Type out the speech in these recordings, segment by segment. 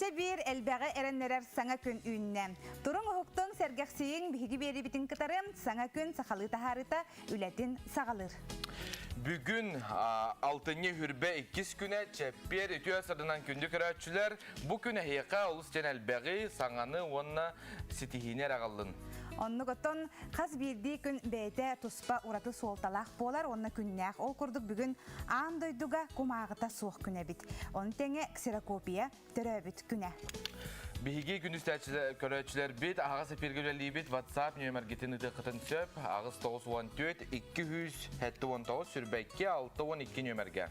Өссө биир элбэҕи эрэннэрэр саҥа күн үүннэ. Туруҥ уһуктуҥ, сэргэхсийиҥ, биһиги биэриибитин кытары саҥа күн сахалыы таһаарыыта үлэтин саҕалыыр. Бүгүн алтынньы хүрбэ иккис күнэ чэппиэр үтүө сырдынан күндү көрөөччүлэр бу күн эһиэхэ олус диэн элбэҕи, саҥаны уонна ситиһиини эрэ аҕаллын. Оннук оттон хас биирдии күн бэйэтэ туспа ураты суолталаах буолар уонна күннээх. Ол курдук бүгүн аан дойдуга кумааҕыта суох күн эбит. Ону тэҥэ ксерокопия төрөөбүт күнэ. Биһиги күнүс көрөөччүлэрбит аһаҕас эфиргэ үлэлиибит WhatsApp нүөмэргитин ыытыаххытын сөп 894 279 сүрбэкки 62 нүөмэргэ.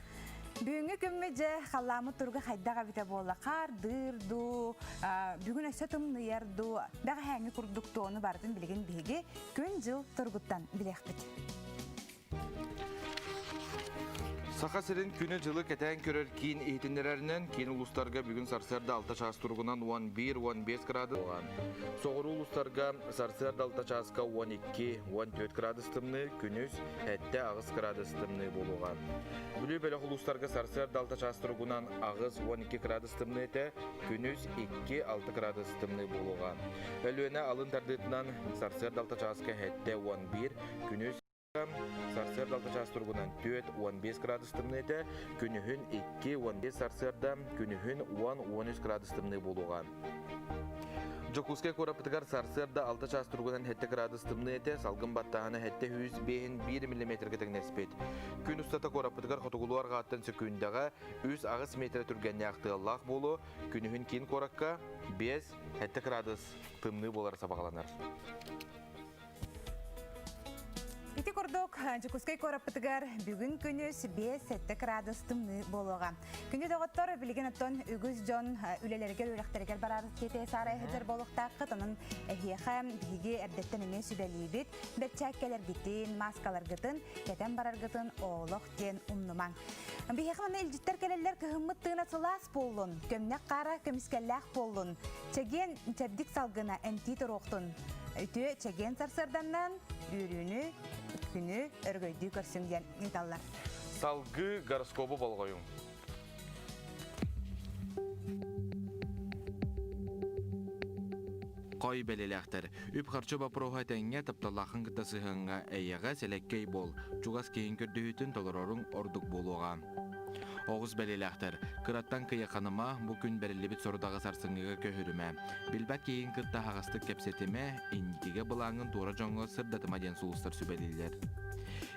Бүгүҥҥү күммүт дьэ халлааммыт туруга хайдах эбитэ буолла хаардыыр дуу, бүгүн өссө тымныйар дуу, бэҕэһээҥҥи курдук туону барытын билигин биһиги күн-дьыл туругуттан билиэхпит. Саха сирин күнү-дьылы кэтээн көрөр киин иһитиннэрэринэн, киин улуустарга бүгүн сарсыарда 6 чаас туругунан 11-15 градус буолан, соҕуруу улуустарга сарсыарда 6 чааска 12-14 градус тымныы, күнүс 7-8 градус тымныы буолуоҕа. Бүлүү бөлөх улуустарга сарсыарда 6 чаас туругунан 8-12 градус тымныы этэ, күнүс 2-6 градус тымныы буолуоҕа. Өлүөнэ алын тардыытынан сарсыарда 6 чааска 7-11, күнүс Сарсыарда 6 чаас туругунан 4-15 градус тымныы этэ, күнүһүн 2-15 сарсыарда, күнүһүн 10-13 градус тымныы буолуоҕа. Дьокуускай куораппытыгар сарсыарда 6 чаас туругунан 7 градус тымныы этэ, салгын баттааһына 705 миллиметргэ тэҥнэспит. Күн устата куораппытыгар хотугулуу арҕааттан сөкүүндэҕэ 3-8 метр түргэннээх тыаллаах буолуо, күнүһүн киин куоракка 5-7 градус тымныы буолара сабаҕаланар. Ити курдук, Дьокуускай куораппытыгар бүгүн күнүс 5-7 градус тымныы буолуоҕа. Күндү доҕоттор, билигин оттон үгүс дьон үлэлэригэр, үөрэхтэригэр барар тиэтэйэ саарай сылдьар буолуохтааххыт. Онон эһиэхэ биһиги эрдэттэн эмиэ сүбэлиибит. Бэрчээккэлэргитин, мааскаларгытын кэтэн бараргытын олох диэн умнумаҥ. Биһиэхэ манна илдьиттэр кэлэллэр кыһыммыт тыына сылаас буоллун, көмнөх хаара көмүскэллээх буоллун, чэгиэн чэбдик салгына эмтии туруохтун. Үтүө чэгиэн сарсыарданнан үөрүүнү, күнү өрөгөйдүү көрсүҥ диэн ыыталлар. Салгыы гороскобу болҕойуҥ. Хой бэлэлээхтэр. Үп-харчы боппуруоһа этэҥҥэ тапталлааххын кытта сыһыаҥҥа эйэҕэ сэлэккэй буол. Чугас киһиҥ көрдөһүүтүн толороруҥ ордук буолуоҕа. Оҕус бэлиэлээхтэр. Кыраттан кыйаханыма, бу күн бэриллибит сорудаҕы сарсыҥҥыга көһөрүмэ. Билбэт киһиҥ кытта аһаҕастык кэпсэтимэ, инникигэ былааҥҥын туора дьоҥҥо сырдатыма диэн сулустар сүбэлииллэр.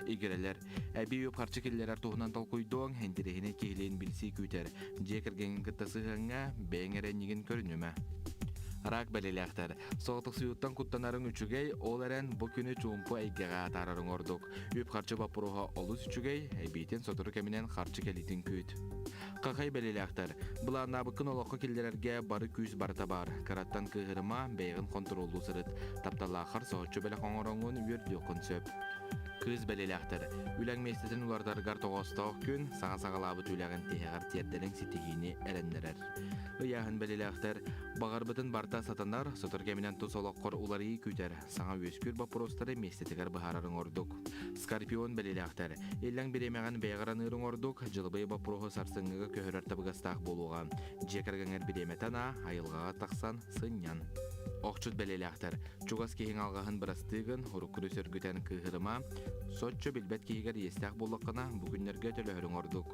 Игирэлэр. Эбии үп-харчы киллэрэр туһунан толкуйдуоҥ, интэриэһинэй киһилиин билсии күүтэр. Дьиэ кэргэҥҥин кытта сыһыаҥҥа бэйэҥ эрэ иннигин көрүнүмэ. Рак бэлиэлээхтэр. Соҕотохсуйууттан куттанарыҥ үчүгэй, ол эрэн бу күнү чуумпу эйгэҕэ атаарарыҥ ордук. Үп-харчы боппуруоһа олус үчүгэй, эбиитин сотору кэминэн харчы кэлиитин күүт. Хахай бэлиэлээхтэр. Былааннаабыккын олоххо киллэрэргэ бары күүс барыта баар. Кыраттан кыыһырыма, бэйэҕин хонтуруоллуу сырыт. Тапталлааххар соһуччу бэлэх оҥороҥҥун үөрдүөххүн сөп. Кыыс бэлиэлээхтэр. Үлэҥ миэстэтин уларытаргар тоҕоостоох күн, саҥа саҕалаабыт үлэҕин тиһэҕэр тиэрдэриҥ ситиһиини эрэннэрэр. Ыйааһын бэлиэлээхтэр. Баҕарбытын барыта сатанар, сотору кэминэн тус олоххор уларыйыы күүтэр, саҥа үөскүүр боппуруостары миэстэтигэр быһаарарыҥ ордук. Скорпион бэлиэлээхтэр. Иллэҥ бириэмэҕин бэйэҕэр аныырыҥ ордук, дьылыбый боппуруоһу сарсыҥҥыга көһөрөр табыгастаах буолуоҕа. Дьиэ кэргэҥҥэр бириэмэтэ анаа, айылҕаҕа тахсан сынньан. Охчут бэлиэлээхтэр. Чугас киһиҥ алҕаһын бырастыы гын, уруккуну сөргүтэн кыыһырыма, соччо билбэт киһигэр иэстээх буоллаххына, бу күннэргэ төлөһөрүҥ ордук.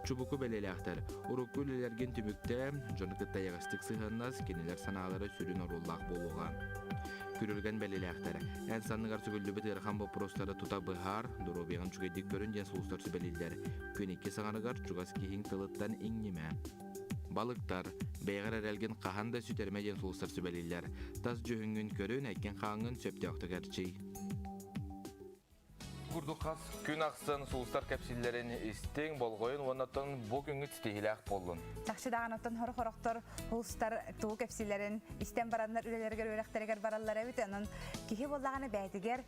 Чубуку бэлиэлээхтэр, урукку үлэлэргин түмүктээ, дьону кытта эйэҕэстик сыһыаннас, кинилэр санаалара сүрүн оруоллаах буолуоҕа. Күрүлгэн бэлиэлээхтэр, эн санныгар сүгүллүбүт ыарахан боппуруостары тута быһаар, доруобуйаҕын үчүгэйдик көрүн диэн сулустар сүбэлииллэр. Күн икки саҥарыгар чугас киһиҥ тылыттан иҥнимэ. Балыктар, бэйэҕэр эрэлгин хаһан да сүтэримэ диэн сулустар сүбэлииллэр. Тас дьүһүҥҥүн көрүн, эккин-хааҥҥын сөптөөхтүк эрчий. Курдук хас күн ахсын сулустар кэпсииллэрин истиҥ, болҕойун уонна оттон бу күҥҥүт ситиһиилээх буоллун. Чахчы даҕаны оттон сорох-сорохтор сулустар тугу кэпсииллэрин истэн бараннар үлэлэригэр, үөрэхтэригэр бараллар эбит. Онон киһи буоллаҕына бэйэтигэр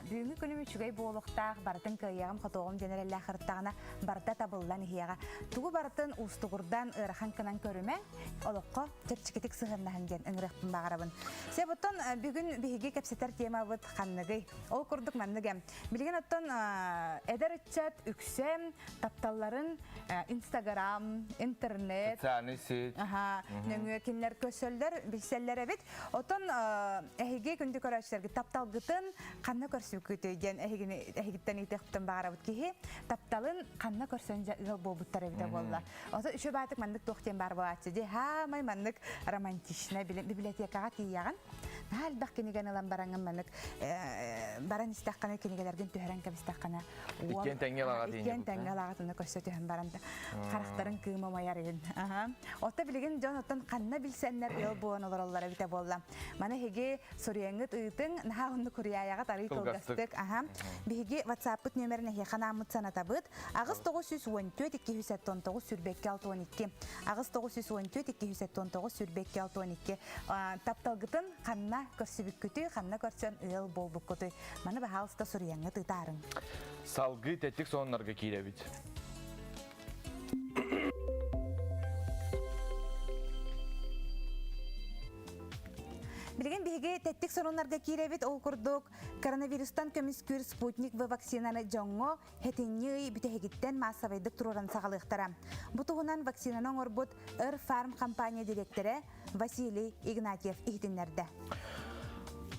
Бүгүҥҥү күнүм үчүгэй буолуохтаах, барытын кыайыаҕым-хотуоҕум диэн эрэллээх ырыттаҕына, барыта табыллан иһиэҕэ. Тугу барытын уустугурдан, ыарахан гынан көрүмэҥ, олоххо чэпчэкитик сыһыаннаһыҥ диэн ыҥырыахпын баҕарабын. Сөп, оттон бүгүн биһиги кэпсэтэр темабыт ханныгый? Ол курдук маннык эм. Билигин оттон Оттон эдэр ыччат үксэ тапталларын Инстаграм, интернет, социальный сеть аха, нөҥүө кинилэр көрсөллөр, билсэллэр эбит. Оттон эһиги күндү көрөөччүлэргит тапталгытын ханна көрсүккүтүй диэн эһигини эһигиттэн ыытыахпытын баҕарабыт киһи тапталын ханна көрсөн дьэ ыал буолбуттар эбитэ буолла. Ото үчүгэй баатык маннык туох диэн баар буолааччы дии. Хаамай маннык романтичнай библиотекаҕа тиийэҕин. Наһаа элбэх кинигэни ылан бараҥҥын маннык баран истэххинэ кинигэлэргин түһэрэн кэбистэххинэ Иккиэн тэҥҥэ лаҕа Иккиэн тэҥҥэ лаҕатына көрсө түһэн баран харахтарын кыыма умайар иһин. Отто билигин дьон оттон ханна билсэннэр ыал буолан олороллор эбитэ буолла. Маны эһиги суруйаҥҥыт ыытыҥ, наһаа оннук куруйаайаҕыт арый кылгастык. Аха. Биһиги WhatsApp-пыт нүөмэрин эһиэхэ анааммыт санатабыт. 8 914 279 22 62 8 914 279 22 62 тапталгытын ханна көрсүбүккүтүй, ханна көрсөн ыал буолбуккутуй? Маны баһаалыста суруйаҥҥыт ыытаарыҥ. Салгыы тэттик сонуннарга киирэбит. Билигин биһиги тэттик сонуннарга киирэбит. Ол курдук коронавирустан көмүскүүр спутник В вакцинаны дьоҥҥо хэтинньи ый бүтэһигиттэн маассабайдык туруоран саҕалыахтара. Бу туһунан вакцинаны оҥорбут Эр Фарм компания дириэктэрэ Василий Игнатьев иһитиннэрдэ.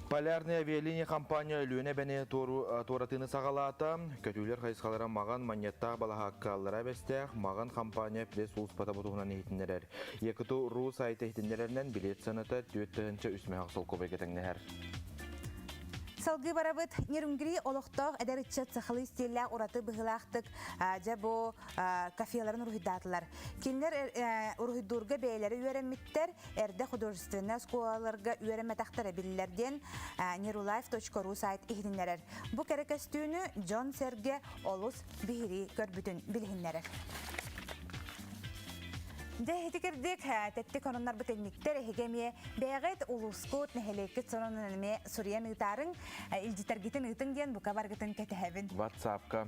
Полярная авиалиния компания Өлүөнэ эбэни туоратыыны саҕалаата. Көтүүлэр хайысхалара Маҕан манньыаттаах балаһааккалара эбэстээх Маҕан компания пресс-сулууспата бу туһунан иһитиннэрэр. Якуту РУ сайта иһитиннэрэринэн билиэт сыаната 4 3 солкуобайга тэҥнэһэр. Салгыы барабыт Нерюнгри олохтоох эдэр ыччат сахалыы стиллээх ураты быһыылаахтык дьэ бу кафеларын уруһуйдаатылар. Кинилэр уруһуйдуурга бэйэлэрэ үөрэммиттэр, эрдэ художественнай оскуолаларга үөрэммэтэхтэрэ биллэр диэн nerulайф.ру сайт иһитиннэрэр. Бу кэрэ көстүүнү дьон-сэргэ олус биһирии көрбүтүн билиһиннэрэр. Дьэ, ити кирдик, тэттик ононнорбут инниктэр эһиги эмиэ бэйэҕит улуускут, нэһилиэккит сонунун эмиэ суруйан ыытаарыҥ, илдьитэргитин ыытыҥ диэн бука баргытын кэтэһэбин. WhatsApp-ка.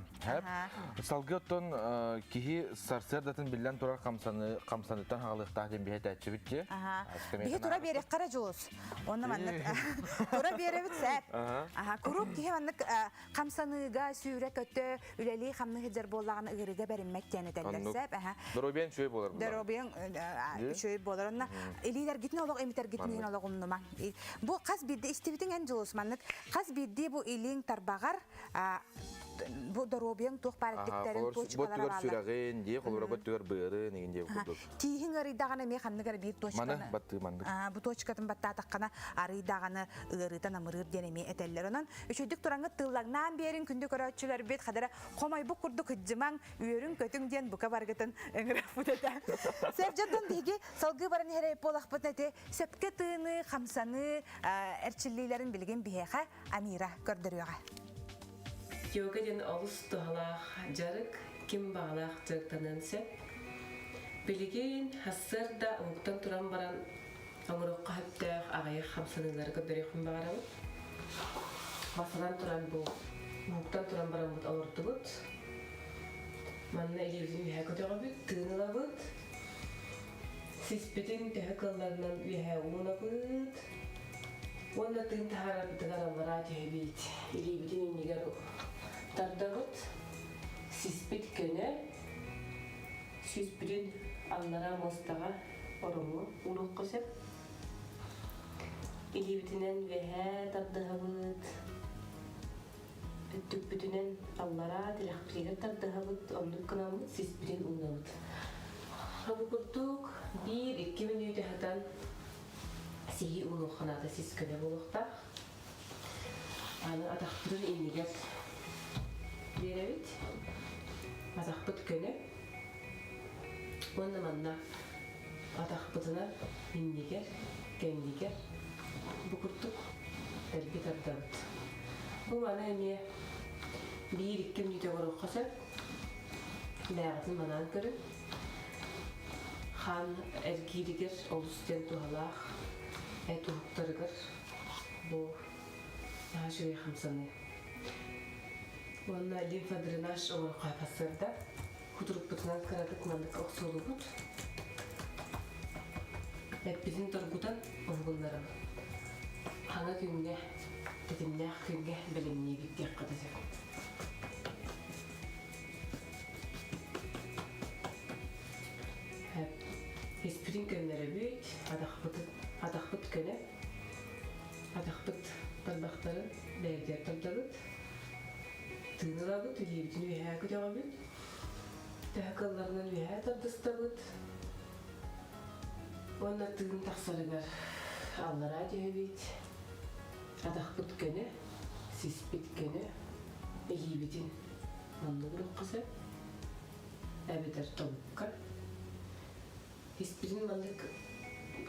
Салгыы оттон киһи сарсыардатын биллэн турар хамсаны хамсаныттан хаалыахтаах диэн биһи этээччибит дии. Биһи тура биэрэххэ эрэ дьулус. Онно маннык тура биэрэбит сээп. Аха, куруук киһи маннык хамсаныыга, сүүрэ-көтө, үлэлии хамныы сылдьар буоллаҕына ыарыыга бэриммэт диэн этэллэр сээп. Аха. Доруобуйаҥ үчүгэй буолар. Доруобуйаҥ үчүгэй буолар. Онно илиилэргитин олох имитэргитин иһин олох умнумаҥ. Бу хас биирдии истибитиҥ эн дьулус маннык хас биирдии бу илииҥ тарбаҕар бу доруобуйаҥ туох баар эттиктэрин точкалара бааллар. сүрэҕин дии, холобура бөттүгэр быарын игин диэ курдук. Тииһиҥ ыарыйдаҕына эмиэ ханнык эрэ биир точканы. Маны баттыы маннык. Бу точкатын баттаатаххына арыйдаҕына ыарыыта намырыыр диэн эмиэ этэллэр. Онон үчүгдүк тураҥҥыт тыыллаҥнаан биэрин күндү көрөөччүлэрбит хадара хомойбут курдук кыдьымаҥ, үөрүҥ-көтүҥ диэн бука баргытын ыҥыраппыт этэ. Сэрдьэрдэн биһиги салгыы баран иһэр буолахпытына ити сөпкө тыыныы, хамсаныы эрчиллиилэрин билигин биһиэхэ Амира көрдөрүөҕэ. Йога диэн олус туһалаах дьарык, ким баҕалаах дьарыктаныан сөп. Билигин сарсыарда уһуктан туран баран оҥоруохха сөптөөх аҕыйах хамсаныылары көрдөрүөхпүн баҕарабын. Бастатан туран бу уһуктан туран бараммыт олордубут. Манна илиибитин үөһэ көтөҕөбүт, тыын ылабыт. Сиспитин төһө кыалларынан үөһэ уунабыт. Уонна тыын таһаарарбытыгар аллараа түһэбит. Илиибитин иннигэр тардабыт. Сиспит көнө. Сүүспүтүн аллараа муостаҕа ороҥҥо ууруохха сөп. Илиибитинэн үөһээ тардыһабыт. Өттүкпүтүнэн аллараа тилэхпитигэр тардыһабыт, оннук гынаммыт сиспитин уунабыт. Бу курдук биир-икки мүнүүтэ сытан сиһи уунуохха наада сис көнө буолуохтаах. Аны атахпытын иннигэр биэрэбит. Атахпыт көнө. Уонна манна атахпытынан иннигэр, кэннигэр бу курдук дэлби тардабыт. Бу маны эмиэ биир-икки мүнүүтэ оҥоруохха сөп. Бэйэҕитин манаан көрүҥ. Хаан эргииригэр олус диэн туһалаах эт уһуктарыгар бу наһаа үчүгэй хамсаныы. Уонна лимфодренаж оҥороххо сарсыарда кутурукпутунан кыратык маннык охсуллубут. Эппитин торгутан уһугуннарабыт. Хаҥа күҥҥэ, тэтимнээх күҥҥэ бэлэмниибит диэххэ да сөп. көннөрөбүт, атахпыт, атахпыт көнө, атахпыт тарбахтарын бэйэбитигэр тардабыт, тыын ылабыт, илиибитин үөһээ көтөҕөбүт, төһө кылларынан үөһээ тардыстабыт уонна тыын тахсарыгар аллараа түһэбит, атахпыт көнө, сиспит көнө, илиибитин маннык уруохха сөп эбэтэр тобукка. Испитин маннык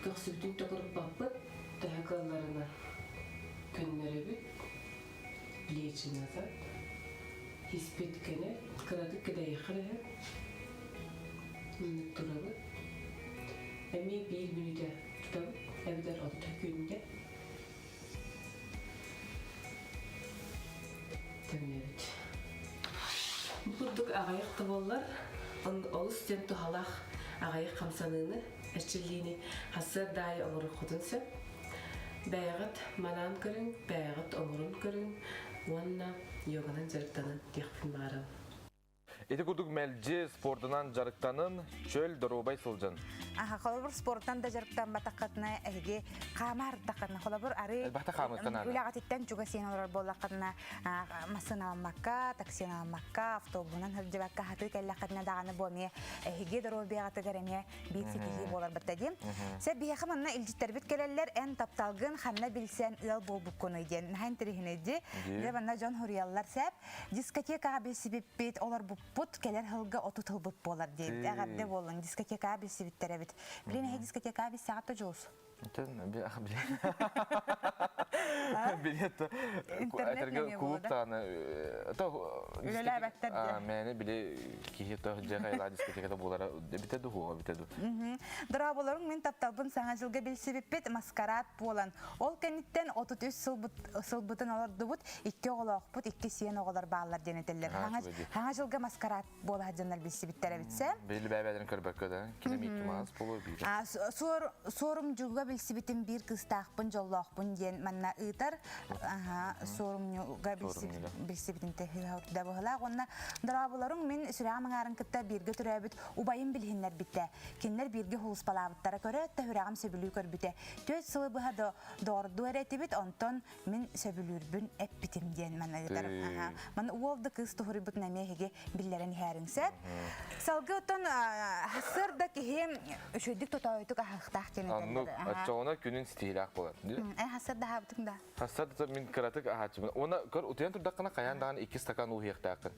көхсүбүтүн токуруппаппыт, төһө кыалларына көннөрөбүт, плечи назад, испит көнө, кыратык кэдэйиэххэ да сөп. Маннык турабыт. Эмиэ биир мүнүүтэ тутабыт, эбэтэр 30 күндэ. Төннөбүт. Бу курдук аҕыйах да буоллар, олус диэн туһалаах аҕыйах хамсаныыны, эрчиллиини сарсыарда аайы оҥоруоххутун сөп. Бэйэҕит манаан көрүҥ, бэйэҕит оҥорон көрүҥ уонна йоганан дьарыктанын диэхпин баҕарабын. Ити курдук мэлдьи спордунан дьарыктанын, чөл доруобай сылдьын. Аха, холобур спортан да дьарыктамматаххытына эһиги хаамаардаххытына, холобур ары Элбэхтэ хаамыттан аны. үлэҕититтэн чугас иэн олорор буоллаххытына, массыыналаммакка, таксиналаммакка, автобуһунан сылдьыбакка хатыы кэллэххитинэ даҕаны бу эмиэ эһиги доруобуйаҕытыгар эмиэ биир ситиһии буолар батта диэн. Сэ биһиэхэ манна илдьиттэрбит кэлэллэр эн тапталгын ханна билсэн ыал буолбуккунуй диэн наһаа интэриэһинэй Дьэ манна дьон хуруйаллар сээп. Дискотекаҕа билсибиппит, олорбуппут, кэлэр сылга 30 ылбыт буолар диэбит. Эҕэрдэ буоллун, дискотекаҕа билсибиттэр эбит. Билин эһи дискотекаҕа билсэҕит да Дьулус? Билет Интернет клуб даҕаны Үлэлээбэттэр диэ. Мээнэ били киһи то дьэ хайла дискотеката буолара битэ ду битэ ду. Дорооболоруҥ мин тапталбын саҥа дьылга билсибиппит маскарад буолан ол кэнниттэн 33 сылбытын олордубут икки оҕолоохпут икки сиэн оҕолор бааллар диэн этэллэр хаҥа дьылга маскарад буола сылдьаннар билсибиттэр эбитсэ Били бэйбэлэрин көрбөккө да кини Микки Маус боло биир суорумдьуга билсибитим биир кыыстаахпын дьоллоохпун диэн манна ыытар суорумньуга билсибитин тэһиһа быһылаах уонна дорооболоруҥ мин сүрэҕим аҥаарын кытта бииргэ төрөөбүт убайым билиһиннэрбитэ кинилэр бииргэ хулуспалаабыттара көрөөт да сүрэҕим сөбүлүү көрбүтэ түөрт сылы быһа доҕордуу эрэ этибит онтон мин сөбүлүүрбүн эппитим диэн манна ыытар маны уол да кыыс туһуруйбутун эмиэ эһиги биллэрэн иһээриҥ сөп салгыы оттон сарсыарда киһи үчүгэйдик тотоойутук аһыахтаах диэн Оннук оччоҕуна күнүн ситиһиилээх буолар. Эн сарсыарда аһаабытыҥ да? Сарсыарда мин кыратык аһааччыбын. Уонна көр утуйан турдаххына хайаан даҕаны икки стакан уу иһиэхтээххин.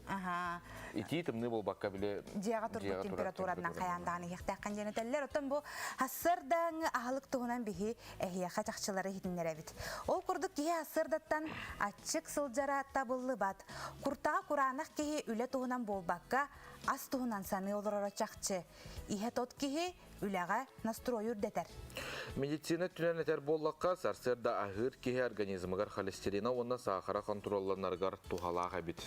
Итии тымныы буолбакка били дьиэҕэ турбут температуранан хайаан даҕаны иһиэхтээххин диэн этэллэр. Оттон бу сарсыардааҥы аһылык туһунан биһи эһиэхэ чахчылары иһитиннэрэбит. Ол курдук киһи сарсыардаттан аччык сылдьара табыллыбат. Куртаҕа кураанах киһи үлэ туһунан буолбакка, ас туһунан саныы олороро чахчы. Иһэ тот киһи үлэҕэ настройу үрдэтэр. Медицина өттүнэн этэр буоллахха, сарсыарда аһыыр киһи организмыгар холестерина уонна саахара хонтуруолланарыгар туһалаах эбит.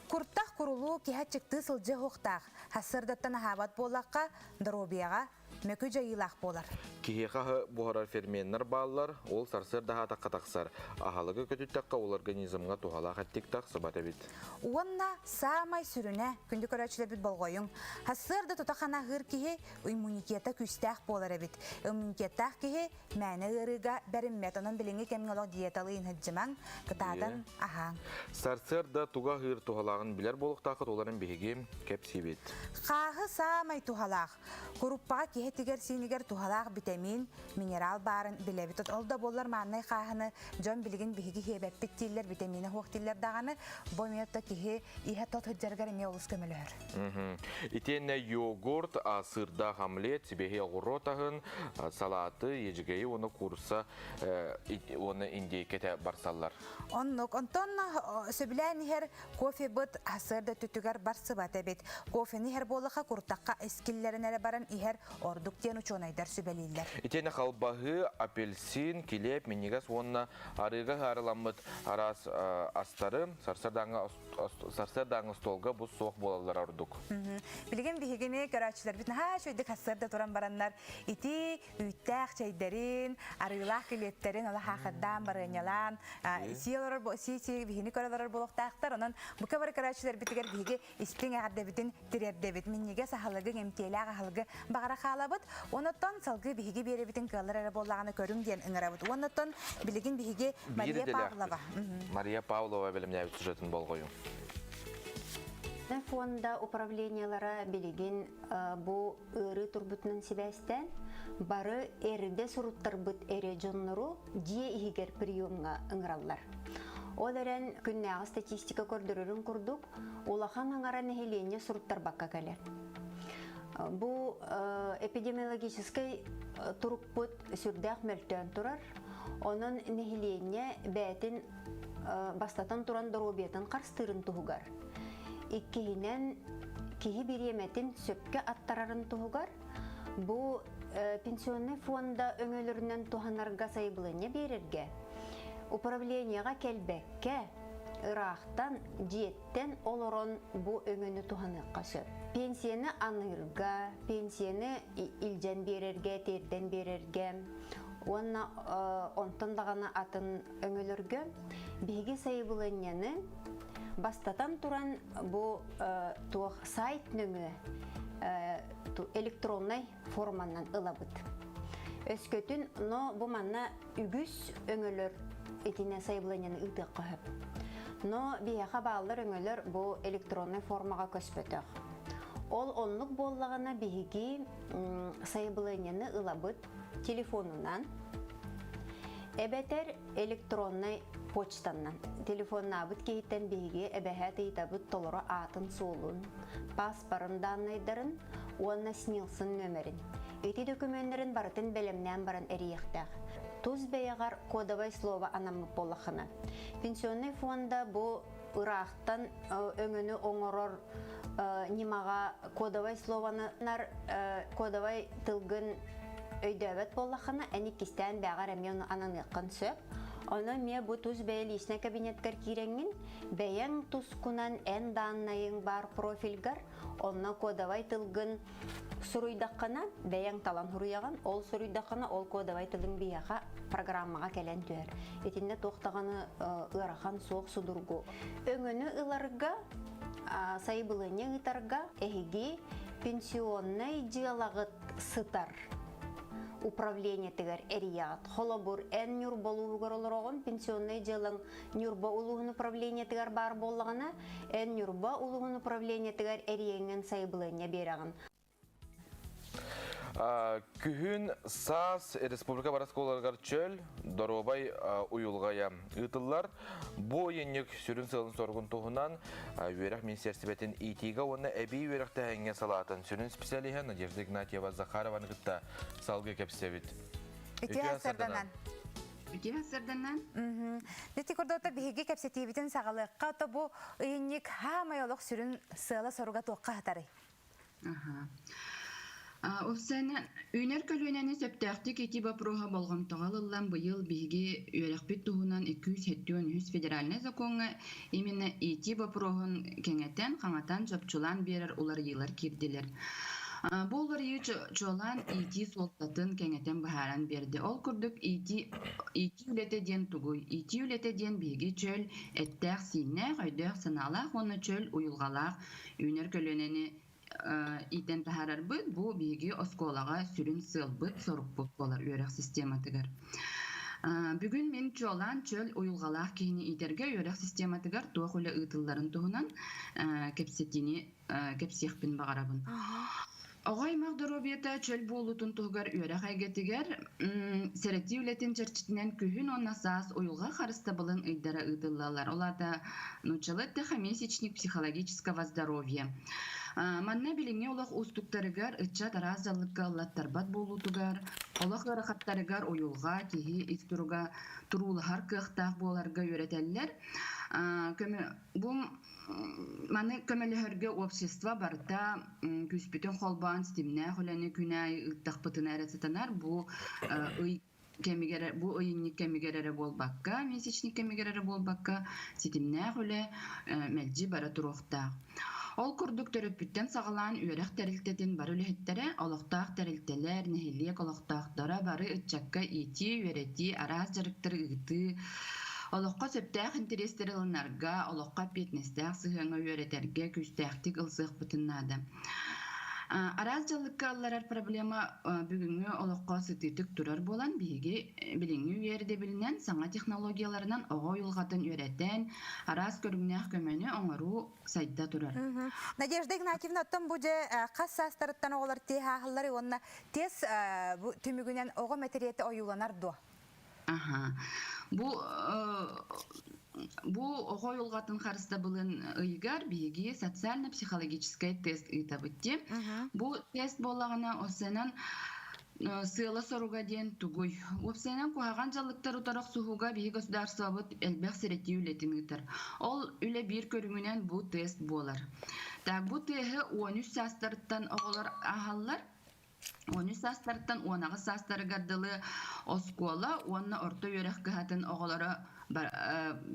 Куртах курулуу киһи аччыктыы сылдьыа суохтаах. Сарсыардаттан аһаабат буоллахха, доруобуйаҕа мөкү дьайыылаах буолар. Киһиэхэ аһы буһарар ферменнэр бааллар, ол сарсыарда аһаатахха тахсар. Аһылыгы көтүттэххэ ол организмҥа туһалаах эттик тахсыбат эбит. Уонна саамай сүрүнэ, күндү көрөөччүлэрбит болҕойуҥ, сарсыарда тута-хана аһыыр киһи иммунитета күүстээх буолар эбит. Иммунитеттаах киһи мээнэ ыарыыга бэриммэт. Онон билиҥҥи кэмҥэ олох диеталыы сылдьымаҥ, кытаатан аһааҥ. Сарсыарда туга аһыыр туһалааҕын билэр буолуохтааххыт, олорон биһиги кэпсиибит. Хааһы саамай туһалаах. Куруппаҕа киһи этигэр-сиинигэр туһалаах битэмиин, минерал баарын билэбит. Ол да буоллар мааннай хааһыны дьон билигин биһиги хиэбэппит дииллэр, битэмиинэ суох дииллэр даҕаны, бу эмиэ киһи иһэ тот сылдьарыгар эмиэ олус көмөлөһөр. Итиэннэ йогурт, сыырдаах омлет, сибиэһэй оҕуруот аһын, салааты, ежигэйи уонна куурусса уонна индейкэтэ барсаллар. Оннук. Онтон сөбүлээн иһэр кофебыт сарсыарда өттүтүгэр барсыбат эбит. Кофены иһэр буоллаха куртахха эскиллэрин эрэ баран иһэр ордук диэн учуонайдар сүбэлииллэр. Итиэннэ халбаһыы, апельсин, килиэп, минньигэс уонна арыыга ыһаарыламмыт араас астары сарсыардааҥы сарсыардааҥы остуолга бу суох буолаллара ордук. Билигин биһигини көрөөччүлэрбит наһаа үчүгэйдик сарсыарда туран бараннар ити үүттээх чэйдэрин, арыылаах килиэптэрин ала хаахырдаан, барыанньалаан сии олорор сии-сии биһини көрө олорор буолуохтаахтар. Онон бука бары көрөөччүлэрбитигэр биһиги истиҥ эҕэрдэбитин тириэрдэбит. Минньигэс аһылыгы, эмтиэлээх аһылыгы баҕара хаалабыт. Онуттан салгыы биһиги. биһиги биэрэбитин кыаллар эрэ буоллаҕына көрүҥ диэн ыҥырабыт. Уоннаттан билигин биһиги Мария Павлова. Мария Павлова бэлэмнээбит сюжетын болҕойуҥ. Фонда управлениелара билигин бу ыарыы турбутунан сибээстээн бары эрдэ суруттарбыт эрэ дьоннору дьиэ иһигэр приемҥа ыҥыраллар. Ол эрэн күннээҕи статистика көрдөрөрүн курдук, улахан аҥара нэһилиэнньэ суруттарбакка кэлэр. Бу эпидемиологическай турукпут сүрдээх мөлтөөн турар. Онон нэһилиэнньэ бэйэтин бастатан туран доруобуйатын харыстыырын туһугар, иккиһинэн киһи бириэмэтин сөпкө аттарарын туһугар бу пенсионный фонда өҥөлөрүнэн туһанарга сайабылыанньа биэрэргэ управлениеҕа кэлбэккэ ыраахтан дьиэттэн олорон бу өҥөнү туһаныахха сөп. Пенсияны аныырга, пенсияны илдьэн биэрэргэ, тиэрдэн биэрэргэ уонна онтон даҕаны атын өҥөлөргө биһиги сайабылыанньаны бастатан туран бу туох сайт нөҥүө электроннай форманан ылабыт. Өскөтүн, но бу манна үгүс өҥөлөр итинэ сайабылыанньаны ыытыахха сөп. Но биһиэхэ бааллар өҥөлөр бу электроннай формаҕа көспөтөх. Ол оннук буоллаҕына биһиги сайабылыанньаны ылабыт телефонунан эбэтэр электроннай почтаннан. Телефоннаабыт киһиттэн биһиги эбэһээт ыйытабыт толору аатын-суолун, паспорын дааннайдарын уонна СНИЛСын нөмерин. Ити дөкүмүөннэрин барытын бэлэмнээн баран эрийиэхтээх. Тус бэйэҕэр кодовай слово анаммыт буоллаххына. Пенсионный фонда бу ыраахтан өҥөнү оҥорор ньымаҕа кодовай слованы кодовай тылгын өйдөөбөт буоллаххына, эн иккистээн бэҕэр эмиэ ону ананыаххын сөп. Ону эмиэ бу тус бэйэ личнэй кабинеткар киирэҥҥин, бэйэҥ тускунан эн дааннайыҥ баар профильгар, онно кодовай тылгын суруйдаххына, бэйэҥ талан суруйаҕын, ол суруйдаххына, ол кодовай тылыҥ биһиэхэ программаҕа кэлэн түһэр. Итиннэ туох даҕаны ыарахан суох судургу. Өҥөнү ыларга, сайабылыанньа ыытарга эһиги пенсионнай дьыалаҕыт сытар управлениетыгар эрийэҕит. Холобур, эн Ньурба улууһугар олороҕун, пенсионнай дьыалаҥ Ньурба улууһун управлениетыгар баар буоллаҕына, эн Ньурба улууһун управлениетыгар эрийэҥҥин сайабылыанньа биэрэҕин. Күһүн саас республика бар оскуолаларыгар чөл, доруобай уйулҕайа ыытыллар. Бу ыйынньык сүрүн сыалын-соругун туһунан үөрэх министиэристибэтин иитиигэ уонна эбии үөрэхтээһиҥҥэ салаатын сүрүн специалиһа Надежда Игнатьева Захарованы кытта салгыы кэпсэбит. Үтүө сарданан. Үтүө сарданан. Ити курдук биһиги кэпсэтиибитин саҕалыахха, то бу ыйынньык хаамай олох сүрүн сыала-соруга туохха хатарый? Уопсайынан, үүнэр көлүөнэни сөптөөхтүк ити боппуруоһа болҕомтоҕо ылыллан быйыл биһиги үөрэхпит туһунан 273 федеральнай сокуоҥҥа именно ити боппуруоһун кэҥэтэн, хаҥатан, чопчулаан биэрэр уларыйыылар киирдилэр. Бу уларыйыы чуолаан иитии суолтатын кэҥэтэн быһааран биэрдэ. Ол курдук иитии иитии үлэтэ диэн тугуй? Иитии үлэтэ диэн биһиги чөл эттээх-сииннээх, өйдөөх-санаалаах уонна чөл уйулҕалаах үүнэр көлүөнэни иитэн таһаарарбыт бу биһиги оскуолаҕа сүрүн сыалбыт, сорукпут буолар үөрэх систематыгар. Бүгүн мин чуолаан чөл уйулҕалаах киһини иитэргэ үөрэх систематыгар туох үлэ ыытылларын туһунан кэпсэтиини кэпсиэхпин баҕарабын. Оҕо аймах доруобуйата чөл буолуутун туһугар үөрэх эйгэтигэр сэрэтии үлэтин чэрчитинэн күһүн уонна саас уйулҕа харыстабылын ыйдара ыытыллаллар. Ол аата нууччалыы эттэххэ месячник психологического здоровья. Манна билиҥҥи олох уустуктарыгар ыччат араас дьаллыкка ыллаттарбат буолуутугар, олох ыарахаттарыгар уйулҕа, киһи ис туруга туруулаһар кыахтаах буоларга үөрэтэллэр. Бу Маны көмөлөһөргө общество барыта күүспүтүн холбоон ситимнээх үлэни күн аайы ыыттахпытына эрэ сатанар. Бу ый кэмигэр бу ыйынньык кэмигэр эрэ буолбакка, месячник кэмигэр эрэ буолбакка, ситимнээх үлэ мэлдьи бара туруохтаах. Ол курдук төрөппүттэн саҕалаан үөрэх тэрилтэтин бары үлэһиттэрэ, олохтоох тэрилтэлэр, нэһилиэк олохтоохторо бары ыччакка иитии, үөрэтии, араас дьарыктары ыытыы, олоххо сөптөөх интэриэстэри ылынарга, олоххо эппиэтинэстээх сыһыаҥҥа үөрэтэргэ күүстээхтик ылсыахпытын наада. Араас дьаллыкка ылларар проблема бүгүҥҥү олоххо сытыытык турар буолан, биһиги билиҥҥи үйэ ирдэбилинэн саҥа технологияларынан оҕо уйулҕатын үөрэтэн, араас көрүҥнээх көмөнү оҥоруу сайда турар. Надежда Игнатьевна, оттон бу дьэ хас саастарыттан оҕолор тиэс ааһалларый уонна тиэс бу түмүгүнэн оҕо мэтириэтэ ойууланар дуо? Аха. Бу бу оҕо уйулҕатын харыстабылын ыйыгар биһиги социально-психологическай тест ыытабыт дии. Бу тест буоллаҕына осенан сыала-соруга диэн тугуй? Уопсайынан куһаҕан дьаллыктар утары охсуһууга биһиги государствобыт элбэх сэрэтии үлэтин ыытар. Ол үлэ биир көрүҥүнэн бу тест буолар. Так, бу теһи 13 саастарыттан оҕолор ааһаллар. 13 саастарыттан 18 саастарыгар дылы оскуола уонна орто үөрэх кыһатын оҕолоро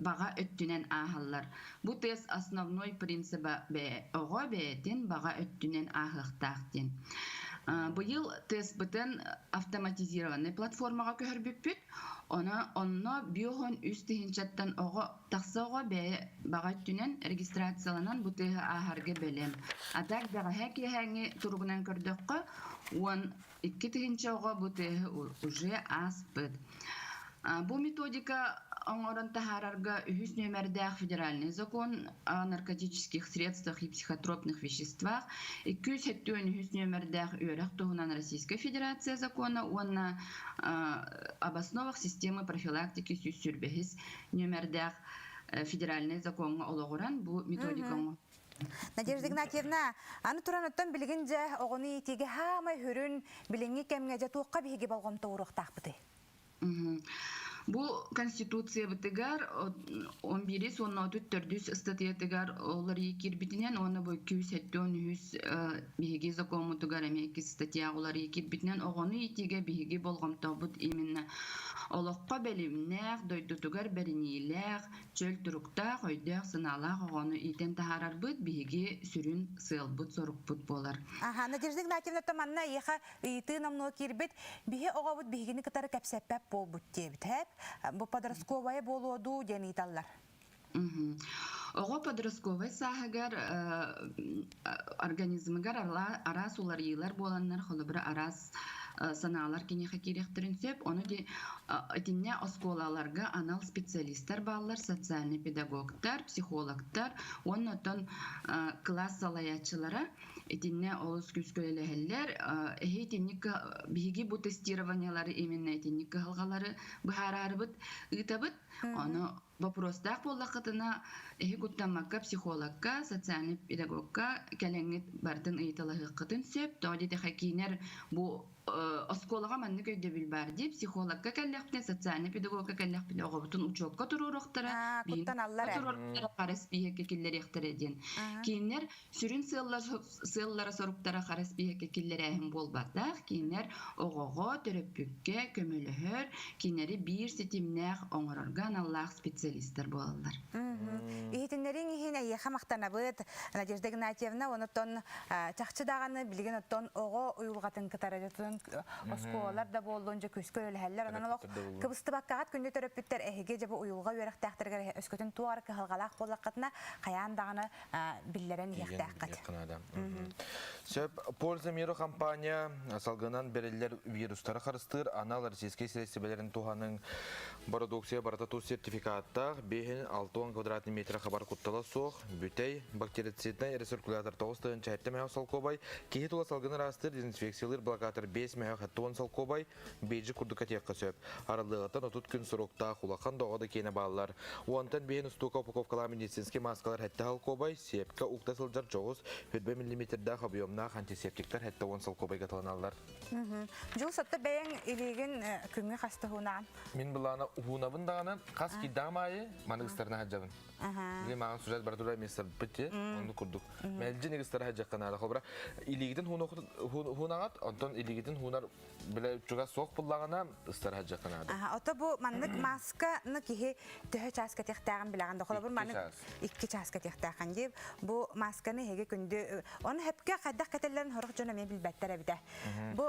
баҕа өттүнэн ааһаллар. Бу тест основной принциба оҕо бэйэтин баҕа өттүнэн ааһыахтаах диэн. Быйыл тестбытын автоматизированный платформаҕа көһөрбүппүт. Оно онно биохон үс тыһыынчаттан оҕо Тахса оҕо бэйэ баҕа өттүнэн регистрацияланан бу тыаһы ааһарга бэлэм. А так бэҕэһээ киэһээҥҥи туругунан көрдөххө, 12 000 оҕо бу тыаһы уже ааспыт. Бу методика оҥорон таһаарарга үһүс нүөмэрдээх федеральный закон о наркотических средствах и психотропных веществах, 273 нүөмэрдээх үөрэх туһунан Российскай Федерация закона уонна об основах системы профилактики 125 нүөмэрдээх федеральнай закоҥҥа олоҕуран бу методика Надежда Игнатьевна, аны туран оттон билигин дьэ оҕону иитиигэ хаамай хүрүн билиҥҥи кэмҥэ дьэ туохха биһиги болҕомто ууруохтаахпытый? Бу Конституциябытыгар 11 уонна 34 ыстатыйатыгар уларыйыы киирбитинэн уонна бу 273 биһиги закоммутугар эмиэ икки статья уларыйыы киирбитинэн оҕону иитиигэ биһиги болҕомтобут именно Олоххо бэлимнээх, дойдутугар бэриниилээх, чөл туруктаах, өйдөөх-санаалаах оҕону иитэн таһаарарбыт биһиги сүрүн сыалбыт-сорукпут буолар. Аха, Надежда Игнатьевна манна эйиэхэ ыйытыы номнуо киирбит. Биһи оҕобут биһигини кытары кэпсэппэт буолбут диэбит. Хэп, бу подростковая буолуо дуу диэн ыйыталлар. Оҕо подростковай сааһыгар организмыгар араас уларыйыылар буоланнар, холобура араас санаалар киниэхэ киириэхтэрин сөп. Ону итиннэ оскуолаларга анал специалистар бааллар, социальный педагогтар, психологтар уонна оттон кылаас салайааччылара итиннэ олус күүскэ үлэлэһэллэр. Эһи итинник биһиги бу тестированиелары именно итинник кыһалҕалары быһаараарыбыт ыытабыт. Ону Боппуруостаах буоллаххытына, эһи куттаммакка психологка, социальный педагогка кэлэҥҥит барытын ыйыталаһыаххытын сөп. Тоҕо диэтэххэ киинэр бу оскуолаҕа маннык өйдөбүл баар дии. Психологка кэллэхпинэ, социальный педагогка кэллэхпинэ оҕобутун учуокка туруоруохтара, куттаналлар туруоруохтара, хара испииһэккэ киллэриэхтэрэ диэн. Кииннэр Сүрүн сыаллара-соруктара хара испииһэккэ киллэрээһин буолбатах, кинилэр оҕоҕо, төрөппүккэ көмөлөһөр, кинилэри биир ситимнээх оҥорорго аналлаах специалистар буолаллар. Иһитиннэриҥ иһин эйиэхэ махтанабыт, Надежда Игнатьевна, онтон чахчы даҕаны билигин оттон оҕо уйулҕатын кытары оскуолалар да буоллун дьэ күүскэ үлэлэһэллэр. Онон олох кыбыстыбаккаҕыт күндү төрөппүттэр эһиги дьэ бу уйулҕа үөрэхтээхтэригэр өскөтүн туох эрэ кыһалҕалаах буоллаххытына хайаан даҕаны биллэрэн иһиэхтээххит. Сөп. Польза миру компания салгынан бэриллэр вирустары харыстыыр анал российскай сирэстибэлэрин туһаның бородууксуйа барыта тус сертификаттаах 5 60 квадратный метр хабар куттала суох бүтэй бактерициднай рециркулятор 9 тыһыынча 7 мөһөх солкуобай киһи тула салгын ыраастыыр дезинфекциялыыр блокатор 5 мөһөх 70 солкуобай бейджик курдук этиэххэ сөп. Арыллыаҕыттан 30 күн суруктаах улахан доҕо да киэнэ бааллар. Уонтан биһин устуука упаковкалаах медицинский маскалар хэтте халкуобай, сиэпкэ укта сылдьар дьоҕус, хүрбэ миллиметрдаах объемнаах антисептиктар хэтте уон солкуобайга таланаллар. Дьул сотто бэйэҥ илиигин күҥҥэ хаста уһунаҕын? Мин былаана уһуунабын даҕаны хас киирдэҕим аайы маны ыстарына сылдьабын. Били маған сюжет бара турар миэстэрбит ти оннук курдук. Мэлдьи нигистара сылдьахха наада. Холобура илиигитин хуунагат, онтон илиигитин хуунар биле чугас суох буллаҕына ыстара сылдьахха наада. Ото бу маннык масканы киһи төһө чаас кэтиэхтээҕин билэҕин да холобур маннык икки чаас кэтиэхтээхин диир. Бу масканы эһиги күндү оны хэпкэ хайдах кэтэллэрин сорох дьон эмиэ билбэттэр эбитэ. Бу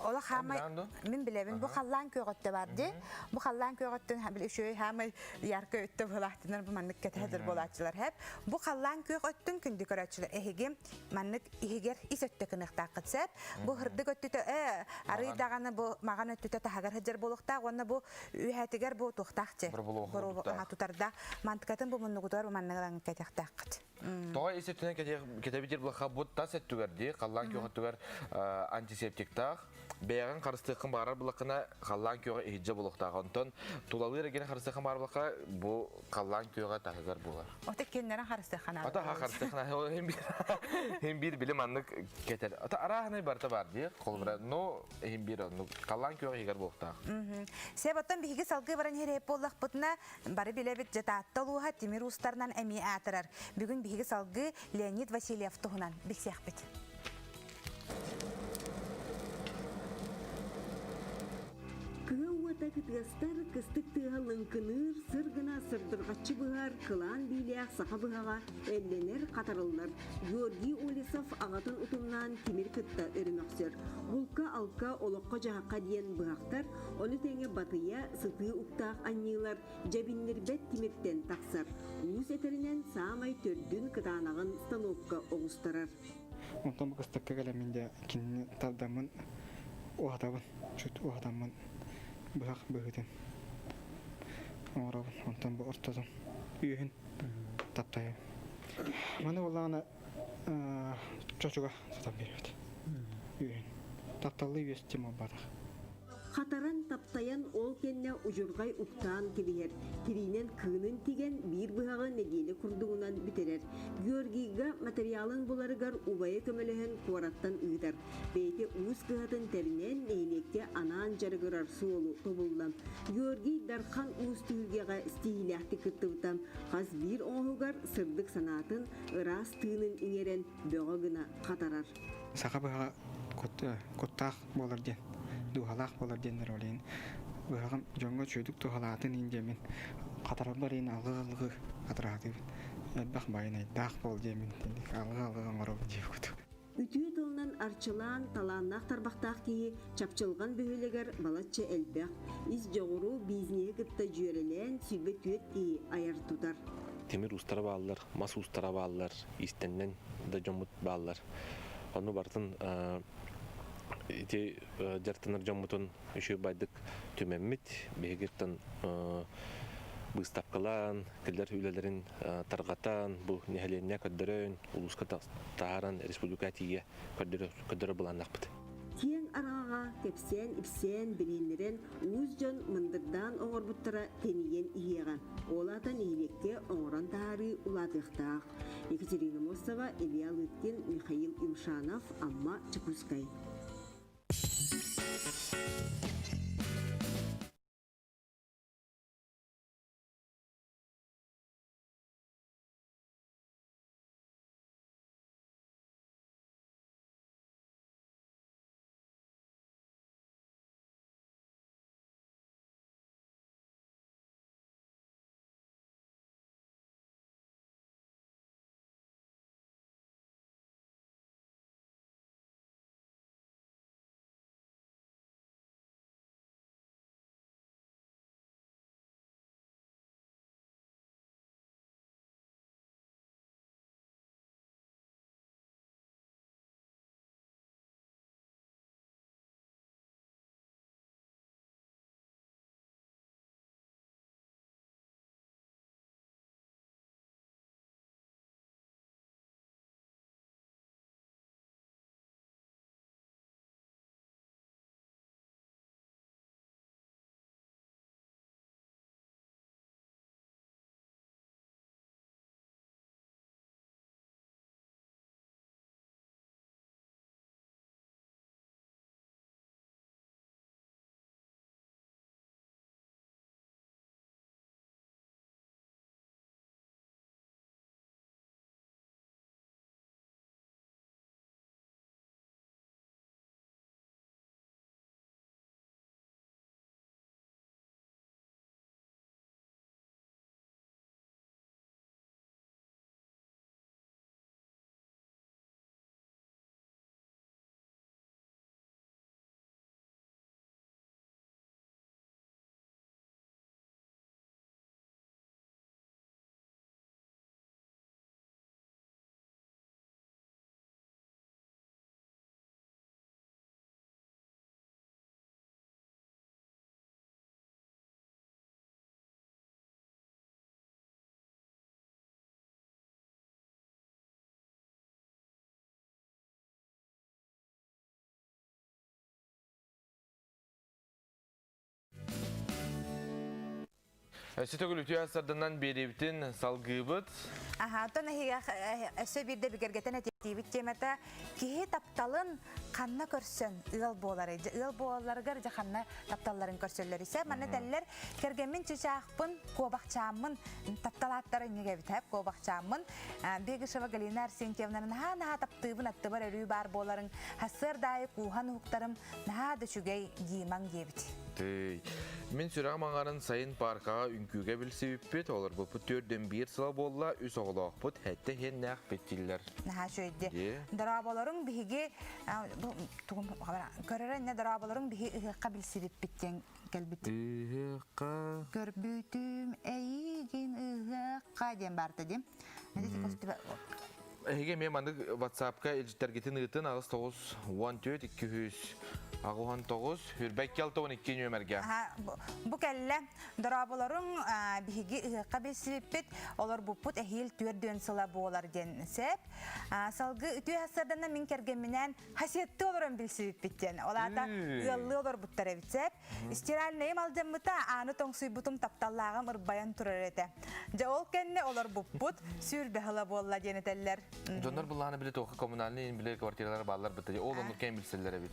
Ола хаамай мин билэбин бу халлаан күөх өттө бар ди. Бу халлаан күөх өттүн били үчүгэй хаамай ярко өттө буолаахтынар бу маннык кэтэһэдэр буолааччылар хэп. Бу халлаан күөх өттүн күндү көрөөччүлэр эһиги маннык иһигэр ис өттө кыныахтааххыт сеп. Бу хырдык өттүтэ э арый даҕаны бу маҕан өттүтэ таһыгар сылдьар буолуохтаах уонна бу үһэтигэр бу туохтаах че тутарда мантыкатын бу муннугутугар бу маннык ылан кэтиэхтээххит. Тоҕо ис өттүнэн кэтэбитир булаха бу тас өттүгэр дии, халлаан күөх өттүгэр антисептиктаах, бэйэҕин харыстыаххын баҕарар булаххына халлаан күөҕэ иһирдьэ буолуохтаах. Онтон тулалыыр эргини харыстыаххын баҕарар булахха бу халлаан күөҕэ таһыгар буолар. Ото кеннерин харыстыаххын Ата ха харыстыаххын ол иһин биир иһин биир билим аннык кетер. Ата арааһынай барыта бар дии, холобура, но иһин биир оннук халлаан күөҕэ иһигэр буолуохтаах. Сеп оттон биһиги салгыы баран иһэр буоллахпытына Бары билэбит Дьэ улууһа тимир уустарынан эмиэ аатырар. Бүгүн биһиги салгыы Леонид Васильев туһунан билсиэхпит. Кыһыл уота кытыастар, кыстык тыаһа лыҥкыныыр, сыр гына сырдырҕаччы быһар, кылаан биилээх саха быһаҕа эллэнэр, хатарыллар. Георгий Олесов аҕатын утумнаан тимир кытта өрүмөхсөр. Булка-алка, олоххо-дьаһахха диэн быһахтар, ону тэҥэ батыйа, сытыы уктаах анньыылар дьэбиннирбэт тимиртэн тахсар. Уус этэринэн саамай төрдүн кытаанаҕын станокка оҕустарар. Онтон бу кыстыкка кэлэммин дьэ кинини тардаммын уһатабын, чуть уһатаммын быһах быһыытын оҥоробун. Онтон бу ортотун үөһүн таптайабын. Маны буоллаҕына чочуга сатан биэрэбит. Үөһүн. Тапталлыы үөс тим буолбатах. Хатаран, таптайан, ол кэннэ удьурҕай уктаан кэбиһэр. Тириинэн кыынын тигэн, биир быһаҕы нэдиэлэ курдугунан бүтэрэр. Георгийга материалын буларыгар убайа көмөлөһөн куораттан ыытар. Бэйэтэ уус кыһатын тэринэн, нэһилиэккэ анаан дьарыгырар суолу тобулла. Георгий Дархан уус түһүлгэҕэ ситиһиилээхтик кыттыбыта. Хас биир оҥоһугар сырдык санаатын, ыраас тыынын иҥэрэн бөҕө гына хатарар. Саха быһаҕа куттаах буолар диэн, дууһалаах буолар диэннэр ол иһин быһаҕым дьоҥҥо үчүгэйдик туһалаатын иһин диэммин хатарарбар иһин алгыы-алгыы хатараатыыбын. Элбэх байанайдаах буол диэммин алгыы-алгыы оҥоробун диир курдук. Үтүө тылынан арчылаан, талааннаах тарбахтаах киһи Чапчылҕан бөһүөлэгэр балачча элбэх, ис дьоҕуру бизнеһи кытта дьүөрэлээн 24 киһи айар-тутар. Тимир уустара бааллар, мас уустара бааллар, иистэннэн да дьоммут бааллар. Ону барытын ити дьарыктанар дьоммутун үчүгэй байдык түмэммит, биһигиттэн быыстапкалаан, кинилэр үлэлэрин тарҕатан, бу нэһилиэнньэ көрдөрөн, улууска таһааран республика тиийэ көрдөрөр былааннаахпыт. Киэҥ араҥаҕа кэпсээн-ипсээн, билиһиннэрэн уус дьон мындырдаан оҥорбуттара тэнийэн иһиэҕэ. Ол аата нэһилиэккэ оҥорон таһаарыы улаатыахтаах. Екатерина Мостова, Илья Лыткин, Михаил Юмшанов, Амма, Чекускай. Өссө төгүл үтүө сарданан биэриибитин салгыыбыт. Аха, оттон өссө биирдэ бигэргэтэн этиибит темата киһи тапталын ханна көрсөн ыал буолары, ыал буолаларыгар дьэ ханна тапталларын көрсөллөр исэ. Манна тэллэр кэргэммин чычаахпын, куобахчааммын тапталааттары иннигэбит хэп куобахчааммын Бегишева Галина Арсентьевнаны наһаа наһаа таптыыбын аттыбар өрүү баар буоларыҥ хассыар даайы кууһан уһуктарым наһаа да үчүгэй Димаҥ диэбит. Тый. Мин сүрэҕим аҥарын сайын пааркаҕа үҥкүүгэ билсибиппит, олорбуппут төрдүн биир сыла буолла, үс оҕолоохпут, сэттэ иһиннээхпит дииллэр. Наһаа үчүгэйди. Дорооболоруҥ биһиги көрөр инне дорооболоруҥ биһи ыһыахха билсибиппит диэн кэлбит. Ыһыахха Көрбүтүм эйигин ыһыахха диэн баарта дим. Эһиги эмиэ маннык WhatsApp-ка илдьиттэргитин ыытын 89 14 200 89 Хүрбэкки 62 нүөмэргэ. Бу кэллэ. Дорооболоруҥ биһиги ыһыахха билсибиппит, олорбуппут эһиил түөрдүөн сыла буолар диэн сөп. Салгыы үтүө сарсыарданна мин кэргэмминээн хасиэтти олорон билсибиппит диэн. Ол аата ыаллыы олорбуттар эбит сөп. Стиральнайым алдьаммыта, ааны тоҥсуйбутум тапталлааҕым ырбайан турар этэ. Дьэ ол кэннэ олорбуппут сүүрбэ сыла буолла диэн этэллэр. Дьоннор былааны биле тоха коммунальный биле квартиралар бааллар быта. Ол оннук кэм билселлер эбит.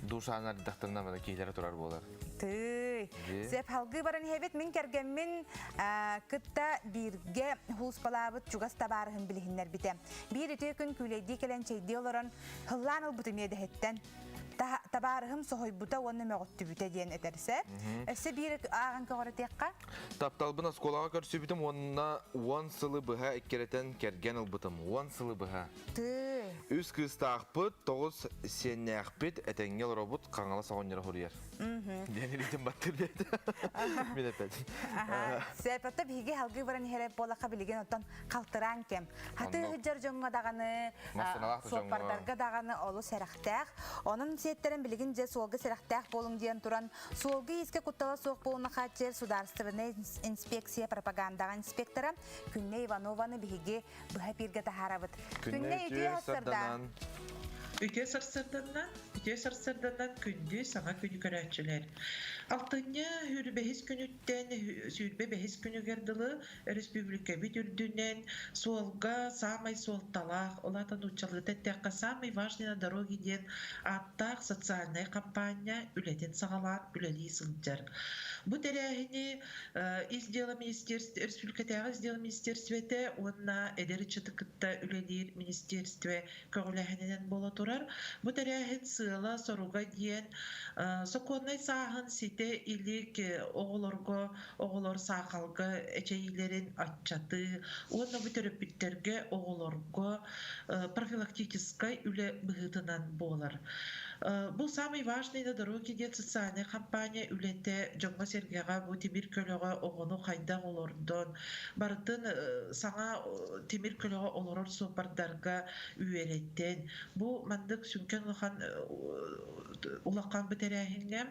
Душанар дахтарына мана киһилere турар буолар. Тый. Сеп халгыы баран иһэбит мин кэргэммин кытта бииргэ хууспалаабыт чугас табаарыһым билиһиннэрбитэ. Биир үтүө күн күүлэйдии кэлэн чэйдии олорон хыллаан ылбытым иэдэһиттэн. Табаарыһым соһуйбута уонна мөҕүттүбүтэ диэн этэрсэ. Өссө биир ааҕан көҕүрэтиэххэ. Тапталбын оскуолаҕа көрсүбүтүм уонна уон сылы быһа эккирэтэн кэргэн ылбытым. Уон сылы быһа. Тыы. Үс кыыстаахпыт, тоҕус сиэннээхпит, этэҥҥэ олоробут, Хаҥалас оҕонньоро суруйар. Диэн илиитин баттыр диэтэ. Мин эппэт. Сөп, биһиги халгыы баран иһэрэ буоллахха билигин оттон халтыраан кэм. Хатыы сылдьар дьоҥҥо даҕаны, суоппардарга даҕаны олус сэрэхтээх. Онон сиэттэрэн билигин дьэ суолга сэрэхтээх буолуҥ диэн туран, суолга иискэ куттала суох буолууну хааччыйар судаарыстыбаннай инспекция пропагандаҕа инспектора Күннэй Иванованы биһиги быһа эпииргэ таһаарабыт. Күннэй үтүө сарсыарда! Үтүө сарсыарданнан, үтүө сарсыарданнан күндү саҥа күнү көрөөччүлэр. Алтынньы сүүрбэһис күнүттэн сүүрбэ бэһис күнүгэр дылы Өрөспүүбүлүкэбит үрдүнэн суолга саамай суолталаах, ол аата нууччалыыта эттэххэ, самый важный на дороге диэн ааттаах социальнай хампаанньа үлэтин саҕалаан үлэлии сылдьар. Бу тэрээһини Ис дьыала министерство, республикатааҕы ис дьыала министерствотэ уонна эдэр ыччаты кытта үлэлиир министерство көҕүлээһининэн буола турар. Бу тэрээһин сыала-соруга диэн сокуоннай сааһын ситэ илик оҕолорго оҕолор саахалга эчэйиилэрин аччатыы уонна бу төрөппүттэргэ оҕолорго профилактическай үлэ быһыытынан буолар. Бу самый важный на дороге диэн социальнай компания үлэтэ дьоҥҥо-сэргэҕэ бу тимир көлөҕө оҕону хайдах олордон барытын саҥа тимир көлөҕө олорор суоппардарга үөрэтэн бу маннык сүҥкэн улахан улахан бу тэрээһиҥҥэ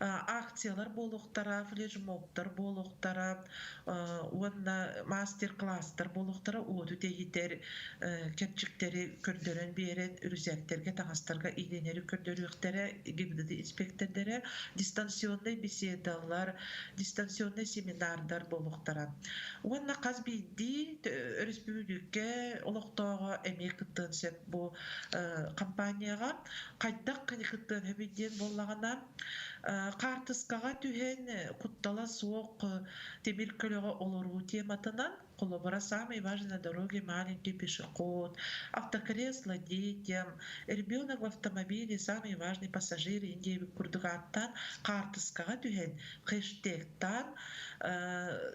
акциялар буолуохтара, флешмобтар буолуохтара уонна мастер-класстар буолуохтара, уоту тэйитэр кэрчиктэри көрдөрөн биэрэн, үрүсээктэргэ, таҥастарга иилэнэри көрдөрүөхтэрэ, ГИБДД инспектордара, дистанционнай беседалар, дистанционнай семинардар буолуохтара. Уонна хас биирдии өрөспүүбүлүкэ олохтооҕо эмиэ кыттыан сөп бу компанияҕа. Хайдах кыттыан сөбүй диэн буоллаҕына, хаартыскаҕа түһэн куттала суох тимир көлөҕө олоруу тематынан холобура самый важный на дороге маленький пешеход, автокресло детям, ребенок в автомобиле самый важный пассажир диэбит курдук ааттаан хаартыскаҕа түһэн хэштегтаан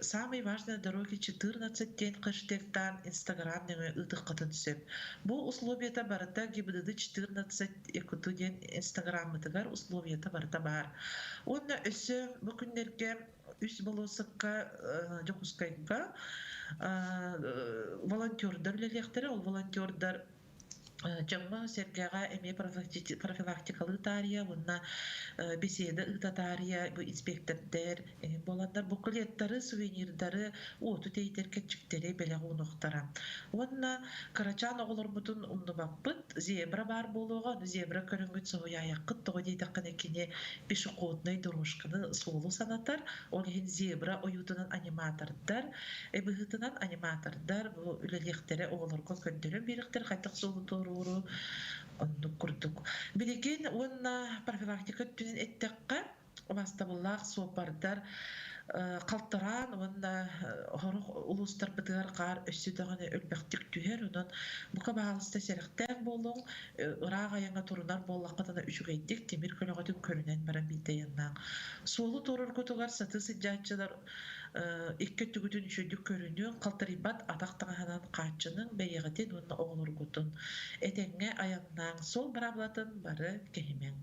самый важный на дороге 14 диэн хэштегтаан инстаграм нөҥүө ыытыаххытын сөп. Бу условията барыта ГИБДД 14 Якуту диэн инстаграммытыгар условията барыта баар. Уонна өссө бу күннэргэ үс болуоссакка Дьокуускайга волонтердар үлэлиэхтэрэ. Ол волонтердар Дьоҥҥо-сэргэҕэ эмиэ профилактикалыы таарыйа уонна беседа ыыта таарыйа бу инспектордар буоланнар буклеттары, сувенирдары, уоту тэйитэр кэрчиктэри бэлэх уунуохтара. Уонна кырачаан оҕолорбутун умнубаппыт, зебра баар буолуоҕа, ону зебра көрөҥҥүт соһуйаайаххыт, тоҕо диэтэххинэ кини пешеходнай дорожканы суолу санатар, ол иһин зебра ойуутунан аниматордар быһыытынан аниматордар бу үлэлиэхтэрэ, оҕолорго көрдөрөн биэриэхтэрэ хайдах суолу туорууру оннук курдук. Билигин уонна профилактика өттүнэн эттэххэ, убаастабыллаах суоппардар халтараан уонна сорох улуустарбытыгар хаар өссө даҕаны элбэхтик түһэр. Онон бука баһаалыста сэрэхтээх буолуҥ, ыраах айаҥҥа турунар буоллаххытына үчүгэйдик тимир көлөҕүтүн көрүнэн баран биирдэ айаннааҥ. Суолу туороргутугар сатыы сылдьааччылар икки өттүгүтүн үчүгэйдик көрүнүҥ, халтарыйбат атах таҥаһынан хааччыныҥ, бэйэҕитин уонна оҕолоргутун. Этэҥҥэ айаннааҥ, суол быраабылатын бары кэһимэҥ.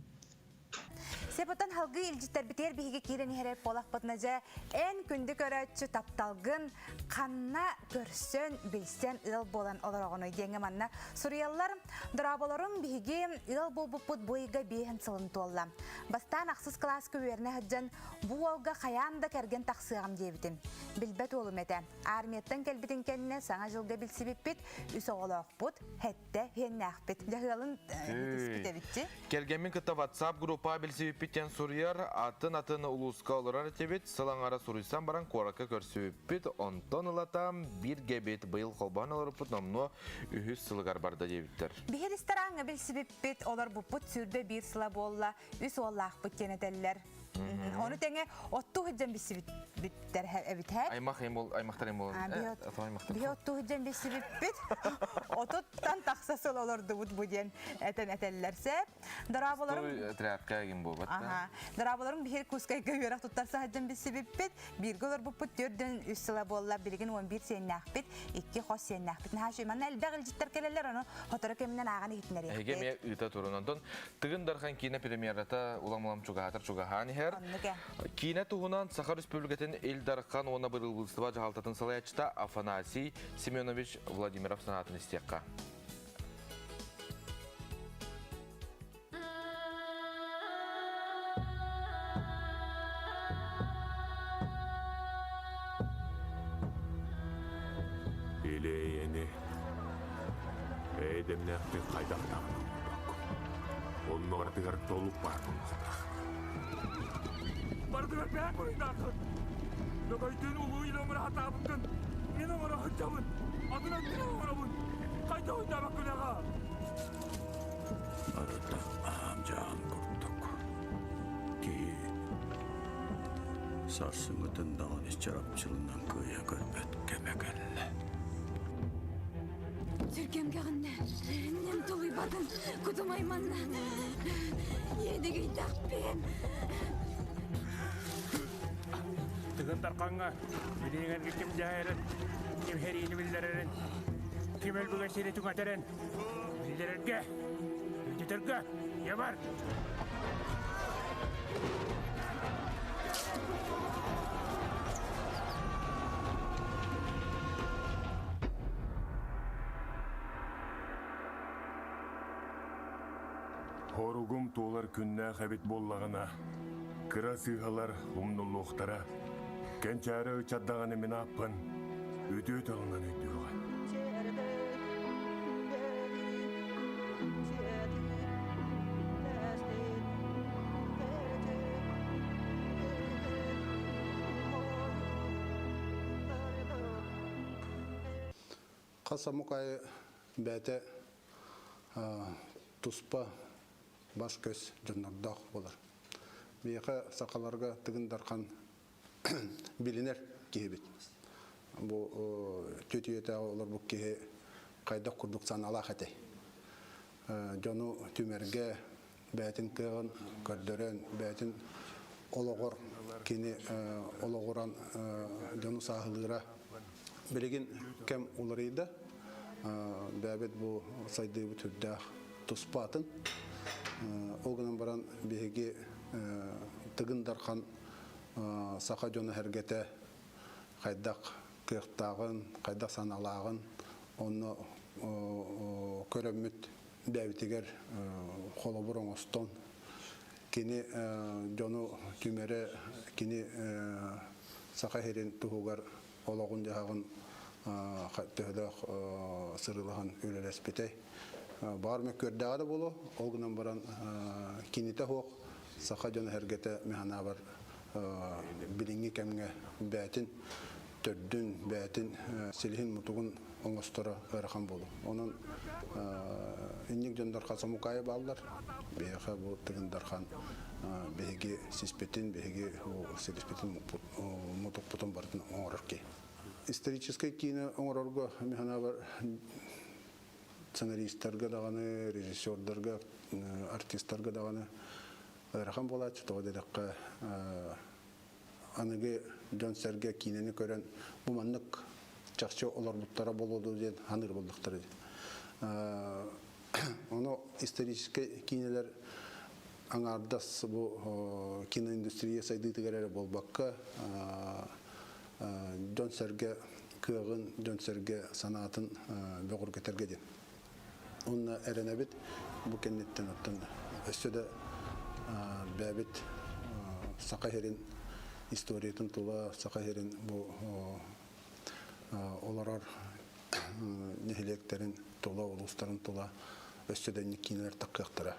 Сепотон халгыы илдьиттэрбитигэр биһиги киирэн иһэрэр буолахпытына дьэ эн күндү көрөөччү тапталгын ханна көрсөн, билсэн ыал буолан олороҕунуй диэҥҥэ манна суруйаллар. Дорооболорум биһиги ыал буолбуппут бу ыйга биэһин сылын туолла. Бастаан ахсыс кылааска үөрэнэ сылдьан бу уолга хайаан да кэргэн тахсыаҕым диэбитим. Билбэт уолум этэ. Армияттан кэлбитин кэннэ саҥа дьылга билсибиппит, үс оҕолоохпут, хэттэ һиэннээхпит. Дьаһыалын түспүт эбитчи. Кэргэммин кытта WhatsApp группа билсибиппит суруйар, атын-атын улууска олорор этибит, сыл аҥара суруйсан баран куоракка көрсүбүппүт, онтон ылата бииргэбит, быйыл холбоон олоруппут номнуо үһүс сылыгар барда диэбиттэр. Биһир рестораҥҥа билсибиппит, олорбуппут сүүрбэ биир сыла буолла, үс уоллаахпыт диэн этэллэр. Ону тэҥэ оттуу сылдьан билсибиттэр эбит һэ. Аймах аймахтар им бол. Биһи оттуу сылдьан билсибиппит. Отуттан тахса сыл олордубут бу диэн этэн этэллэр сеп. Дорооболорум Отрядка ким буолбат. Аха. Дорооболорум биһир Кускайга үөрэх туттарса сылдьан билсибиппит. Бииргэ олорбуппут төрдөн үс сыла буолла. Билигин 11 сиэннээхпит, икки хос сиэннээхпит. Наһаа үчүгэй. Манна элбэх илдьиттэр кэлэллэр, ону сотору кэминэн ааҕан иһитинэриэхпит. Эһиги эмиэ ыыта турун. Онтон Тыгын Дархан киинэ премьерата улам-улам чугаһаатар чугаһаан иһэр. Киинэ туһунан Саха Республикатын Ил Дархан уонна Бырабыыталыстыба дьаһалтатын салайааччыта Афанасий Семенович Владимиров санаатын истиэххэ. Илиэйэни эйдэмнээхтик хайдах даҕаны оҥорбоккун. Онно барытыгар толук баар буолуохтаах. Барытыгар бэйэҥ буруйдааххын. Лөкөйдүүн улуу илэ оҥоро сатаабыккын мин оҥоро сылдьабын. Атын өттүнэн оҥоробун. Хайдах өйдөөбөккүн аҕа? Барыта аам-дьаам курдук. Киһи сарсыҥҥытын даҕаны чарапчылынан кыайа көрбөт кэмэ кэллэ. Сүргэм кэҕиннэ, нем тулуйбатым, кутум айманна. Иэдигийдэхпин. Тыгын Дархаҥҥа билиҥэргэ ким дьаһайарын, ким сэриини биллэрэрин, ким өлбүгэ сири түҥэтэрин биллэрэргэ, өйдөтөргө ябар. Хоругум туолар күннээх эбит буоллаҕына, кыра сыыһалар умнуллуохтара. Кэнчээри ыччат даҕаны мин ааппын үтүө тылынан өйдүөҕэ. Хас омук айы бэйэтэ туспа бас-көс дьоннордоох буолар. Биһиэхэ сахаларга Тыгын Дархан билинэр киһибит. Бу түөтүйэтээҕи олорбут киһи хайдах курдук санаалаах этэй? Дьону түмэргэ бэйэтин кыаҕын көрдөрөн, бэйэтин олоҕор кини олоҕуран дьону сааһылыыра билигин кэм уларыйда. Бэйэбит бу сайдыыбыт үрдээх туспа атын. Ол гынан баран биһиги Тыгын Дархан саха дьоно сэргэтэ хайдах кыахтааҕын, хайдах санаалааҕын онно көрөммүт. бэйэбитигэр холобур оҥостон, кини дьону түмэрэ, кини Саха сирин туһугар олоҕун-дьаһаҕын төһөлөөх сырыылаһан үлэлэспитэй. Баҕар мөккүөрдээҕэ да буолуо, ол гынан баран кинитэ суох саха дьоно-сэргэтэ мин санаабар билиҥҥи кэмҥэ бэйэтин төрдүн, бэйэтин силиһин-мутугун оҥосторо ыарахан буолуо. Онон инник дьон Дархан Самукаайа бааллар. Биһиэхэ бу Тыгын Дархан биһиги сиспитин, биһиги силиспитин мутукпутун барытын оҥорор киһи. Историческай киинэ оҥорорго мин санаабар сценаристарга даҕаны, режиссердарга, артистарга даҕаны ыарахан буолааччы. Тоҕо диэтэххэ аныгы дьон-сэргэ киинэни көрөн бу маннык чахчы олорбуттара буолуо дуо диэн саныыр буоллахтара дии. Ону историческай киинэлэр аҥаардас бу киноиндустрия сайдыытыгар эрэ буолбакка дьон-сэргэ кыаҕын, дьон-сэргэ санаатын бөҕөргөтөргө диэн. Уонна эрэнэбит бу кэнниттэн оттон өссө да бэйэбит Саха сирин историятын тула, Саха сирин бу олорор нэһилиэктэрин тула, улуустарын тула өссө да инник киинэлэр таххыахтара.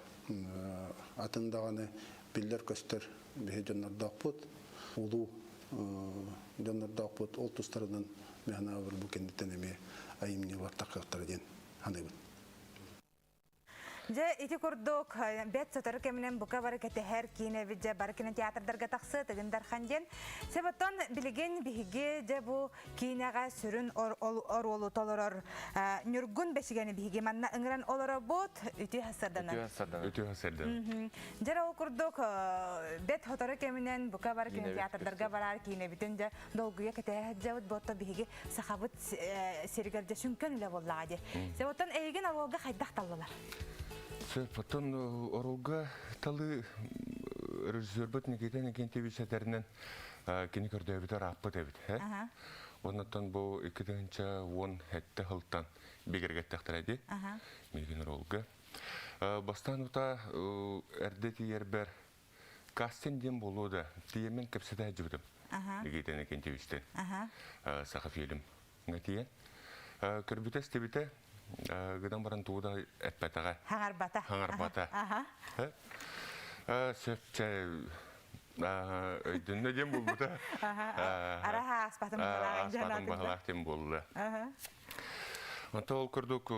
Атын даҕаны биллэр-көстөр биһи дьоннордоохпут, улуу дьоннордоохпут, ол тустарынан мин санаабар бу кэнниттэн эмиэ айымньылар таххыахтара диэн саныыбын. Дьэ, ити курдук, бэт сотору кэминэн бука бары кэтэһэр киинэбит дьэ бары кинотеатрдарга тахсыа Тыгын Дархан диэн. Себоттон билигин биһиги дьэ бу киинэҕэ сүрүн оруолу толорор Ньургун Бэчигэни биһиги манна ыҥыран олоробут. Үтүө сарданан. Үтүө сарданан. Үтүө сарданан. Дьэ ол курдук бэт сотору кэминэн бука бары кинотеатрдарга барар киинэбитин дьэ долгуйа кэтэһэ сылдьабыт. Буотта биһиги сахабыт сиригэр дьэ сүҥкэн үлэ буоллаҕа дии. Себоттон эйигин оруолга хайдах таллылар? Сөп, оттон оруолга талы режиссербут Никита Никитевич этэринэн кини көрдөөбүтэ ырааппыт эбит. Оннуттан бу 2017 сылтан бигэргэттэхтэрэ дии. Миигин оруолга. Бастаан ута эрдэ тиийэрбэр Кастинг диэн буолуо да, тиийэммин кэпсэтэ сылдьыбытым. Никита Иннокентьевичтэн. Саха фильм тиийэн. Көрбүтэ истибитэ, гынан баран тугу да эппэтэҕэ. Хаҥарбата. Хаҥарбата. Сөп чэ өйдөннө диэн буолбута. Араха аспатым баһылаах баһылаах диэн буолла. Онто ол курдук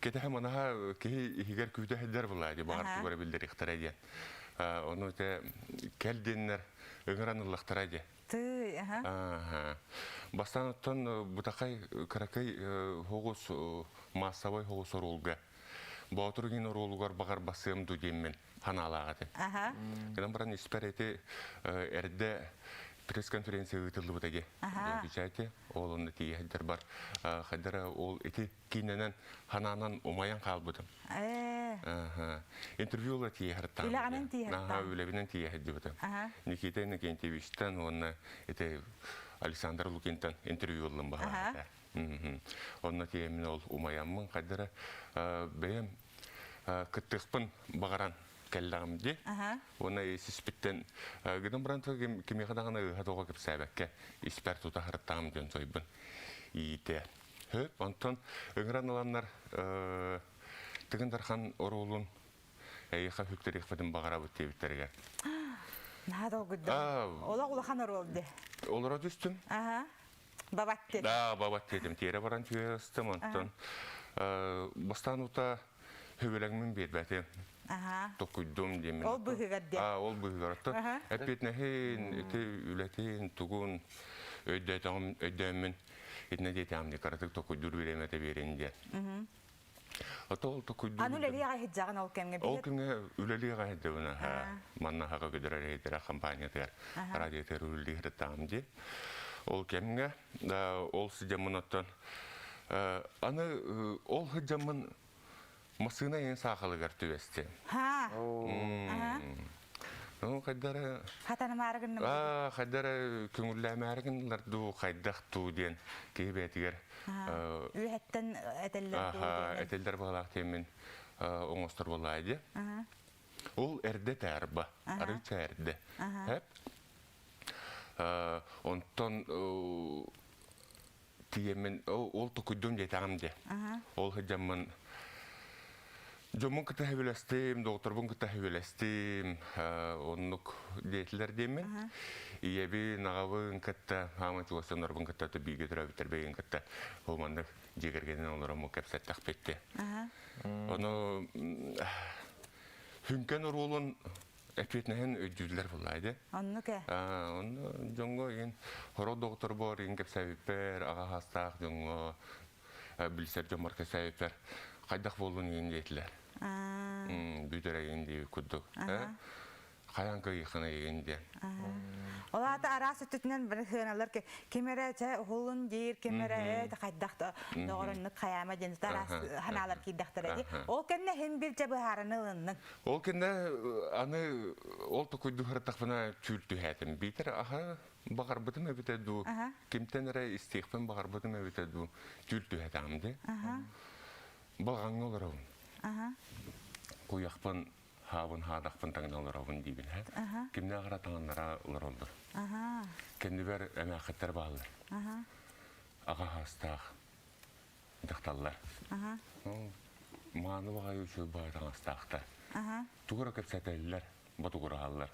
кэтэһэ манаһа киһи иһигэр күүтэ сылдьар булаа дии баҕар тугу эрэ биллэриэхтэрэ диэн. Ону ите кэл диэннэр ыҥыран ыллахтара дии. Тыы, аха. Бастаан оттон бутахай кыракый хоҕус массовай хоҕус оруолга Боотур гин оруолугар баҕар басыам ду диэммин ханаалаах этим. Гынан баран испэр эти эрдэ пресс-конференция ыытыллыбыта ди. Печати ол онно тиийэ бар хайдара ол ити киинэнэн ханаанан умайан хаалбытым. Интервью ыла тиийэ хартаан. Үлэҕинэн тиийэ Аха, үлэбинэн тиийэ сылдьыбытым. Никита Иннокентьевичтан уонна ити Александр Лукинтан интервью ыллым баһаата. Онно тиийэммин ол умайаммын хайдара бэйэм кыттыахпын баҕаран кэллэҕим дии. Уонна сиспиттэн гынан баран кимиэхэ даҕаны ыыһа тоҕо кэпсээбэккэ испэр тута харыттаҕым диэн сойбун иитэ. Хөп, онтон ыҥыран ыланнар Тыгын Дархан оруолун эйиэхэ хүктэриэхпитин баҕарабыт диэбиттэригэр. Наһаа долгуйдум. Олох улахан оруол дии. Олоро түстүм. Аха. Бабат дедим. Да, бабат дедим. Тиэрэ баран түһэ ыстым, онтон бастаан ута хөбүлэҥмин биэрбэтим. Токуйдум диэммин. Ол быһыгар диэн. Аа, ол быһыгар. Оттон эппиэтинэһин, ити үлэтин, тугун өйдөөтөҕүм, өйдөөммүн итинэ диэтэҕим дии, кыратык токуйдуур бириэмэтэ биэрин диэн. Ото ол токуйдуур. Аны үлэлии аҕай сылдьаҕын ол кэмҥэ. Ол кэмҥэ үлэлии аҕай сылдьабын. Манна хаҕа көдөрөр эһитэрэ компаниятыгар радиотыгар үлэлии сырыттаҕым дии. Ол кэмҥэ ол сыдьаммын оттон аны ол сыдьаммын массыына ең саахалыгар түбэстим. Ну, хайдара Хатанымаары гынным. Аа, хайдара көҥүллээмээри гыннылар дуу, хайдах дуу диэн киһи бэйэтигэр Үөһэттэн этэллэр дуу Аха, этэллэр баҕалаах диэммин оҥостор буоллаа дии. Ол эрдэ таарба, арыыча эрдэ. Хэп. Онтон тиийэммин ол токуйдум диэтэҕим дии. Ол сылдьаммын дьоммун кытта сөбүлэстим, доҕотторбун кытта сөбүлэстим, оннук диэтилэр диэммин. Ийэбин, аҕабын кытта, хаамай чугас дьоннорбун кытта бииргэ төрөөбүттэр бэйин кытта ол маннык дьиэ кэргэнин олороммут кэпсэттэхпит дии. Ону Хүҥкэн оруолун эппиэтинэһин өйдүүллэр буоллаа дии. Оннук ээ. Онно дьоҥҥо игин хорох доҕотторбор игин кэпсээбиппэр, аҕа саастаах дьоҥҥо билсэр дьоммор кэпсээбиппэр хайдах буоллун игин диэтилэр. Бүтэр игин диэбит курдук. Хайаан кыайыаххына игин диэн. Ол аата араас өттүтүнэн бырыһыаналар ким эрэ чэ уһулун диир, ким эрэ э хайдах да доҕороннук хайаама диэн араас ханаалар киирдэхтэрэ дии. Ол кэннэ иһин бир дьэ быһаараны ылынныҥ. Ол кэннэ аны ол токуйду харытахпына түүл түһээтим. Биитэр аха баҕарбытым эбитэ дуу, кимтэн эрэ истиэхпин баҕарбытым эбитэ дуу, түүл түһэтэҕим дии. Балаҕаҥҥа олоробун. Куйахпын хаабын хаадахпын таҥна олоробун диибин һэ. Кимнээх эрэ таҥаннара олороллор. Кэннибэр эмээххиттэр бааллар. Аҕа хаастаах дьахталлар. Мааны баҕайы үчүгэй баҕайы таҥастаахтар. Тугу эрэ кэпсэтэллэр, ботугураһаллар.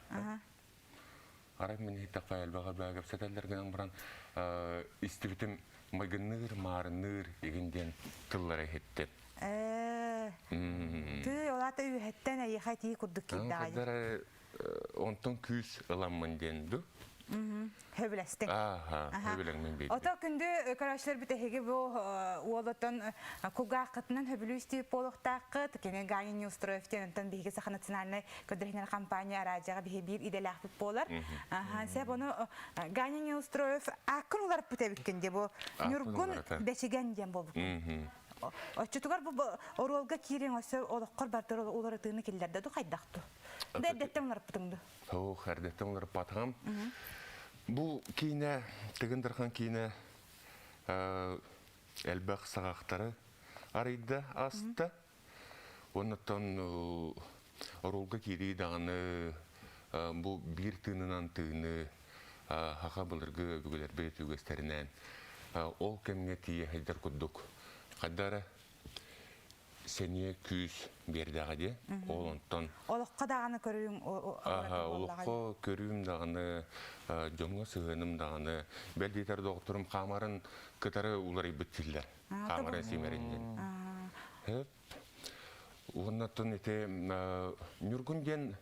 Арай мин иһиттэхпэ элбэх элбэҕи кэпсэтэллэр гынан баран истибитим майгынныыр, маарынныыр игин диэн тыллары иһиттим. Тыы, ол аата үөһэттэн эйиэхэ этии курдук киирдэҕэ. Онтон күүс ыламмын диэн ду. Хөбүлэстиҥ. Ааха, хөбүлэҥмин биэрдим. Ото күндү көрөөччүлэрбит эһиги бу уолотон кулгааххытынан хөбүлүү истибит буолуохтааххыт. Кини Ганя Неустроев диэн онтон биһиги Саха национальнай көрдөрүнэр компания араадьыйаҕа биһи биир идэлээхпит буолар. Аха, сеп ону Ганя Неустроев ааккын уларыппыт эбиккин дии бу Ньургун Бэчигэн диэн буолбуккун. Оччотугар бу оруолга киириэҥ өссө олоххор бардыр уларытыыны киллэрдэ ду хайдах ду? Да эрдэттэн уларыппытыҥ ду? Суох, эрдэттэн уларыппатаҕым. Бу киинэ, Тыгын Дархан киинэ элбэх саҕахтары арыйда, аста. Оннуттан оруолга киирии даҕаны бу биир тыынынан тыыны саха былыргы өбүгэлэрбит үгэстэринэн ол кэмҥэ тиийэ сылдьар курдук хайда эрэ сэниэ күүс биэрдэҕэ дии. Ол онтон Олоххо даҕаны көрүүм олоххо көрүүм даҕаны дьоҥҥо сыһыаным даҕаны бэл диэтэр доҕотторум хаамарын кытары уларыйбыт дииллэр. Хаамарын симэрин диэн. Уонна оттон ити Ньургун диэн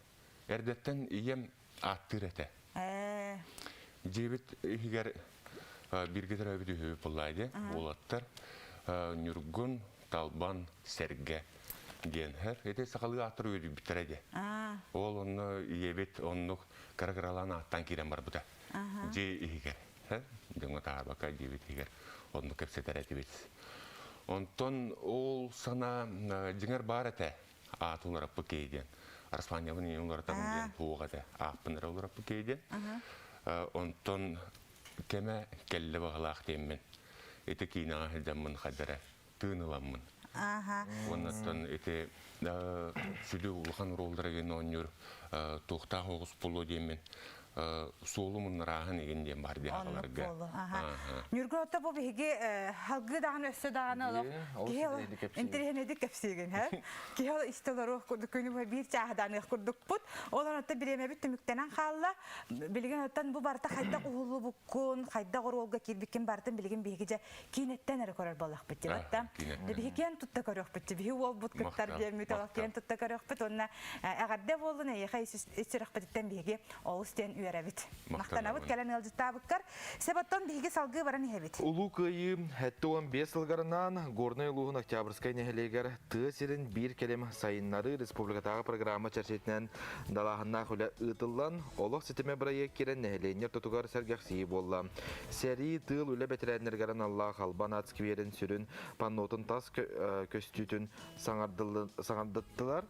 эрдэттэн ийэм ааттыыр этэ. Дьиэбит иһигэр бииргэ төрөөбүт үһүбүт буоллаа дии, уолаттар. Ньургун, Талбан, Сэргэ диэн. Ити сахалыы ааттар үөдүйбүттэрэ дии. Ол онно ийэбит оннук кыра-кыралаан ааттаан киирэн барбыта. Дьиэ иһигэр. Дьоҥҥо таһаарбакка дьиэбит иһигэр оннук кэпсэтэр этибит. Онтон ол санаа дьиҥэр баар этэ. Ааты улараппыт киһи диэн. Араспаанньабын ийэм уларатабын диэн суох этэ. Ааппын эрэ улараппыт киһи диэн. Онтон кэмэ кэллэ баҕалаах диэммин. Ити киинэҕэ сылдьаммын хайдара тыын ыламмын. Уоннаттан ити сүдү улахан оруоллары игин оонньуур туохтаах оҕус буолуо диэммин суолу муннарааһын игин диэн бар диэн аҕаларга. Ньургун отто бу биһиги халгыы даҕаны өссө даҕаны олох киһи интэриэһинэйдик кэпсиигин һэ киһи ол истэ олоруох курдук күнү быһа биир чааһыданыах курдукпут ол онон бириэмэбит түмүктэнэн хаалла билигин оттон бу барыта хайдах уһуллубуккун хайдах оруолга киирбиккин барытын билигин биһиги дьэ киинэттэн эрэ көрөр буоллахпыт дии батта. Биһи киэн тутта көрүөхпүт дии. Биһи уолбут кыттар диэммит олох киэн тутта көрүөхпүт уонна эҕэрдэ буоллун эйиэхэ ис сүрэхпититтэн биһиги олус диэн үөрэ. үөрэбит. Махтанабыт кэлэн ыалдьыттаабыккар. Себоттон биһиги салгыы баран иһэбит. Улуу Кыайыы 75 сылгарынан Горнай улууһун Октябрьскай нэһилиэгэр тыа сирин биир кэлим сайыннарыы республикатааҕы программа чэрчитинэн далааһыннаах үлэ ыытыллан, олох ситимэ бырайыак киирэн нэһилиэнньэ ортотугар сэргэхсийии буолла. Сэрии, тыыл үлэ бэтэрээннэригэр аналлаах Албан ат скверин сүрүн паннотун тас көстүүтүн саҥардыттылар.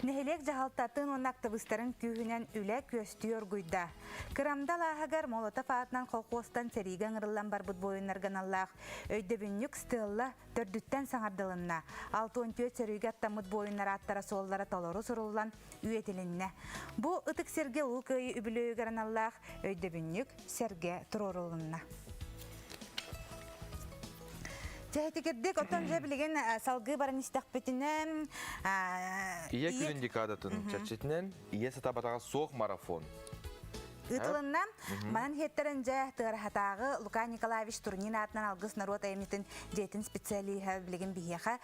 Нэһилиэк дьаһалтатын уонна актыбыыстарын күүһүнэн үлэ күөстүү оргуйда. Кырамда алааһыгар Молотов аатынан колхуостан сэриигэ ыҥырыллан барбыт буойуннарга аналлаах өйдөбүнньүк стелла төрдүттэн саҥардылынна. 64 сөрүүгэ аттаммыт буойуннар ааттара-суоллара толору суруллан үйэтилиннэ. Бу ытык сиргэ Улуу Кыайыы үбүлүөйүгэр аналлаах өйдөбүнньүк сэргэ туруорулунна. Чэһитигирдик, оттон дьэ билигин салгыы баран истэхпитинэ Ийэ күнүн декадатын чэрчитинэн ийэ сатабатаҕа суох марафон. Ыытылынна. Манан иһиттэрин дьэ Тыараһатааҕы Лука Николаевич Турнин аатынан Алгыс норуот айымньытын дьиэтин специалиһа билигин биһиэхэ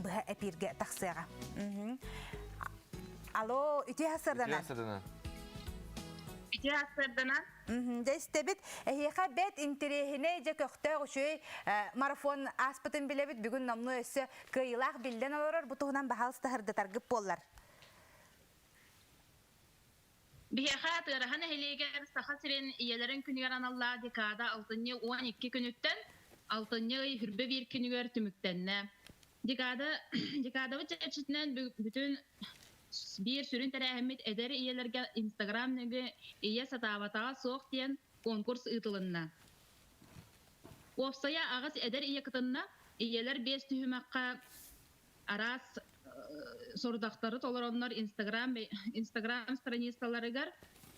быһа эпииргэ тахсыаҕа. Алло, үтүө сарданан. Үтүө сарданан. Үтүө сарданан. Дьэ истэбит. Эһиэхэ бэт интэриэһинэй, дьэ көхтөөх үчүгэй марафон ааспытын билэбит. Бүгүн номнуо өссө кыайыылаах биллэн олорор. Бу туһунан баһаалыста сырдатаргыт буоллар. Биһиэхэ Тыараһа нэһилиэгэр Саха сирин ийэлэрин күнүгэр аналлаах декада алтынньы 12 күнүттэн алтынньы ый хүрбэ биир күнүгэр түмүктэннэ. Декада декадабыт чэрчитинэн бүтүн биир сүрүн тэрээһиммит эдэр ийэлэргэ Инстаграм нөҥүө Ийэ сатаабатаҕа суох диэн конкурс ыытылынна. Уопсайа аҕыс эдэр ийэ кытынна. Ийэлэр биэс түһүмэххэ араас сорудахтары толороннор Инстаграм Инстаграм страницаларыгар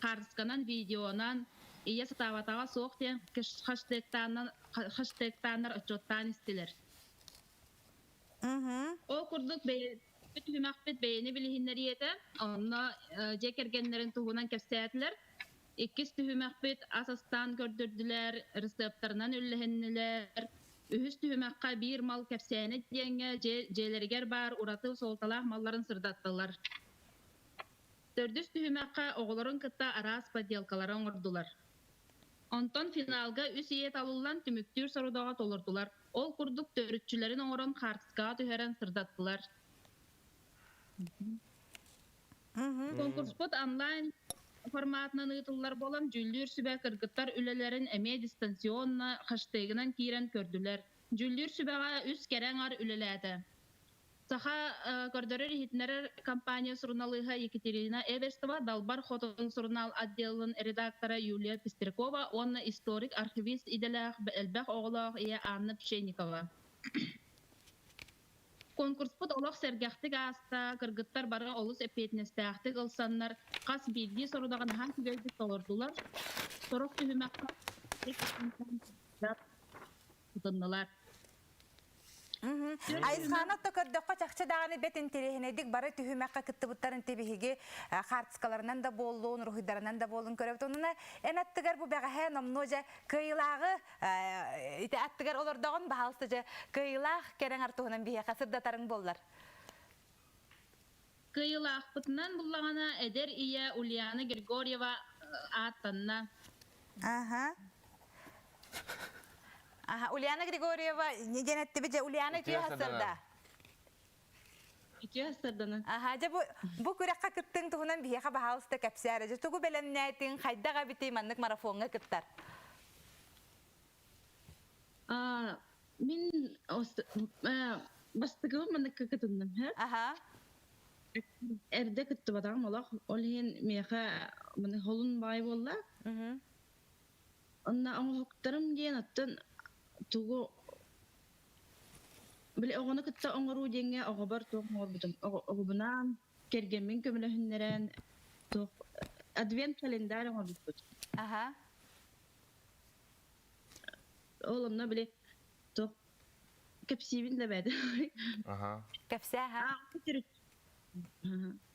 хаартысканан, видеонан ийэ сатаабатаҕа суох диэн хэштегтааннар отчуоттаан истилэр. Ол курдук түһүмэхпит бэйэни билиһиннэрии этэ. Онно дьиэ кэргэннэрин туһунан кэпсээтилэр. Иккис түһүмэхпит ас астаан көрдөрдүлэр, ырысыаптарынан үллэһиннилэр. Үһүс түһүмэххэ биир мал кэпсээнэ диэҥҥэ дьиэлэригэр баар ураты суолталаах малларын сырдаттылар. Төрдүс түһүмэххэ оҕолорун кытта араас поделкалары оҥордулар. Онтон финалга үс ийэ талыллан түмүктүүр сорудаҕы толордулар. Ол курдук төрүччүлэрин оҥорон хаартыскаҕа түһэрэн сырдаттылар. Конкурспут онлайн форматынан ыытыллар буолан, дьүүллүүр сүбэ кыргыттар үлэлэрин эмиэ дистанционно хэштегынан киирэн көрдүлэр. Дьүүллүүр сүбэҕэ үс кэрэ аҥар үлэлээтэ. Саха көрдөрөр-иһитиннэрэр компания суруналыыһа Екатерина Эверстова, Далбар Хотун сурунаал отделын редактора Юлия Пестрякова уонна историк-архивист идэлээх элбэх оҕолоох ийэ Анна Пшенникова. Конкурспут олох сэргэхтик ааста, кыргыттар бары олус эппиэтинэстээхтик ылсаннар, хас биирдии сорудаҕы наһаа үчүгэйдик толордулар. Сорох түһүмэххэ кытыннылар. Айысхаана отто көрдөххө чахчы даҕаны бэт интэриэһинэйдик бары түһүмэххэ кыттыбыттарын тибиһиги хаартыскаларынан да буоллун, уруһуйдарынан да буоллун көрөбүт. Онуна эн аттыгар бу бэҕэһээ номнуо дьэ кыайыылааҕы ити аттыгар олордоҕун баһаалыста дьэ кыайыылаах кэрэҥ туһунан биһиэхэ сырдатарыҥ буоллар. Кыайыылаахпытынан буллаҕына эдэр ийэ Ульяна Григорьева ааттанна. Аха. Аха, Ульяна Григорьева не диэн эттибит дьэ Ульяна үтүө сарда. Үтүө сарданан. Аха, дьэ бу бу күрэххэ кыттыҥ туһунан биһиэхэ баһаалыста кэпсээр. Дьэ тугу бэлэмнээтиҥ, хайдах эбитий маннык марафоҥҥа кыттар? А, мин бастакыбын манныкка кытынным, һэ? Аха. Эрдэ кыттыбатаҕым олох. Ол иһин миэхэ маны холун баай буолла. Онно оҥоһуктарым диэн оттон тугу били оҕону кытта оҥоруу диэҥҥэ оҕобор туох оҥорбутум оҕобунаан кэргэммин көмөлөһүннэрэн туох адвент календарь оҥорбуппут. Аха. Ол онно били туох кэпсиибин да бэт. Аха. Кэпсээ аха.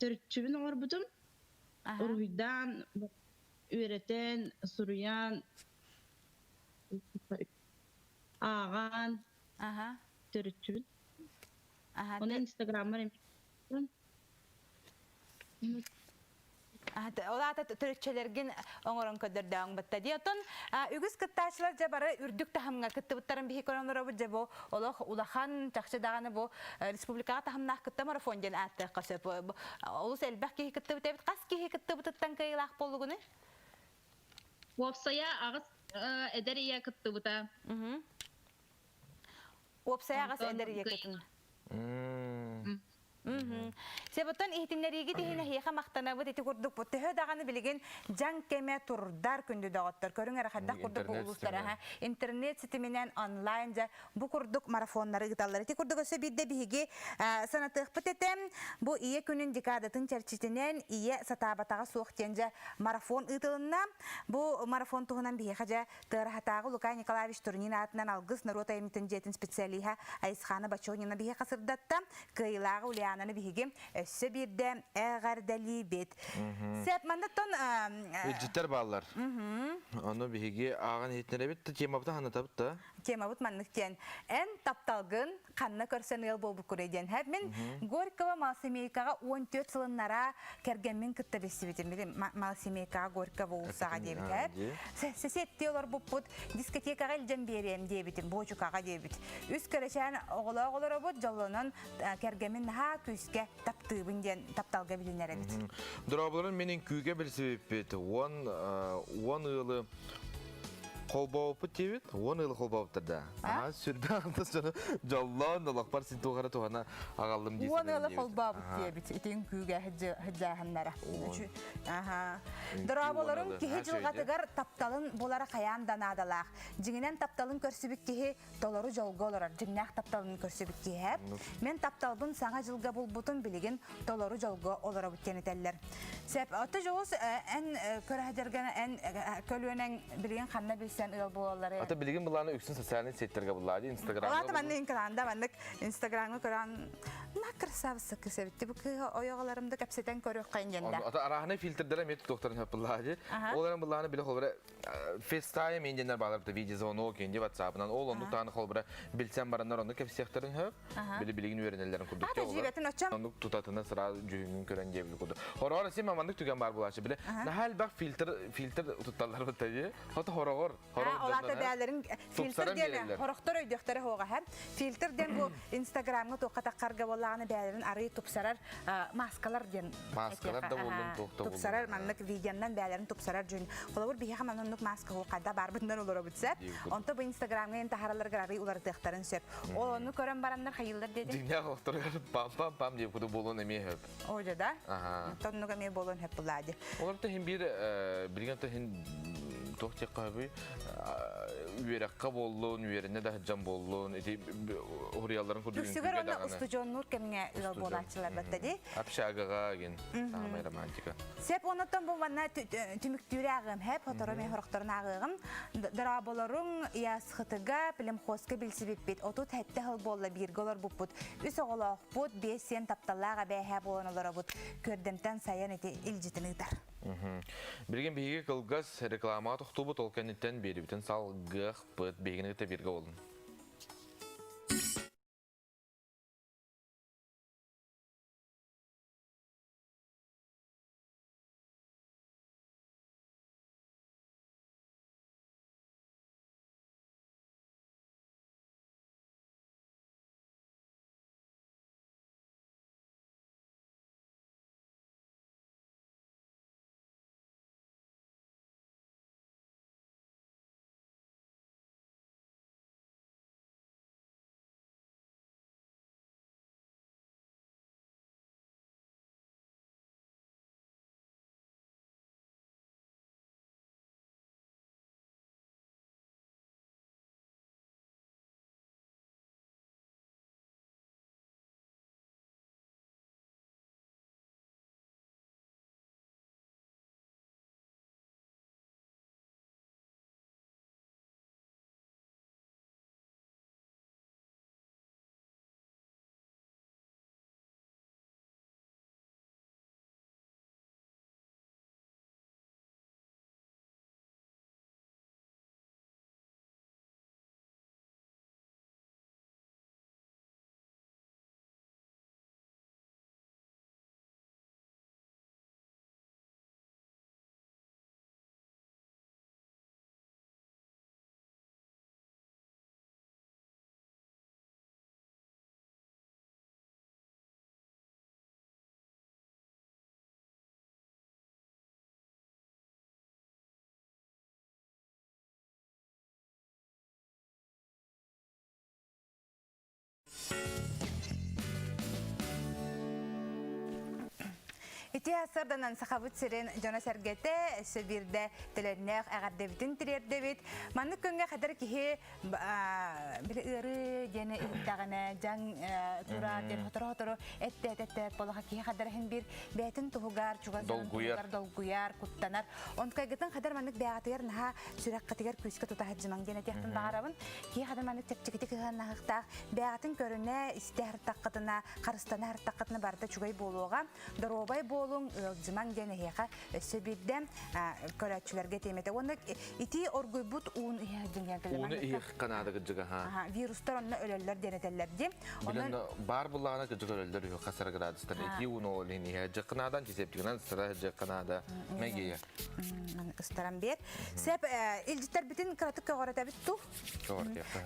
Төрүччүбүн оҥорбутум. Уруһуйдаан, үөрэтэн, суруйан, ааҕан төрүччүбүн. Оны Инстаграммар эмиэ. Ол аата төрүтчэлэргин оҥорон көрдөрдөөн бытта дии. Оттон үгүс кыттааччылар дьэ бары үрдүк таһымҥа кыттыбыттарын биһи көрөн олоробут дьэ бу олох улахан чахчы даҕаны бу республикаҕа таһымнаах кытта марафон диэн ааттыахха сөп. Олус элбэх киһи кыттыбыт эбит. Хас киһи кыттыбытыттан кыайыылаах буоллугуный? Уопсайа аҕыс эдэр ийэ кыттыбыта. Уопсайа аҕыс эдэр ийэ кытын. Себоттон иһитиннэриигит иһин эһиэхэ махтанабыт ити курдук бу төһө даҕаны билигин дьаҥ кэмэ турдар күндү доҕоттор көрүҥ эрэ хайдах курдук бу улуустара интернет ситиминэн онлайн дьэ бу курдук марафоннары ыыталлар ити курдук өссө биирдэ биһиги санатыахпыт этэ бу ийэ күнүн декадатын чэрчитинэн ийэ сатаабатаҕа суох диэн дьэ марафон ыытылынна бу марафон туһунан биһиэхэ дьэ Тыараһатааҕы Лука Николаевич Турнин аатынан Алгыс норуот айымньытын дьиэтин специалиһа Айысхаана Бочонина биһиэхэ сырдатта. Кыайыылааҕы Ульянаны биһиги өссө биирдэ эҕэрдэлиибит. Сеп, манныттан... Илдьиттэр бааллар. Ону биһиги ааҕан иһитинэрэбит да темабытын ханнатабыт да. Темабыт маннык диэн. Эн тапталгын ханна көрсөн ыал буолбуккуруй диэн. Хэп мин Горького малосемейкаҕа 14 сылыннара кэргэммин кытта билсибитим. Били малосемейкаҕа Горького уулуссаҕа диэбит хэп. Сесеттии олорбуппут дискотекаҕа илдьэн биэриэм диэбитим, буочукаҕа диэбит. Үс кэрэчээн оҕолоох олоробут, дьоллонон кэргэммин наһаа күүскэ таптыыбын диэн тапталга билинэр эбит. Дорооболорун мин күүгэ билсибиппит. 10 ыалы холбооппут диэбит, 10 ыалы холбообуттар да. Аха, сүрдээх дьону дьоллоон олохпор син туох эрэ туһана аҕаллым дии 10 ыалы холбообут диэбит, итин күүгэ сыдьааһыннара. Аха. Дорооболорун киһи дьылҕатыгар тапталын булара хайаан да наадалаах. Дьиҥинэн тапталын көрсүбүт киһи толору дьолго олорор, дьиҥнээх тапталын көрсүбүт киһи. Мен тапталбын саҥа дьылга булбутум билигин толору дьолго олоробут диэн этэллэр. Сеп, ото дьоҕус эн көрөһдөргөн эн көлүөнэҥ билигин ханна билсэн ыал буолаллары? Ата билигин булааны үксүн социальный сеттерге буллаады, Инстаграмга. Олата манны инкаланда маннык Инстаграмга көрөн на красавица кысэбитти бу кыыһа ойоҕоларым да кэпсэтэн көрүөххэ диэн Ата арааһынай фильтрдere мет тохторун хапыллаады. Оларын булааны биле холбара FaceTime инденер баалар видеозвонок инди WhatsApp-ынан ол оннук тааны холбара билсэн бараннар онну кэпсиэхтэрин хөп били билигин үөрэнэллэрин курдук Ата жибетин оччом оннук тутатына сразу дьүһүҥүн көрөн диэбил курдук хороҕор син маманнык түгэн бар булаачы биле наһаа элбэх фильтр фильтр тутталлар бытта хото хороҕор Ол ата бээлэрин фильтр диэн хорохтор өйдөхтөрө хоҕа һэ. Фильтр диэн бу Инстаграмҥа туохха таххарга буоллаҕына бээлэрин арый тупсарар маскалар диэн маскалар да боллун туох да тупсарар маннык видеоннан бээлэрин тупсарар дьүн. Холобур биһиэхэ маннык маска хайда барбытынан олоробут сөп. Онто бу Инстаграмҥа эн таһараларгар арый уларытыахтарын сөп. Ол ону көрөн бараннар хайыллар диэти. Дьиҥнээх охторугар пам-пам-пам диэн куду буолуон эмиэ хөп. Ожа да? Тоннуга эмиэ буолуон хөп булаа ди. Олор да хин биир билигин да хин туох диэххэ сөбүй үөрэххэ буоллун, үөрэнэ да сылдьан буоллун, ити уһуруйалларын курдук Үксүгэр онно устудьуоннуур кэмҥэ ыал буолааччылар батта ди. Общагаҕа ген саамай романтика. Сеп онуттан бу манна түмүктүүрэ ааҕыам хэп, хоторо мен хорохторун ааҕыаҕым. Дорооболоруҥ ясхытыга племхозка билсибиппит. 37 сыл буолла бииргэ олорбуппут. Үс оҕолоохпут, биэс сиэн тапталлаах эбээһээ буолан олоробут. Көрдөмтөн сайан ити илдьитин ыытар. Билигин биһиги кылгас рекламаҕа тохтуубут, ол кэнниттэн биэрибитин салгыахпыт. Биһигини кытта бииргэ буолун. Ити сарданан Сахабыт сирин дьоно-сэргэтэ өссө биирдэ төлөннөөх эҕэрдэбитин тириэрдэбит. Маннык күҥҥэ хадыр киһи били ыарыы диэни иһиттэҕинэ дьаҥ турар диэн сотору-сотору эттэт-эттэт буолаха киһи хадыр иһин биир бэйэтин туһугар чугас дьонун туһугар долгуйар, куттанар. Онтукайгытын хадыр маннык бэйэҕитигэр наһаа сүрэххитигэр күүскэ тута сылдьымаҥ диэн этиэхпин баҕарабын. Киһи хадыр маннык чэпчэкитик ыһыаннаһыахтаах бэйэҕитин көрүнэ, истэ сырыттаххытына, харыстана сырыттаххытына барыта үчүгэй буолуоҕа. Доруобай буолуҥ, ыалдьымаҥ диэн эһиэхэ өссө биирдэ көрөөччүлэргэ тиэмэтэ. Уонна итии оргуйбут уун иһэ Ууну иһих канаада кыдьыга ха. Вирустар онно өлөллөр диэн этэллэр дии. Билэн бар буллаҕына кыдьык өлөллөр үһү хасар градустар. Итии ууну ол иһин иһэ дьыккынаадан антисептигынан сыра дьыккынаада мэгийэ. Ыстаран биэр. Сеп илдьиттэрбитин кыратык көҕөрөтөбүт ту.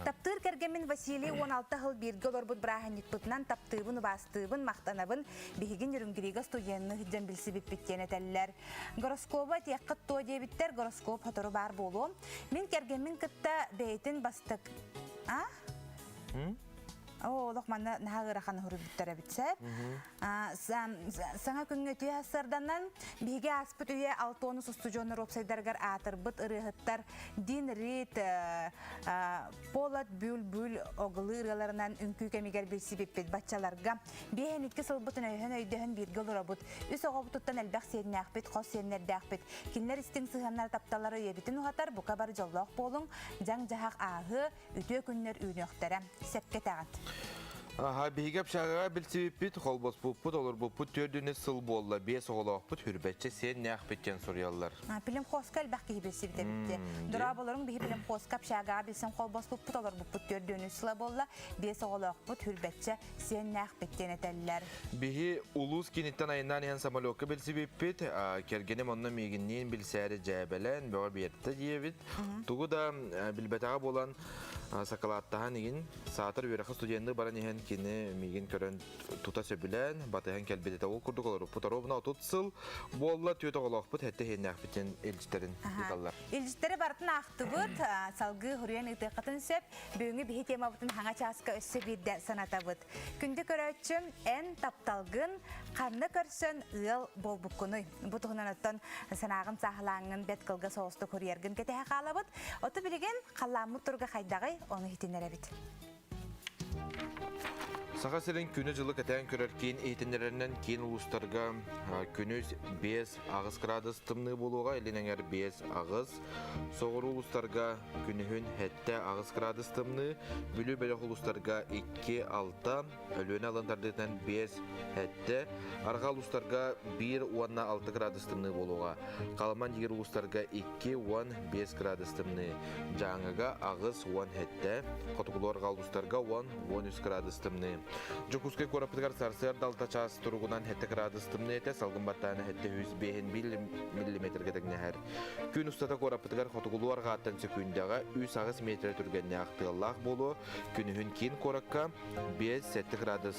Таптыыр кэргэммин Василий 16 сыл бииргэ олорбут бырааһынньыкпытынан таптыыбын, убаастыыбын, махтанабын. Биһиги Нерюнгрига студенны сылдьан билсибиппит диэн этэллэр. Гороскоба этиэххит туо диэбиттэр, гороскоп сотору баар буолуо. Мин кэргэммин кытта бэйэтин бастык... А? Оо, олох манна наһаа ыарахан уһуруйбуттар эбит сөп. Саҥа күҥҥэ үтүө сарданан биһиги ааспыт үйэ алтуонус устудьуоннар уопсайдарыгар аатырбыт ырыаһыттар Дин Рид, Полат Бүл-Бүл оглы ырыаларынан үҥкүү кэмигэр билсибиппит баччаларга. Биэһэн икки сылбытын өйөһөн өйдөһөн бииргэ олоробут. Үс оҕобутуттан элбэх сиэннээхпит, хос сиэннэрдээхпит. Кинилэр истиҥ сыһыаннара тапталлара үйэбитин уһатар, бука бары дьоллоох буолуҥ, дьаҥ-дьаһах ааһыа, үтүө күннэр үүнүөхтэрэ. Сөпкө этэҕит. Аха, биһиги общагаҕа билсибиппит, холбоспуппут, олорбуппут төрдүнү сыл буолла, биэс оҕолоохпут, хүрбэччэ сиэннээхпит диэн суруйаллар. Племхозка элбэх киһи билсибит эбит. Дорооболоруҥ биһи Племхозка общагаҕа билсэн холбоспуппут, олорбуппут төрдүнү сыла буолла, биэс оҕолоохпут, хүрбэччэ сиэннээхпит диэн этэллэр. Биһи улуус киниттэн айаннаан иһэн самолекка билсибиппит, кэргэним онно миигинниин билсээри дьээбэлээн, бөҕө биэртэ диэбит. Тугу да билбэтэҕэ буолан сакалааттаһан игин саатар үөрэххэ студенныы баран иһэн кини миигин көрөн тута сөбүлээн батыһан кэлбит этэ. Ол курдук олоруппут оруобуна 30 сыл буолла түөрт оҕолоохпут сэттэ иһиэннээхпитин илдьиттэрин ыыталлар. Илдьиттэри барытын аахтыбыт, салгыы хуруйан ыытыаххытын сөп. Бүгүҥҥү биһи темабытын хаҥа чааска өссө биирдэ санатабыт. Күндү көрөөччүм, эн тапталгын ханна көрсөн ыал буолбуккунуй? Бу туһунан оттон санааҕын сааһылааҥҥын бэт кылгас соҕустук хуруйаргын кэтэһэ хаалабыт. Оту билигин халлааммыт туруга хайдаҕый, ону иһитиннэрэбит. Саха сирин күнү-дьылы кэтээн көрөр киин иһитиннэрэринэн киин улуустарга күнүс 5-8 градус тымныы буолуоҕа, илин эҥэр 5-8, соҕуруу улуустарга күнүһүн 7-8 градус тымныы, Бүлүү бөлөх улуустарга 2-6, Өлүөнэ алын тардыытынан 5-7, арҕаа улуустарга 1 уонна 6 градус тымныы буолуоҕа. Халыман дигир улуустарга 2-15 градус тымныы, Дьааҥыга 8-17, хотугулуу арҕаа улуустарга 10-13 градус тымныы. Дьокуускай куораппытыгар сарсыарда 6 чаас туругунан 7 градус тымныы этэ, салгын баттаана 705 миллиметргэ тэҥнэһэр. Күн устата куораппытыгар хотугулуу арҕааттан сөкүүндэҕэ 3-8 метр түргэннээх тыаллаах буолуо, күнүһүн киин куоракка 5-7 градус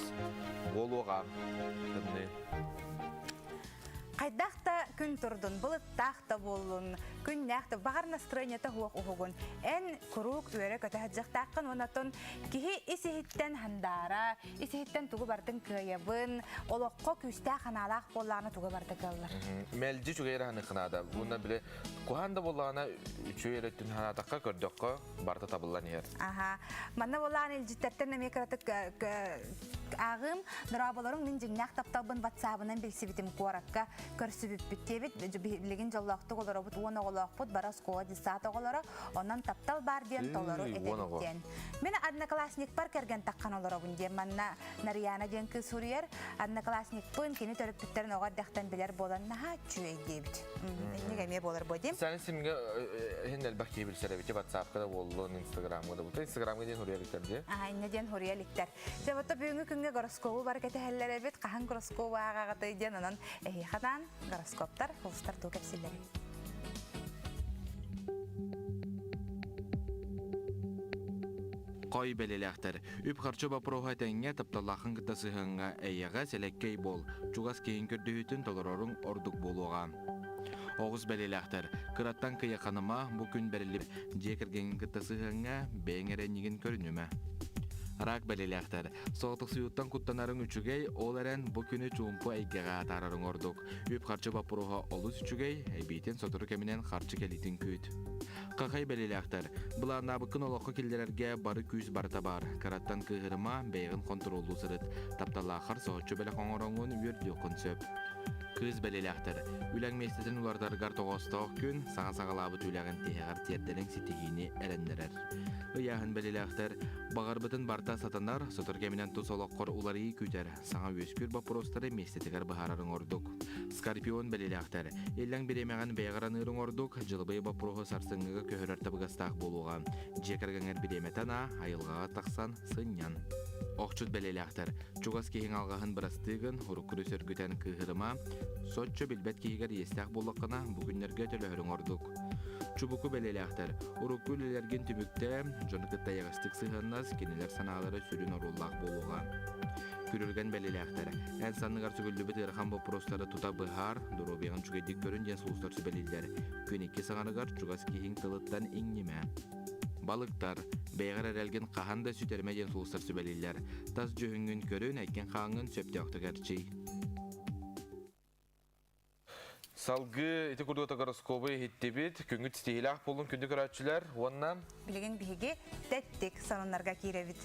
буолуоҕа. Тымныы. Хайдах да күн турдун, былыттаах да буоллун, күннээх да баҕар настроениета суох уһугун. Эн куруук үөрэ-көтө сылдьыахтааххын уонна оттон киһи ис-иһиттэн хандаара, ис-иһиттэн тугу барытын кыайабын, олоххо күүстээх ханаалаах буоллаҕына тугу барыта кыаллар. Мэлдьи үчүгэй эрэ ханыаххынаада. Уонна били куһаан да буоллаҕына үчүгэй эрэ өттүн санаатахха, көрдөххө барыта табыллан иһэр. Аха. Манна буолаан илдьиттэртэн эмиэ кыратык ааҕыым. Дорооболоруҥ мин дьиҥнээх тапталбын ватсабынан билсибитим куоракка көрсүбүппүт диэбит. Билигин дьоллоохтук олоробут, уон оҕолоохпут, бары оскуола детсад оҕолоро. Онон таптал баар диэн толору этэбит диэн. Мин одноклассникпар кэргэн таххан олоробун диэн манна Нарияна диэн кыыс суруйар. Одноклассникпын кини төрөппүттэрин оҕо эрдэхтэн билэр буолан наһаа үчүгэй диэбит. Инник эмиэ буолар бу диэн. Сен симге хин элбэх киһи билсэр эбит WhatsApp-ка да буоллун, Instagram-га да буоллун. Instagram-га диэн хуруйа иликтэр дии. Аа, иннэ диэн хуруйа иликтэр. Дьэ, вот бүгүҥҥү күҥҥэ гороскобу бары кэтэһэллэр эбит. Хаһан гороскобу ааҕаҕытый диэн онон эһиэхэ даан гороскоптар, улустар туу кэпсиллэрий. Хой бэлэлээхтэр. Үп-харчы боппуруоһа этэҥҥэ тапталлааххын кытта сыһыаҥҥа эйэҕэ сэлэккэй буол, чугас киһиҥ көрдөһүүтүн толороруҥ ордук буолуоҕа. Оҕус бэлиэлээхтэр, кыраттан кыйаханыма, бу күн бэриллибит дьиэ кэргэҥҥин кытта сыһыаҥҥа бэйэҥ эрэ иннигин көрүнүмэ. Рак бэлиэлээхтэр. Соҕотохсуйууттан куттанарыҥ үчүгэй, ол эрэн бу күнү чуумпу эйгэҕэ атаарарыҥ ордук. Үп-харчы боппуруоһа олус үчүгэй, эбиитин сотору кэминэн харчы кэлиитин күүт. Хахай бэлиэлээхтэр. Былааннаабыккын олоххо киллэрэргэ бары күүс барыта баар. Кыраттан кыыһырыма, бэйэҕин хонтуруоллуу сырыт. Тапталлааххар соһуччу бэлэх оҥороҥҥун үөрдүөххүн сөп. Кыыс бэлиэлээхтэр. Үлэҥ миэстэтин уларытаргар тоҕоостоох күн, саҥа саҕалаабыт үлэҕин тиһэҕэр тиэрдэриҥ ситиһиини эрэннэрэр. Ыйааһын бэлиэлээхтэр. Баҕарбытын барыта сатанар, сотору кэминэн тус олоххор уларыйыы күүтэр. Саҥа үөскүүр боппуруостары миэстэтигэр быһаарарыҥ ордук. Скорпион бэлиэлээхтэр. Иллэҥ бириэмэҕин бэйэҕэр аныырыҥ ордук, дьылыбый боппуруоһу сарсыҥҥыга көһөрөр табыгастаах буолуоҕа. Дьиэ кэргэҥҥэр бириэмэтэ анаа, айылҕаҕа тахсан сынньан. Охчут бэлиэлээхтэр. Чугас киһиҥ алҕаһын бырастыы гын, уруккуну сөргүтэн кыыһырыма. Соччо билбэт киһигэр иэстээх буоллаххына, бу күннэргэ төлөһөрүҥ ордук. Чубуку бэлиэлээхтэр. Урукку үлэлэргин түмүктээ, дьону кытта эйэҕэстик сыһыаннас, кинилэр санаалара сүрүн оруоллаах буолуоҕа. Күрүлгэн бэлиэлээхтэр. Эн санныгар сүгүллүбүт ыарахан боппуруостары тута быһаар, доруобуйаҕын үчүгэйдик көрүн диэн сулустар сүбэлииллэр. Күн икки саҥарыгар чугас киһиҥ тылыттан иҥнимэ. Балыктар, бэйэҕэр эрэлгин хаһан да сүтэримэ диэн сулустар сүбэлииллэр. Тас дьүһүҥҥүн көрүн, эккин-хааҥҥын сөптөөхтүк эрчий. Салгыы ити курдук гороскобу иһиттибит. Күҥҥүт ситиһиилээх буоллун күндү көрөөччүлэр уонна Билигин биһиги тэттик сонуннарга киирэбит.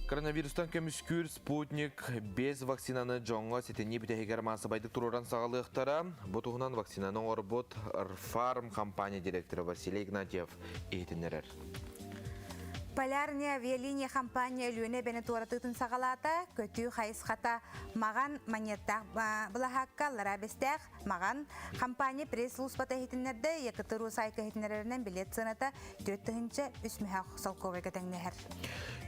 Коронавирустан көмүскүүр спутник без вакцинаны дьоҥҥо ситинии бүтэһигэр маассабайдык туруоран саҕалыахтара. Бу туһунан вакцинаны оҥорбут Рфарм компания директора Василий Игнатьев иһитиннэрэр. Полярная авиалиния компания Өлүөнэ эбэни туоратыытын саҕалаата. Көтүү хайысхата Маҕан Маньяттаах былаһаакка Аллараа Бэстээх Маҕан компания пресс-службата иһитиннэрдэ. ЯКТРУ сайка иһитиннэрэринэн билет сыаната 4300 мөһөх солкуобайга тэҥнэһэр.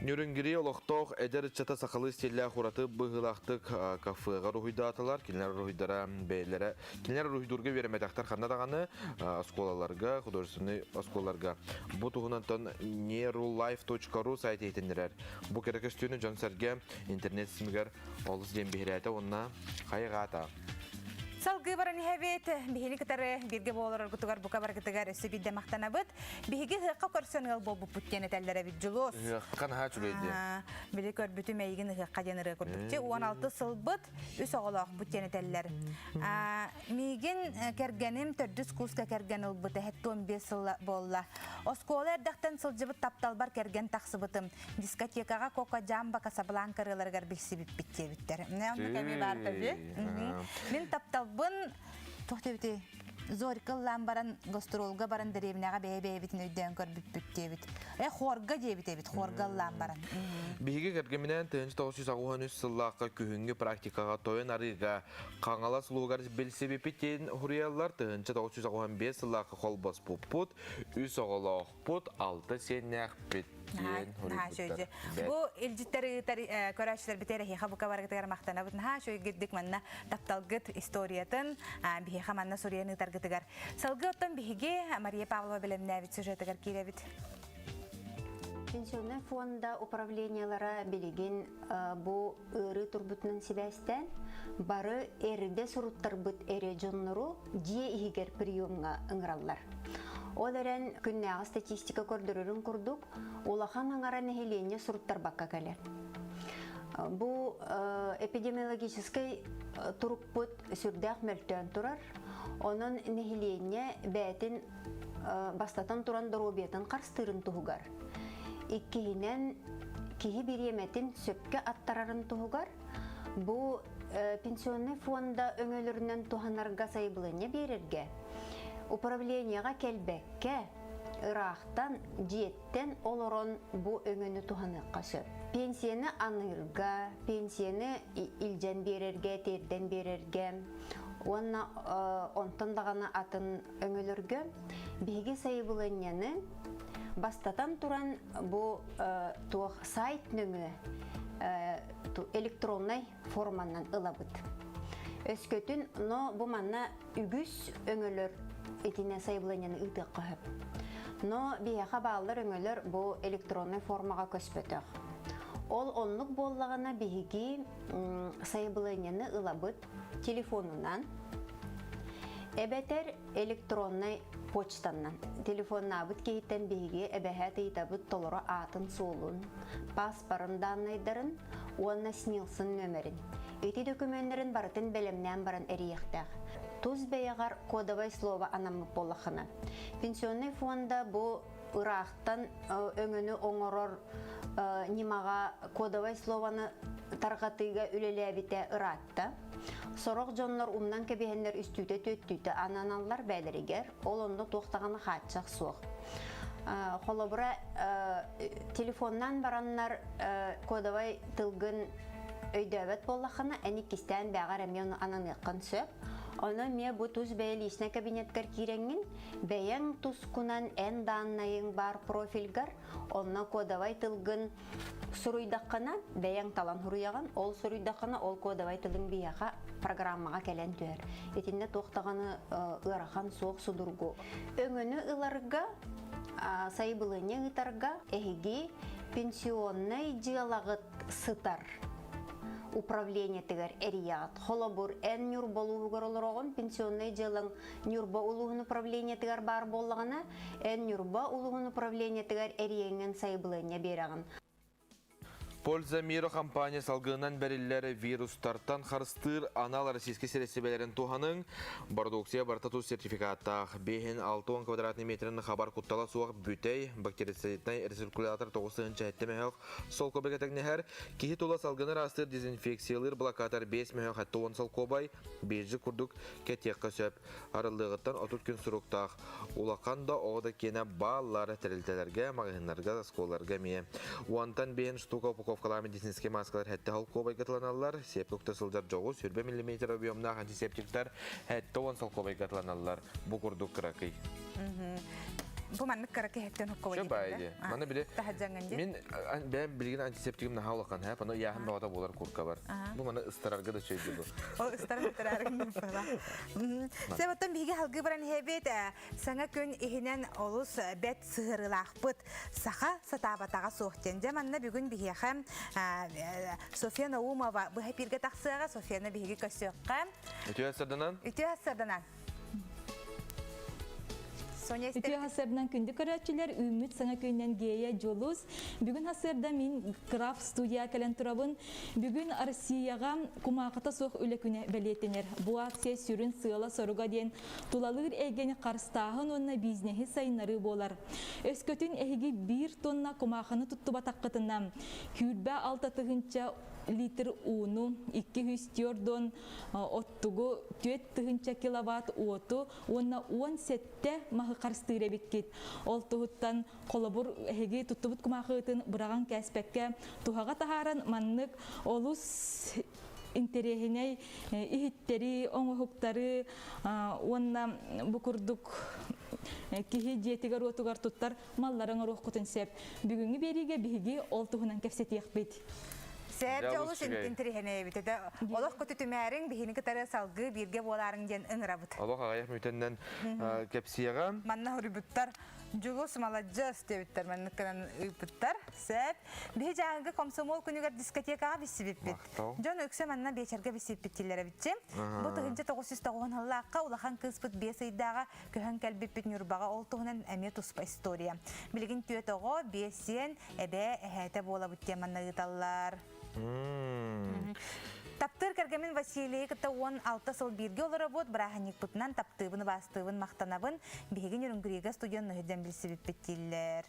Нюрнгири олохтоох эдэр ыччата сахалыы стиллээх ураты быһыылаахтык кафеҕа уруһуйдаатылар. Кинилэр уруһуйдара бэйэлэрэ Кинилэр уруһуйдуурга үөрэммэтэхтэр ханна даҕаны оскуолаларга, художественнай оскуолаларга бу туһунантан nerulife.ru сайт иһитиннэрэр. Бу кэрэ көстүүнү дьон-сэргэ интернет ситимигэр олус диэн биһирээтэ уонна хайҕаата. Салгыы баран иһэбит. Биһини кытары бииргэ буоларгытыгар бука баргытыгар өссө биирдэ махтанабыт. Биһиги ыһыахха көрсөн ыал буолбуппут диэн этэллэр эбит Дьулус. Ыһыахха наһаа үчүгэй диэн. Били көрбүтүм эйигин ыһыахха диэн ырыа курдук. 16 сылбыт үс оҕолоохпут диэн этэллэр. Миигин кэргэним төрдүс курска кэргэн ылбыта 75 сыл буолла. Оскуола эрдэхтэн сылдьыбыт тапталбар кэргэн тахсыбытым. Дискотекаҕа Коко Джамба Касабланка ырыаларыгар билсибиппит диэбиттэр. Онно кэми баар төбү. Мин тапталбын туох диэбитий? Зорька ыллаан баран гастролга баран дэриэбинэҕэ бэйэ-бэйэбитин өйдөөн көрбүппүт диэбит. Э хорга диэбит эбит, хорга ыллаан баран. Биһиги кэргэминээн 1983 сыллаахха күһүҥҥү практикаҕа Тойон Арыыга Хаҥалас улууһугар билсибиппит диэн суруйаллар. 1985 сыллаахха холбоспуппут, үс оҕолоохпут, алта сиэннээхпит диэн суруйбуттар. Бу илдьиттэр ыытар көрөөччүлэрбит эрэһиэхэ бука барыгытыгар махтанабыт. Наһаа үчүгэйдик манна тапталгыт историятын биһиэхэ манна суруйан ыытаргытыгар. Салгыы оттон биһиги Мария Павлова бэлэмнээбит сюжетыгар киирэбит. Пенсионнай фонда управлениелара билигин бу ыарыы турбутунан сибээстээн бары эрдэ суруттарбыт эрэ дьоннору дьиэ иһигэр приемҥа ыҥыраллар. Ол эрэн күннээҕи статистика көрдөрөрүн курдук улахан аҥара нэһилиэнньэ суруттарбакка кэлэр. Бу эпидемиологическай турукпут сүрдээх мөлтөөн турар. Онон нэһилиэнньэ бэйэтин бастатан туран доруобуйатын харыстыырын туһугар, иккиһинэн киһи бириэмэтин сөпкө аттарарын туһугар бу пенсионный фонда өҥөлөрүнэн туһанарга сайабылыанньа биэрэргэ управлениеҕа кэлбэккэ ыраахтан дьиэттэн олорон бу өҥөнү туһаныахха сөп. Пенсияны аныырга, пенсияны илдьэн биэрэргэ, тиэрдэн биэрэргэ уонна онтон даҕаны атын өҥөлөргө биһиги сайабылыанньаны бастатан туран бу туох сайт нөҥүө электроннай форманан ылабыт. Өскөтүн, но бу манна үгүс өҥөлөр итинэ сайабылыанньаны ыытыахха сөп. Но биһиэхэ бааллар өҥөлөр бу электроннай формаҕа көспөтөх. Ол оннук буоллаҕына биһиги сайабылыанньаны ылабыт телефонунан. Эбэтэр электроннай почтаннан. Телефоннаабыт киһиттэн биһиги эбэһээт ыйытабыт толору аатын-суолун, паспорын дааннайдарын уонна СНИЛСын нүөмэрин. Ити дөкүмүөннэрин барытын бэлэмнээн баран эрийиэхтээх. Тус бэйэҕэр кодовай слово анаммыт буоллаххына. Пенсионный фонда бу ыраахтан өҥөнү оҥорор ньымаҕа кодовай слованы тарҕатыыга үлэлээбитэ ыраатта. Сорох дьоннор умнан кэбиһэннэр үстүүтэ-түөттүүтэ ананаллар бээлэригэр, ол онно туох даҕаны хааччах суох. Холобура, телефоннаан бараннар кодовай тылгын өйдөөбөт буоллаххына, эн иккистээн бээҕэр эмиэ ону ананыаххын сөп. Ону эмиэ бу тус бэйэ личнэй кабинеткар киирэҥҥин, бэйэҥ тускунан эн дааннайыҥ баар профильгар, онно кодовай тылгын Суруйдаххына, бэйэҥ талан суруйаҕын, ол суруйдаххына, ол кодовай тылыҥ биһиэхэ программаҕа кэлэн түһэр. Итиннэ туох даҕаны ыарахан суох судургу. Өҥөнү ыларга, сайабылыанньа ыытарга эһиги пенсионнай дьыалаҕыт сытар управлениетыгар эрийэҕит. Холобур, эн Ньурба улууһугар олороҕун, пенсионнай дьыалаҥ Ньурба улууһун управлениетыгар баар буоллаҕына, эн Ньурба улууһун управлениетыгар эрийэҥҥин сайабылыанньа биэрэҕин. Польза мира компания салгынынан бэриллэр вирустартан харыстыыр анал российскай сирэстибэлэрин туһаныҥ. Продукция барыта тус сертификаттаах. 5-60 квадратный метрин хабар куттала суох бүтэй бактерициднай рециркулятор 9 мөһөх солкобайга тэҥнэһэр. Киһи тула салгыны ыраастыыр дезинфекциялыыр блокатор 5 мөһөх 70 солкуобай, биржи курдук кэтиэххэ сөп. Арыллыаҕыттан 30 күн суруктаах улахан да оҕо да киэнэ бааллар тэрилтэлэргэ, маҕаһыыннарга, оскуолаларга эмиэ. Уонтан биэн штука упаковкалаах медицинскэй мааскалар хэттэ холкуобайга тыланаллар, сиэпкэ укта сылдьар дьоҕус 100 миллиметр объемнаах антисептиктар 70 солкуобайга тыланаллар. Бу курдук кыракый. Бу маннык кыракый хэттэн холкуобай Чө баайы. Маны биле мин бэйэм билигин антисептигим наһаа улахан һэ, паны ыйааһын бөҕөтө буолар курка бар. Бу маны ыстарарга да чөйдү бу. Ол ыстарар ыстараргын Себеттен биһиги халгыы баран иһэбит саҥа күн иһинэн олус бэт сыһырылаахпыт. Саха сатаабатаҕа суох диэн. Дьэ манна бүгүн биһиэхэ Софья Наумова быһа эпииргэ тахсыаҕа. Софьяны биһиги көрсүөххэ. Үтүө сарданан. Үтүө сарданан. Соня Үтүө хасыардан күндү көрөөччүлэр, үүммүт саҥа күнүнэн Гея Дьулус. Бүгүн хасыарда мин Крафт студия кэлэн турабын. Бүгүн Россияҕа кумаахыта суох үлэ күнэ бэлиэтэнэр. Бу акция сүрүн сыала-соруга диэн тулалыыр эйгэни харыстааһын уонна бизнеһи сайыннарыы буолар. Өскөтүн эһиги биир тонна кумаахыны туттубатаххытына, 26 тыһыынча литр ууну, 204 оттугу, 4 тыһыынча киловатт уоту уонна 17 маһы харыстыыр эбиккит. Ол туһуттан холобур эһиги туттубут кумаахыытын быраҕан кээспэккэ туһаҕа таһааран маннык олус интэриэһинэй иһиттэри, оҥоһуктары уонна бу курдук киһи дьиэтигэр-уотугар туттар маллары оҥоруоххутун сөп. Бүгүҥҥү биэриигэ биһиги ол туһунан кэпсэтиэхпит. Сээп дьэ олус интириэһинэй эбит этэ. Олох көтүтүмээриҥ, биһини кытары салгыы бииргэ буолаарыҥ диэн ыҥырабыт. Олох аҕыйах мүтэннэн кэпсиэҕэ. Манна хоруйбуттар Дьулус маладьыас диэбиттэр маннык гынан ыыппыттар. Сээп. Биһи дьааҥыга комсомол күнүгэр дискотекаҕа билсибиппит. Дьон үксэ манна биэчэргэ билсибиппит дииллэр эбитчи. Бу 1990 сыллаахха улахан кыыспыт биэс ыйдааҕа көһөн кэлбиппит Ньурбаҕа ол туһунан эмиэ туспа история. Билигин түөрт оҕо, биэс сиэн, эбээ, эһээтэ буолабыт диэн манна ыыталлар. Таптыыр кэргэмин Василийы кытта 16 сыл бииргэ олоробут, бырааһынньыкпытынан таптыыбын, убаастыыбын, махтанабын. Биһиги Нюрнгрига студент нөһүдэн билсибиппит дииллэр.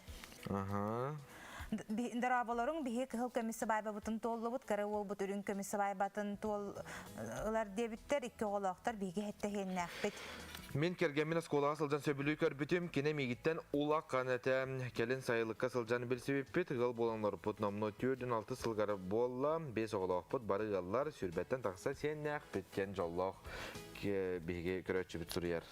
Дорооболоруҥ биһи кыһыл көмүс сыбаайбабытын туоллубут, кыра уолбут үрүҥ көмүс сыбаайбатын туол ылар диэбиттэр, икки оҕолоохтор биһиги хэттэ Мин кэргэммин оскуолаҕа сылдьан сөбүлүү көрбүтүм, кини миигиттэн улахан этэ. Кэлин сайылыкка сылдьан билсибиппит, ыал буолан олорбут номнуо 46 сылгар буолла, биэс оҕолоохпут, бары ыаллар, сүүрбэттэн тахса сиэннээхпит диэн дьоллоох биһиги көрөөччүбүт суруйар.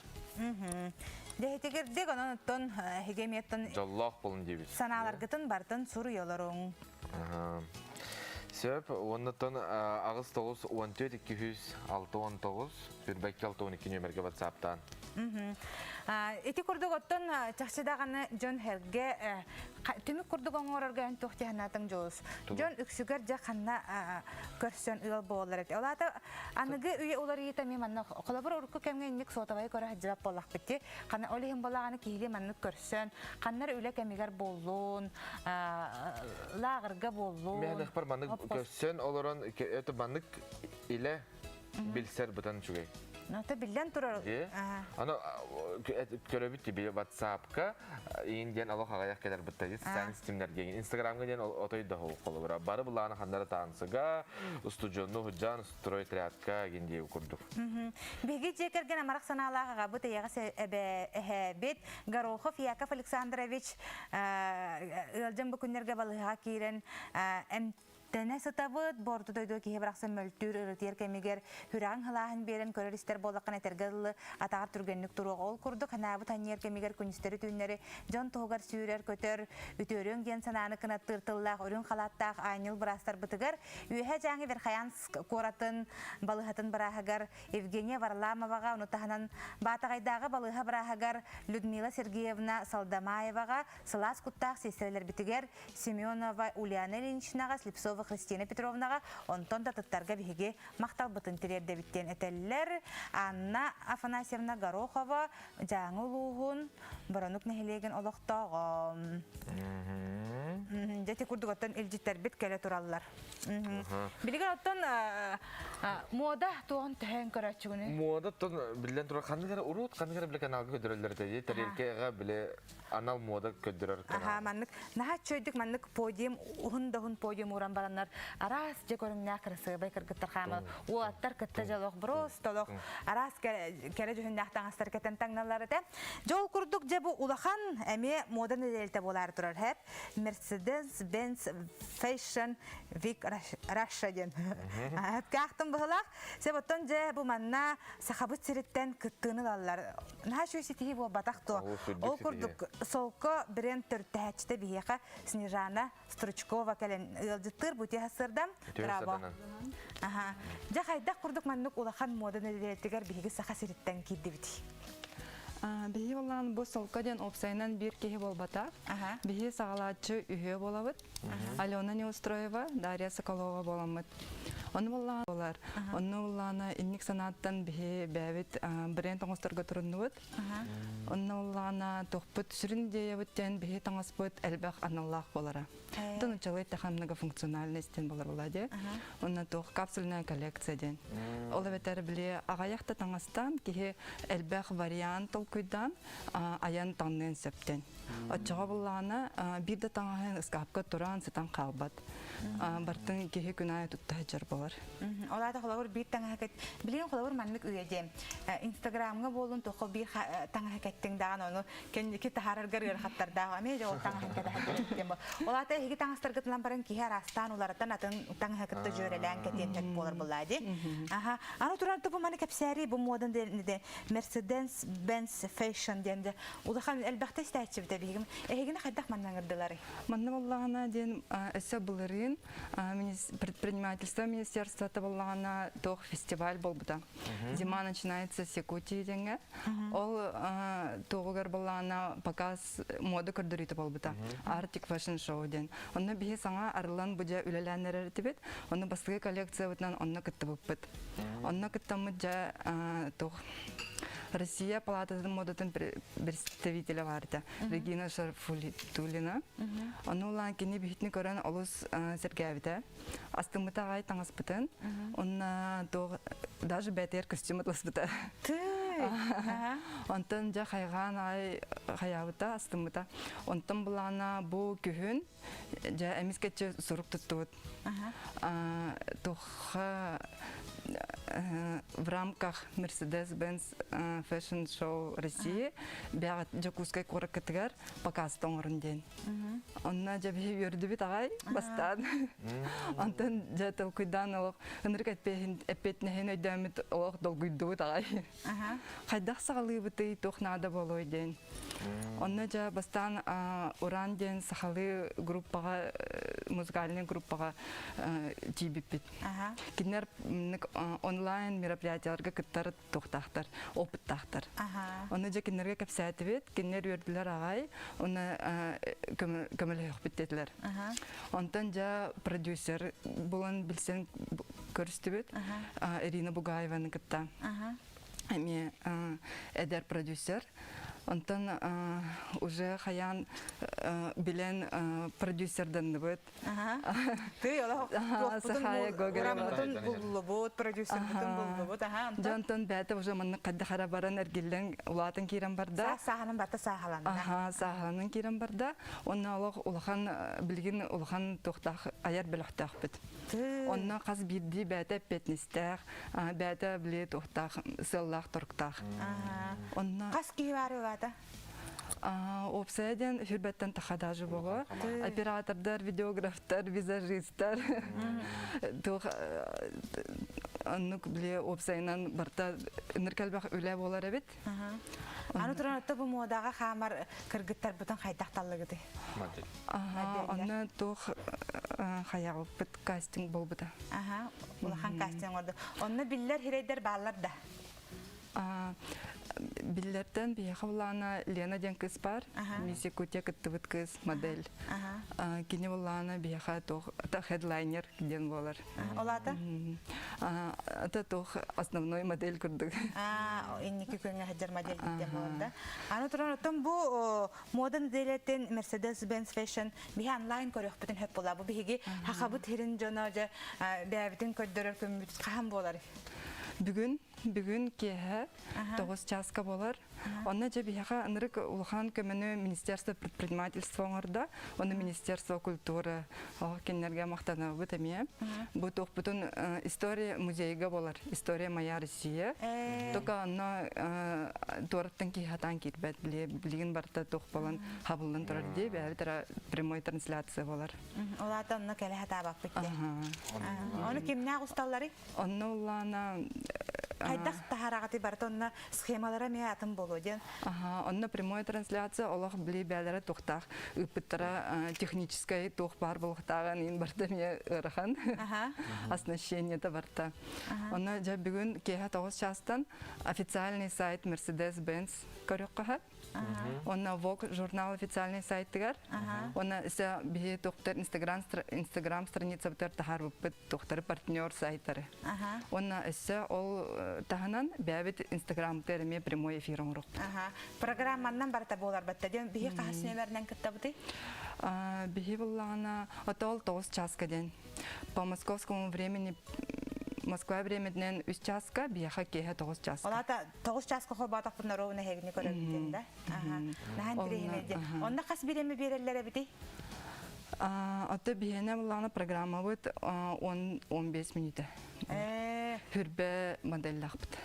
Дэһитигирдик, онон оттон эһиги эмиэттэн дьоллоох болун диэбит. Санааларгытын бартын суруйолоруҥ. Сөп, уоннаттан аҕыс тоҕус 14 269 Үрбэкки 62 нүөмэргэ ватсаптаан. Ити курдук оттон чахчы даҕаны дьон сэргэ түмүк курдук оҥорорго эн туох дьаһанаатыҥ Дьулус? Дьон үксүгэр дьэ ханна көрсөн ыал буолаллар эбит. Ол аата аныгы үйэ уларыйыыта эмиэ манна холобур урукку кэмҥэ инник суотабайы көрө сылдьыбат буоллахпыт дии. Ханна ол иһин буоллаҕына киһилии маннык көрсөн, ханнар үлэ кэмигэр буоллун, лааҕырга буоллун. Мен ыхпар маннык көрсөн олорон это маннык илэ билсэр бытан үчүгэй. Ну, это биллэн турар. Аны көрөбүт тиби WhatsApp-ка иин диэн олох аҕыйах кэлэр бытта социальный ситимнэргэ Инстаграмга диэн отой да холобура бары былааны ханнары таансыга устудьуонну худжан стройотрядка гин диэ курдук. Биһиги дьиэ кэргэн амарах санаалаах аҕабыт эйэҕэс эбэ эһээбит Горохов Яков Александрович ыалдьан бу күннэргэ балыыһаҕа киирэн Тэнэ сытабыт, бу орто дойду киһи барахсан мөлтүүр, ырытыйар кэмигэр сүрэҕиҥ халааһын биэрэн көрөр-истэр буоллаххына этэргэ дылы атаҕар түргэнник туруох. Ол курдук ханаабыт анньыар кэмигэр күнүстэри-түүннэри дьон туһугар сүүрэр-көтөр, үтүөрүөҥ диэн санааны кынаттыыр тыллаах үрүҥ халааттаах аанньал быраастарбытыгар Үөһээ Дьааҥы Верхоянск куоратын балыыһатын бырааһыгар Евгения Варламоваҕа, ону таһынан Баатаҕайдааҕы балыыһа бырааһыгар Людмила Сергеевна Салдамаеваҕа сылаас куттаах сиэстэрэлэрбитигэр Семенова Ульяна Ильиничнаҕа, Слепцова Христина Петровнаҕа, онтон да атыттарга биһиги махталбытын тириэрдэбит диэн этэллэр. Анна Афанасьевна Горохова, Дьааҥы улууһун Боронук нэһилиэгин олохтооҕо. Дьэ, ити курдук оттон илдьиттэрбит кэлэ тураллар. Билигин оттон муода туоҕун төһөөн көрөөччүгүнүй? Муода оттон биллэн турар ханнык эрэ урут ханнык эрэ бile каналга көрдөрөллөр этэ. Тарелкаҕа бile анал муода көрдөрөр канал. Аха, маннык наһаа чөйдүк маннык подиум уһун да уһун подиум ууран бараннар араас дьэ көрүҥнээх кырасыабай кыргыттар хаамал уолаттар кытта дьолох брос толох араас кэрэ дьүһүннээх таҥастар кэтэн таҥналлар этэ. Дьэ ол курдук дьэ бу улахан эмиэ муода нэдиэлэтэ буолаары турар хэп Mercedes-Benz Fashion Week Russia диэн. Хэпкаахтын быһылаах. Сеп оттон дьэ бу манна Сахабыт сириттэн кыттыыны ылаллар. Наһаа үчүгэй ситиһии буолбатах дуо? Ол курдук Солко бренд төрүттэһээччитэ биһиэхэ Снежана Стручкова кэлэн ыалдьыттыыр бу үтүө сарсыардан. Браво. Аха. Дьэ хайдах курдук маннык улахан муода нэдиэлэтигэр биһиги Саха сириттэн киирдибит? Биһи боллаан бу Солко диэн уопсайынан биир киһи буолбатах. Биһи саҕалааччы үһүө буолабыт. Алена Неустроева, Дарья Соколова буоламмыт. Ону боллаан болар. Онну боллаана инник санааттан биһи бэйэбит бренд оҥосторго туруннубут. Онно боллаана тохпут сүрүн идеябыт диэн биһи таҥаспыт элбэх аналлаах болара. Тон учалый таха многофункциональность диэн болар була дии. Онно туох капсульная коллекция диэн. Ол эбэтэр били аҕайах да таҥастан киһи элбэх вариант толкуйдаан айан таҥныан сөптөн. Оччоҕо буллаҕына биир да таҥаһын ыскаапка туран сытан хаалбат. Бартын киһи күн аайы тутта сылдьар буолар. Ол аата холобур биир таҥаһы кэт билигин холобур маннык үйэ диэн Инстаграмҥа буолун туохха биир таҥаһы кэттиҥ даҕаны ону кэнники таһаараргар ыарахаттардаах эмиэ дьэ ол таҥаһын кэтэһэр диэн Ол аата эһиги таҥастаргытынан баран киһи араастаан уларытан атын таҥаһы кытта дьүөрэлээн кэтиэн сөп буолар буоллаа дии. Аха. Аны туран бу маны кэпсээри бу муодан Mercedes Benz Fashion диэн дьэ улахан элбэхтэ истээччибит биһигим. Эһигини хайдах манна ыҥырдыларый? Манна буоллаҕына диэн өссө былырыын предпринимательство министерствота буоллаҕына туох фестиваль буолбута. Зима начинается с Якутии диэҥҥэ. Ол туоҕугар буоллаҕына показ мода көрдөрүүтэ буолбута. Arctic Fashion Show диэн. Онно биһи саҥа арыллан бу дьэ үлэлээн эрэр этибит. Онно бастакы коллекциябытынан онно кыттыбыппыт. Онно кыттаммыт дьэ туох Россия палататын модатын представителэ баар этэ. Регина Шарфулитулина. Ону улаан кини биһитини көрөн олус сэргээбитэ. Астыммыта аҕай таҥаспытын. Онна туох даже бээтигэр костюм атласпыта. Онтон дьэ хайҕаан аҕай хайаабыта, астыммыта. Онтон былаана бу күһүн Дьэ, эмискэччи сурук туттубут. Туха в рамках Mercedes-Benz Fashion Show России бэҕэт Дьокуускай куораккытыгар показ оҥорун диэн. Онно дьэ биһи үөрдүбүт аҕай бастаан. Онтон дьэ толкуйдаан олох ынырык эппиэтинэһин өйдөөммүт олох долгуйдубут аҕай. Хайдах саҕалыыбытый, туох наада буолуой диэн. Онно дьэ бастаан Уран диэн сахалыы группаҕа, музыкальнай группаҕа тиийбиппит. Кинилэр онлайн мероприятияларга кыттар туохтаахтар, опыттаахтар. Оны дьэ кинилэргэ кэпсээтибит, кинилэр үөрдүлэр аҕай, уонна көмөлөһүөхпүт диэтилэр. Онтон дьэ продюсер булан билсэн көрүстүбүт Ирина Бугаеваны кытта. Эмиэ эдэр продюсер. Онтон уже хайаан билэн продюсерданныбыт. Тый олох туохпутун буллубут, продюсербутун буллубут. Дьонтон бэйэтэ уже маннык хайдах эрэ баран эргиллэн улаатан киирэн барда. Сааһанан барда сааһаланна. Аха, сааһаланан киирэн барда. Онно олох улахан билигин улахан туохтаах айар бөлөхтөөхпүт. Онно хас биирдии бэйэтэ эппиэтинэстээх, бэйэтэ били туохтаах сыаллаах торуктаах. Онно хас киһи баар улаата? Уопсайа диэн сүрбэттэн таха даже боло. Оператордар, видеографтар, визажистар. Туох оннук били уопсайынан барта ыныр кэлбэх үлэ болар эбит. Аны туран отто бу муодаҕа хаамар кыргыттарбытын хайдах таллыгыты? Онно туох хаябыппыт кастинг болбута. Аха, улахан кастинг орду. Онно биллэр хирейдер бааллар да. Биллэртэн биһиэхэ булаана Лена диэн кыыс баар. Мисс Якутия кыттыбыт кыыс модель. Кини булаана биһиэхэ туох хедлайнер диэн буолар. Ол аата? Это туох основной модель курдук. Инники күҥҥэ сылдьар модель диэн буолар да. Аны туран оттон бу мода неделятын Mercedes-Benz Fashion биһи онлайн көрүөхпүтүн хөп буолар. Бу биһиги хахабыт хирин дьоно дьэ бэйэбитин көрдөрөр күммүт хаһан буолар? Бүгүн Бүгүн киэһэ 9 чааска болар. Онно дьэ биһиэхэ ынырык улахан көмөнү Министерство предпринимательства оҥордо. Онно Министерство культуры кинилэргэ махтанабыт эмиэ. Бу туохпутун история музейга болар. История моя Россия. Только онно туораттан киһи хатаан киирбэт. Билигин барыта туох болан хабыллан турар дии. Бэйэбит прямой трансляция болар. Ол аата онно кэлэ хатаабаппыт дии. Ону кимнээх усталларый? Онно улаана Хайдах таһараҕытый барыта онно схемалара эмиэ атын буолуо диэн. Аха, онно прямой трансляция олох били бээлэрэ туохтаах ыыппыттара техническай туох баар буолуохтааҕын иин барыта эмиэ ыарахан. Оснащениета барыта. Онно дьэ бүгүн киэһэ 9 чаастан официальный сайт Mercedes-Benz көрүөххэ Онно Vogue журнал официальный сайтыгар. Онно өссө биһи туохтар Инстаграм Инстаграм страницабытыгар таһаарбыппыт туохтары партнер сайтары. Онно өссө ол таһынан бэйэбит Инстаграммытыгар эмиэ прямой эфир оҥоруохпут. Программаннан барыта буолар батта диэн биһи хаһыс нүөмэринэн кыттабытый? Биһи буллаҕына отол 9 чааска диэн. По московскому времени Москва времетинэн 3 чааска, биһиэхэ киэһэ 9 чааска. Ол аата 9 чааска холбоотохпун ровно эһигини көрөбүт диэн да. Наһаа интэриэһинэй диэн. Онно хас бириэмэ биэрэллэр эбитий? Ото биһиэнэ буллаҕына программабыт 10-15 мүнүүтэ. Хүрбэ моделлаахпыт.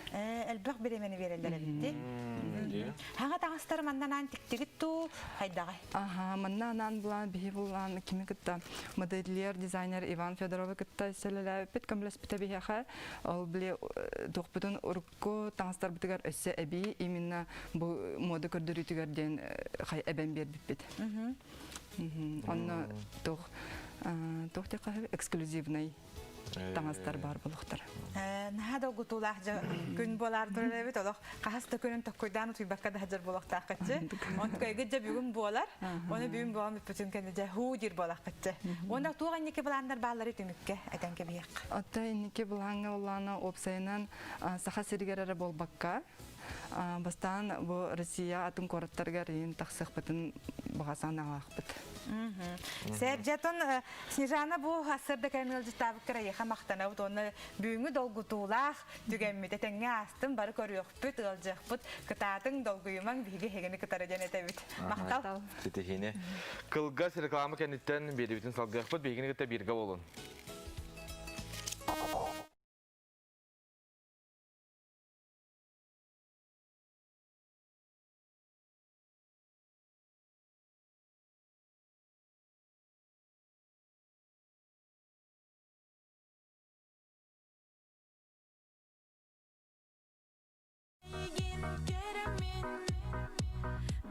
Элбэх бириэмэни биэрэллэр эбит дии. Хаҥа таҥастары манна анаан тиктигит туу хайдаҕай? Аха, манна анаан булаан биһи булаан кими кытта модельер, дизайнер Иван Федоровы кытта сэлэлээбиппит көмөлөспүтэ биһиэхэ. Ол били туохпутун урукку таҥастарбытыгар өссө эбии именно бу мода көрдөрүүтүгэр диэн хай эбэн биэрбиппит. Онно туох туох диэххэ эксклюзивный таҥастар баар буолуохтар. Наһаа долгутуулаах күн буолаар турар эбит олох хаһыс да күнүн токкуйдаан утуйбакка да сылдьар буолуохтааххытчы. Онтукайгыт дьэ бүгүн буолар. Оны бүгүн буолан бүппүтүн кэннэ дьэ һуу диир буолаххытчы. Уонна туох инники былааннар бааллары түмүккэ этэн кэбиһиэх. Отто инники былааҥҥа улаана уопсайынан Саха сиригэр эрэ буолбакка бастаан бу Россия атын куораттарыгар иин тахсыахпытын баҕа санаалаахпыт. Сэрдьэтон Снежана бу сарсыарда кэлэн ыалдьыттаабыккар эйиэхэ махтанабыт уонна бүгүҥҥү долгутуулаах түгэммит этэҥҥэ аастын бары көрүөхпүт, ыалдьыахпыт, кытаатыҥ, долгуйумаҥ, биһиги эһигини кытары диэн этэбит. Махтал. Ситиһиини. Кылгас реклама кэнниттэн биэриибитин салгыахпыт, биһигини кытта бииргэ буолун.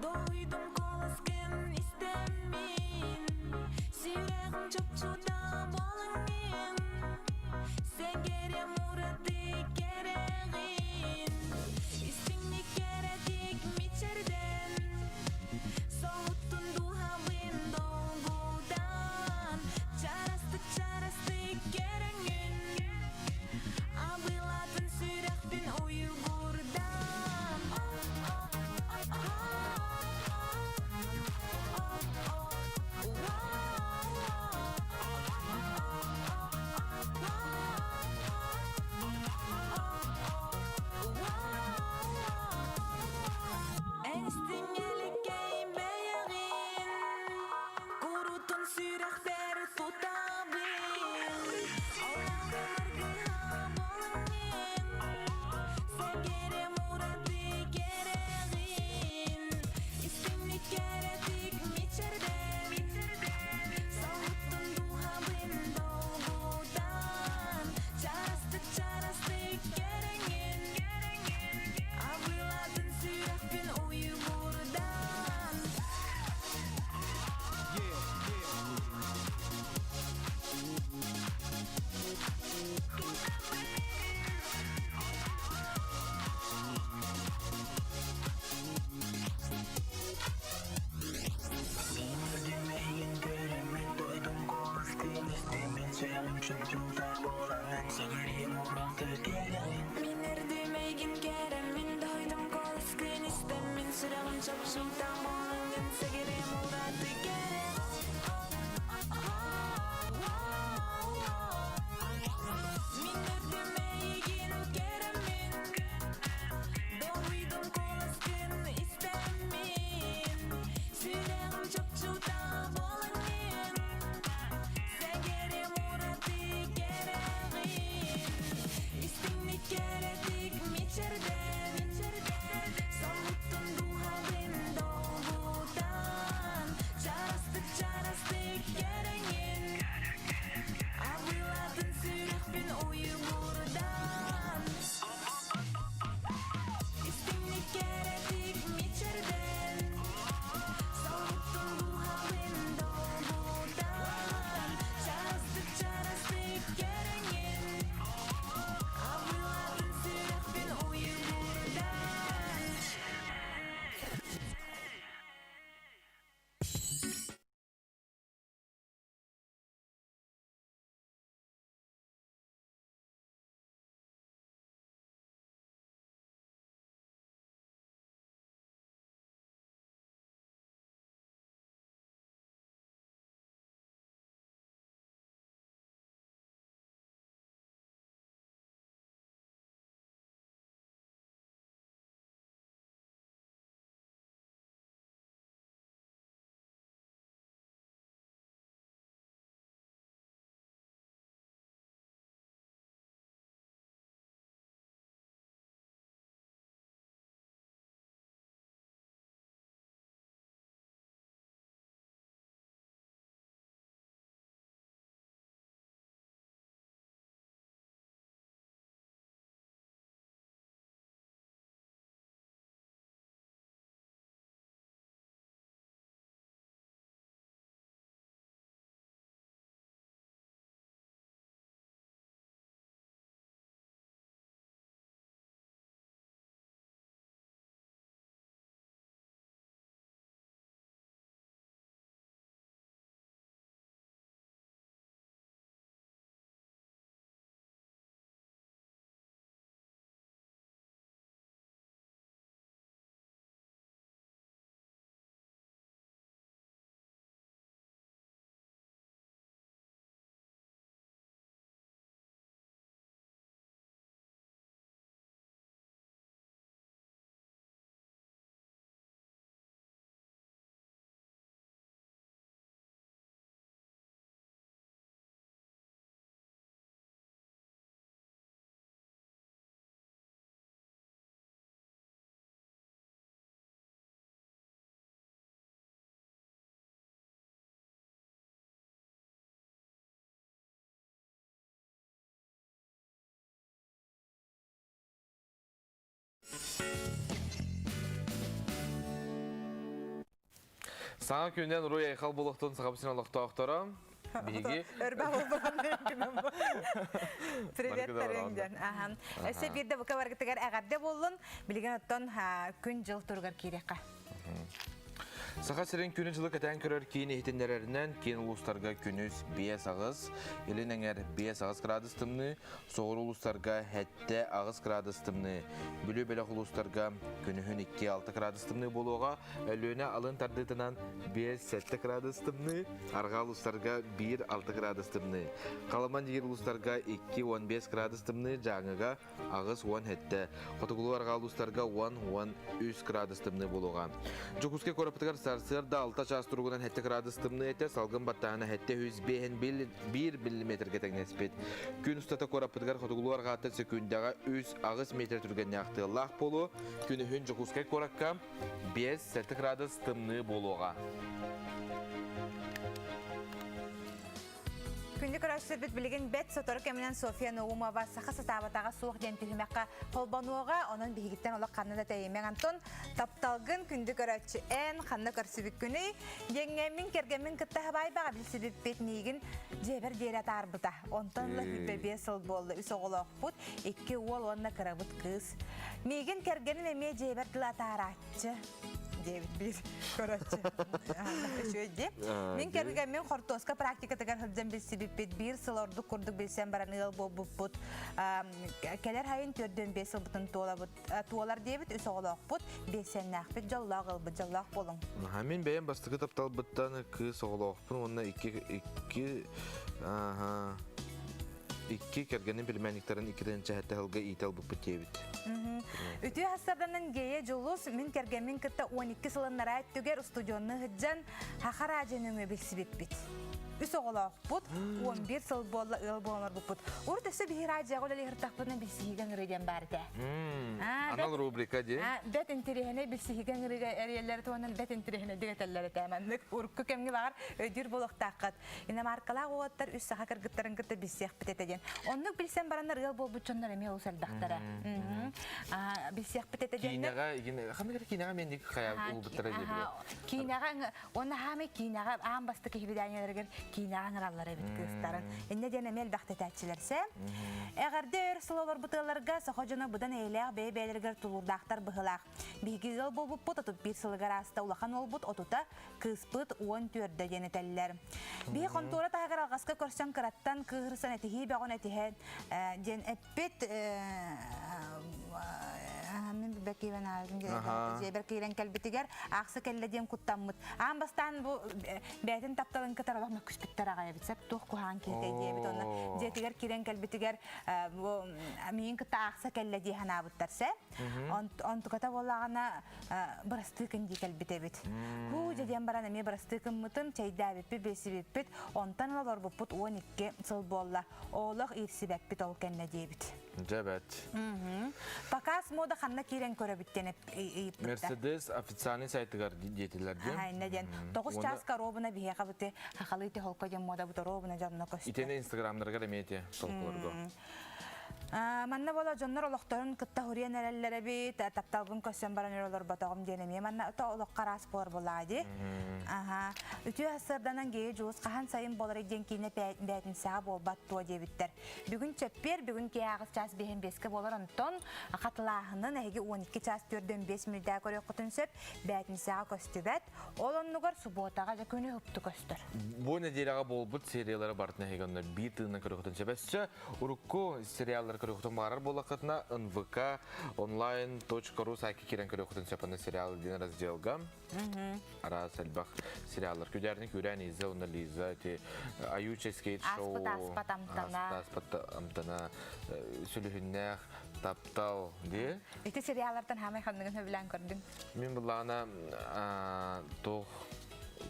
Дойдум колоскын истэммин Сүрэҕим чопчута буолан мин Сэҥээрэ мураты. Сүрэҕим чунчуута буолаҥын Сэгэрим ураты кэрэҕин Мин эрдим эйгин кэрэммин Дойдум куоласкын истэммин Сүрэҕим чопчута буолаҥын Сэгэрим ураты кэрэҕин Мин эрдим эйигин кэрэммин Долуйдум куоласкын истэммин Сүрэҕим чопчута буолаҥын Сэгэрим ураты кэрэҕин Истиҥник кэрэтик мичэрдэн Солуттун дууһабын долгутан Чарастык чарастык кэрэҥин Абылатын сүрэхпин уйгурдан Истиҥник кэрэтик мичэрдэн Солуттун дууһабын долгутан Чарастык чарастык кэрэҥин Абылатын сүрэхпин уйгурдан Саҥа күнүнэн Руй Айхал булуохтун Сахабыт сирин олохтоохторо. Биһиги Өрбә Привет тарыҥден. Ахан. Өссө биирдэ бука баргытыгар эҕэрдэ буоллун. Билигин оттон күн-дьыл туругар киириэххэ. Саха сирин күнү-дьылы кэтээн көрөр киин иһитиннэрэринэн киин улуустарга күнүс 5-8, илин эҥэр 5-8 градус тымныы, соҕуруу улуустарга 7-8 градус тымныы, Бүлүү бөлөх улуустарга күнүһүн 2-6 градус тымныы буолуоҕа, Өлүөнэ алын тардыытынан 5-7 градус тымныы, арҕаа улуустарга 1-6 градус тымныы, Халыман диир улуустарга 2-15 градус тымныы, Дьааҥыга 87, хотугулуу арҕаа улуустарга 10-13 градус тымныы буолуоҕа. Дьокуускай куораппытыгар сарсыарда 6 чаас туругунан 7 градус тымныы этэ, салгын баттааһына 705 миллиметргэ тэҥнэспит. Күн устата куораппытыгар хотугулуу арҕааттан сөкүүндэҕэ 3-8 метр түргэннээх тыаллаах буолуо. Күнүһүн Дьокуускай куоракка 5-7 градус тымныы буолуоҕа. Күндү көрөөччүлэрбит билигин бэт сотору кэминэн Софья Наумова саха сатаабатаҕа суох диэн түһүмэххэ холбонуоҕа. Онон биһигиттэн олох ханна да тэйимэҥ Антон. Тапталгын күндү көрөөччү эн ханна көрсүбүккүнүй? Диэҥҥэ мин кэргэммин кытта хабайбаҕа билсибиппит миигин дьиэбэр диэри атаарбыта. Онтон ыла 25 сыл буолла. Үс оҕолоохпут, икки уол уонна кырабыт кыыс. Миигин кэргэним эмиэ дьиэбэр тыл атаарааччы. Диэбит биир көрөөччү. Үчүгэй дии. Мин кэргэммин хортуоска практикатыгар сылдьан билсибиппит. Биир сыл ордук курдук билсэн баран ыал буолбуппут. Кэлэр хайын 45 сылбытын туолабыт. Туолар диэбит үс оҕолоохпут. Биэсэннээхпит дьоллоох ылбыт дьоллоох буолуҥ. Мин бэйэм бастакы тапталбыттан кыыс оҕолоохпун уонна икки икки икки кэргэнин племянниктарын иккитин чэһэтэ сылга иитэ ылбыппыт диэбит. Үтүө хассарданан Гея Дьулус мин кэргэммин кытта 12 сылыннараа өттүгэр устудьуонну сылдьан Хахар Аадьын өҥө билсибиппит. Үс оҕолоохпут, 11 сыл буолла ыал буолан олорбуппут. Урут өссө биһи радиоҕа үлэлиһиртахпытына билсиһиигэ ыҥырыы диэн баар этэ. Анал рубрика дии. Бэт интэриэһинэй билсиһиигэ ыҥырыыга эрийэллэр туһунан бэт интэриэһинэйдик этэллэр этэ. Маннык урукку кэмҥэ баҕар өйдүүр буолуохтааххыт. Иномаркалаах уолаттар үс саха кыргыттарын кытта билсиэхпит этэ диэн. Оннук билсэн бараннар ыал буолбут дьоннор эмиэ олус элбэхтэрэ. Билсиэхпит этэ диэннэр. Киинэҕэ, ханнык эрэ киинэҕэ мен хайа улбуттара диэбилэр. Киинэҕэ уонна хаамай киинэҕэ аан бастакы свиданиеларыгар киинэҕэ ыҥыраллар эбит кыыстарын. Иннэ диэн эмиэ элбэх тэтээччилэрсэ. Эҕэрдэ өр сыл олорбут ыалларга саха дьоно быдан эйэлээх бэйэ-бэйэлэригэр тулуурдаахтар быһылаах. Биһиги ыал буолбуппут 31 сылыгар ааста улахан уолбут отута кыыспыт 14 диэн этэллэр. Биһи хонтуора таһыгар алҕаска көрсөн кыраттан кыыһырсан этиһии бөҕөн этиһэн диэн эппит мин билбэт киирэн дьиэбэр киирэн кэлбитигэр аахса кэллэ диэн куттаммыт. Аан бастаан бу бэйэтин тапталын кытары олох мөккүспүттэр аҕай эбит сөп туох куһаҕан киһитэй диэбит онно дьиэтигэр киирэн кэлбитигэр бу миин кытта аахса кэллэ дии санаабыттар сэ. Онтуката буоллаҕына бырастыы кын дии кэлбит эбит. Һуу дьэ диэн баран эмиэ бырастыы кыммытым, чэйдээбиппит, билсибиппит, онтон ыла олорбуппут 12 сыл буолла. Олох иирсибэппит ол кэннэ диэбит. Дьэ бэт. Показ мода ханна киирэн көрөбүт диэн ыйыппыттар. Мерседес официальный сайтыгар диэтилэр диэн. Аха, диэн. 9 чааска ровно биһиэхэ быты хахалыы холко диэн мода бут ровно дьонно көстөр. Итиэнэ инстаграмнарыгар эмиэ ити толкуларга. Манна буола дьоннор олохторун кытта хуриан эрэллэр эбит, тапталбын көрсөн баран өр олорботоҕум диэн эмиэ манна ото олоххо араас буолар буоллаҕа дии. Аха. Үтүө сарсыарданан Гея Дьулус хаһан сайын буолар диэн киинэ бээтинсэҕэ буолбат туо диэбиттэр. Бүгүн чэппиэр, бүгүн киэһэ аҕыс чаас биэһин биэскэ буолар онтон хатылааһынын эһиги 12 чаас 4 мүнүүтэ көрүөххүтүн сөп, бээтинсэҕэ көстүбэт. Ол оннугар субуотаҕа дьэ күнү уһукту көстөр. Бу нэдиэлэҕэ буолбут сериялары барытын эһиги онно биир тыынынан көрүөххүтүн сөп. Өссө урукку сериаллары көрүөххүтүн баҕарар буоллаххытына нвк онлайн.ру сайтка киирэн көрүөххүтүн сөп аны сериал диэн разделга. Араас элбэх сериаллар. Күдээрни күрээн Иза уонна Лиза ити Аютча скейт шоу. Аспыт аспат амтана. Аспыт амтана сүлүһүннээх таптал дии. Ити сериаллартан хаамай ханныгын сөбүлээн көрдүҥ? Мин буллаҕына туох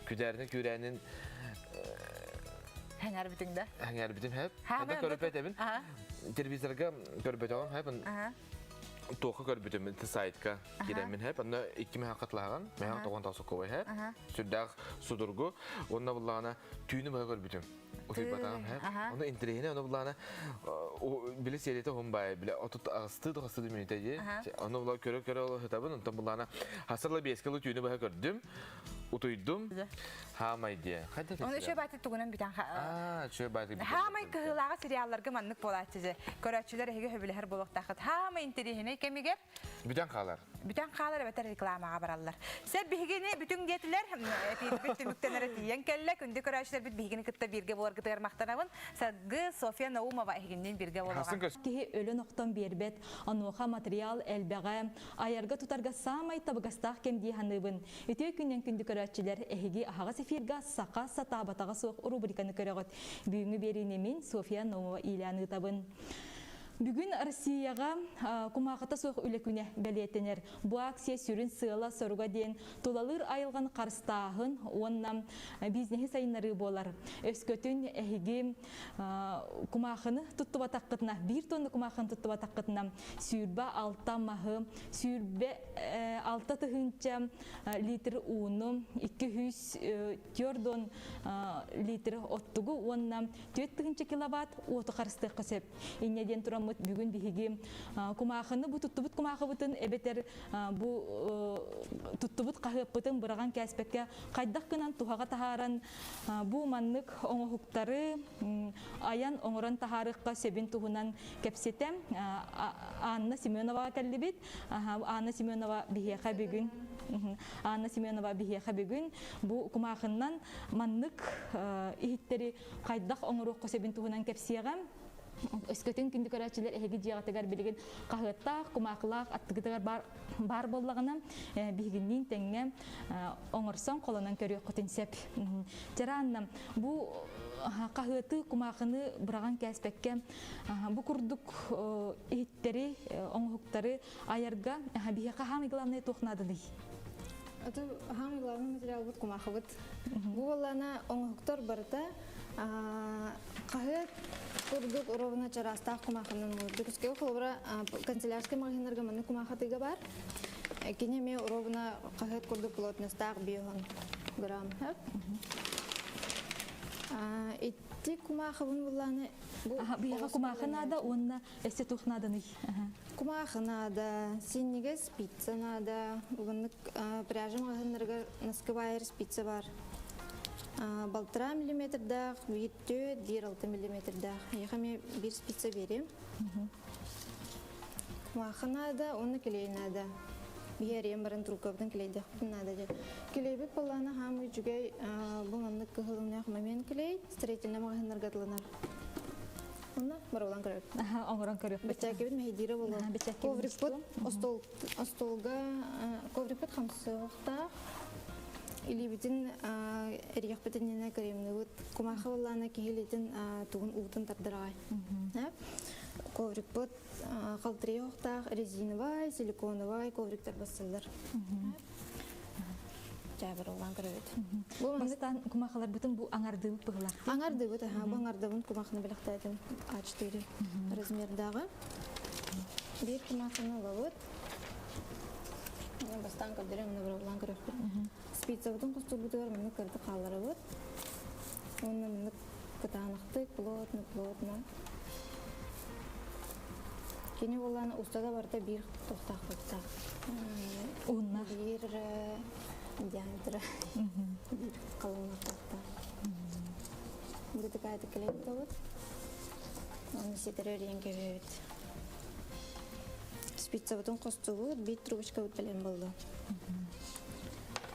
күдээрни күрээнин Хэҥэрбитиҥ да? Хэҥэрбитим хэп. Ханна көрбөт эбин. Телевизорга көрбөтөҕүм хэп. Туохха көрбүтүм сайтка киирэммин хэп. Онно икки мэһэ хатылаһаҕын. Мэһэ тоҕон тосукковай хэп. Сүрдээх судургу. Онно буллаҕына түүнү быһа көрбүтүм. Утуйбатаҕым һэ. Ону интэриэһинэй ону буллаана били серията уһун баай били отут аҕыстыы тохостуу мүнүүтэ дии. Ону була көрө-көрө ол сытабын онтон буллаана хасырла биэскэ лу түүнү быһа көрдүм. Утуйдум. Хаамай диэ. Хайда Оны үчүгэй баайты тугунан бүтэн Аа, үчүгэй баайты бүтэн. Хаамай кыһыылааҕы сериалларга маннык буолааччы же. Көрөөччүлэр эһиги сөбүлэһэр буолуохтааххыт. Хаамай интэриэһинэй кэмигэр Бүтэн хаалар. Бүтэн хаалар эбэтэр рекламаҕа бараллар. Сөп биһигини бүтүҥ диэтилэр. Эпиирбит түмүктэнэрэ тиийэн кэллэ. Күндү көрөөччүлэрбит биһигини кытта бииргэ буоларгытыгар махтанабын. Саргы Софья Наумова эһигинниин бииргэ буолуоҕа. Киһи өлөн-охтон биэрбэт. Онуоха материал элбэҕэ, айарга-тутарга саамай табыгастаах кэм дии саныыбын. Үтүө күнүнэн күндү көрөөччүлэр, эһиги аһаҕас эфирга Саха сатаабатаҕа суох рубриканы көрөҕүт. Бүгүҥҥү биэриини мин Софья Наумова иилээн ыытабын. Бүгүн Россияҕа кумаахыта суох үлэ күнэ бэлиэтэнэр. Бу акция сүрүн сыала-соруга диэн тулалыыр айылҕаны харыстааһын уонна бизнеһи сайыннарыы буолар. Өскөтүн эһиги кумаахыны туттубатаххытына, биир тонна кумаахыны туттубатаххытына, 26 маһы, 26 тыһыынча литр ууну, 204 литр оттугу уонна 4 киловатт уоту харыстыахха сөп. Инньэ диэн тураммыт бүгүн биһиги кумаахыны бу туттубут кумаахыбытын эбэтэр бу туттубут хаһыаппытын быраҕан кээспэккэ хайдах гынан туһаҕа таһааран бу маннык оҥоһуктары айан оҥорон таһаарыахха сөбүн туһунан кэпсэтэ Анна Семеноваҕа кэллибит. Анна Семенова биһиэхэ бүгүн. Анна Семенова биһиэхэ бүгүн бу кумаахыннан маннык иһиттэри хайдах оҥоруохха сөбүн туһунан кэпсиэҕим. Өскөтүн күндү көрөөччүлэр эһиги дьиэҕитигэр билигин хаһыаттаах, кумаахылаах аттыгытыгар баар, баар буоллаҕына, биһигинниин тэҥҥэ оҥорсон холонон көрүөххүтүн сөп. Чараанна, бу хаһыаты, кумаахыны быраҕан кээспэккэ, бу курдук иһиттэри, оҥоһуктары айарга биһиэхэ хаамый главное туох наадалый? Это самый главный материал бут кумахыбыт. Бу буоллаана оҥоһуктар барыта хаһыат курдук ровно чараастаах кумахынан Дьокуускайга холобура канцелярскай магазиннарга маннык кумахатыга бар. Кини эмиэ ровно хаһыат курдук плотностаах биоһон грамм. Ити кумахыбын буллааны бу Биһиэхэ кумахы наада уонна Эссе туох нааданый? Кумаахы наада, синньигэс пицца наада, угуннук пряжа маҕаһыыннарыгар наскыбайар спица бар. Балтараа миллиметрдаах, биир түөрт, биир алта миллиметрдаах. Эйиэхэ эмиэ биир спица биэриэм. Кумаахы наада уонна клей наада. Биһиэриэм баран трубкабытын клейдэхпитин наада диэн. Клейбит буоллаҕына хаамый үчүгэй бу маннык кыһыл момент клей строительнай маҕаһыыннарга атыланар. Онно барылан көрөбүт. Оҥорон көрүөхпүт. Бэчээккэбит мэһэйдиирэ буолуо. Коврикпыт остуол остуолга коврикпыт хамсыахтаах. Илиибитин эрийэхпит иннинэ кремныбыт. Кумаахы буоллаана киһи илиитин тугун уутун тардар аҕай. Коврикпыт халтырыйа резиновай, силиконовай ковриктар бассаллар. Чаабырыллан көрөбүт. Бу бастаан кумахаларбытын бу аңардыыбыт быһылар. Аңардыыбыт, аха, бу аңардабын кумахны билэхтээтим А4 размердагы. Биир кумахыны ылабыт. Бастаан көрдөрөм, мына бырыллан көрөкпүт. Спицабытын кустурбутугар маны кырды хаалларабыт. Уонна маны кытаанахтык, плотно, плотно. Кини буолан устата барыта биир тохтаах баттаах. Ууннах. Биир диаметра. Биир қалыңлықтақты. Бу такая клейт Оны ситерер диэн кэбиһэбит. Спицабытын хостубут, биир трубочкабыт бэлэм буолла.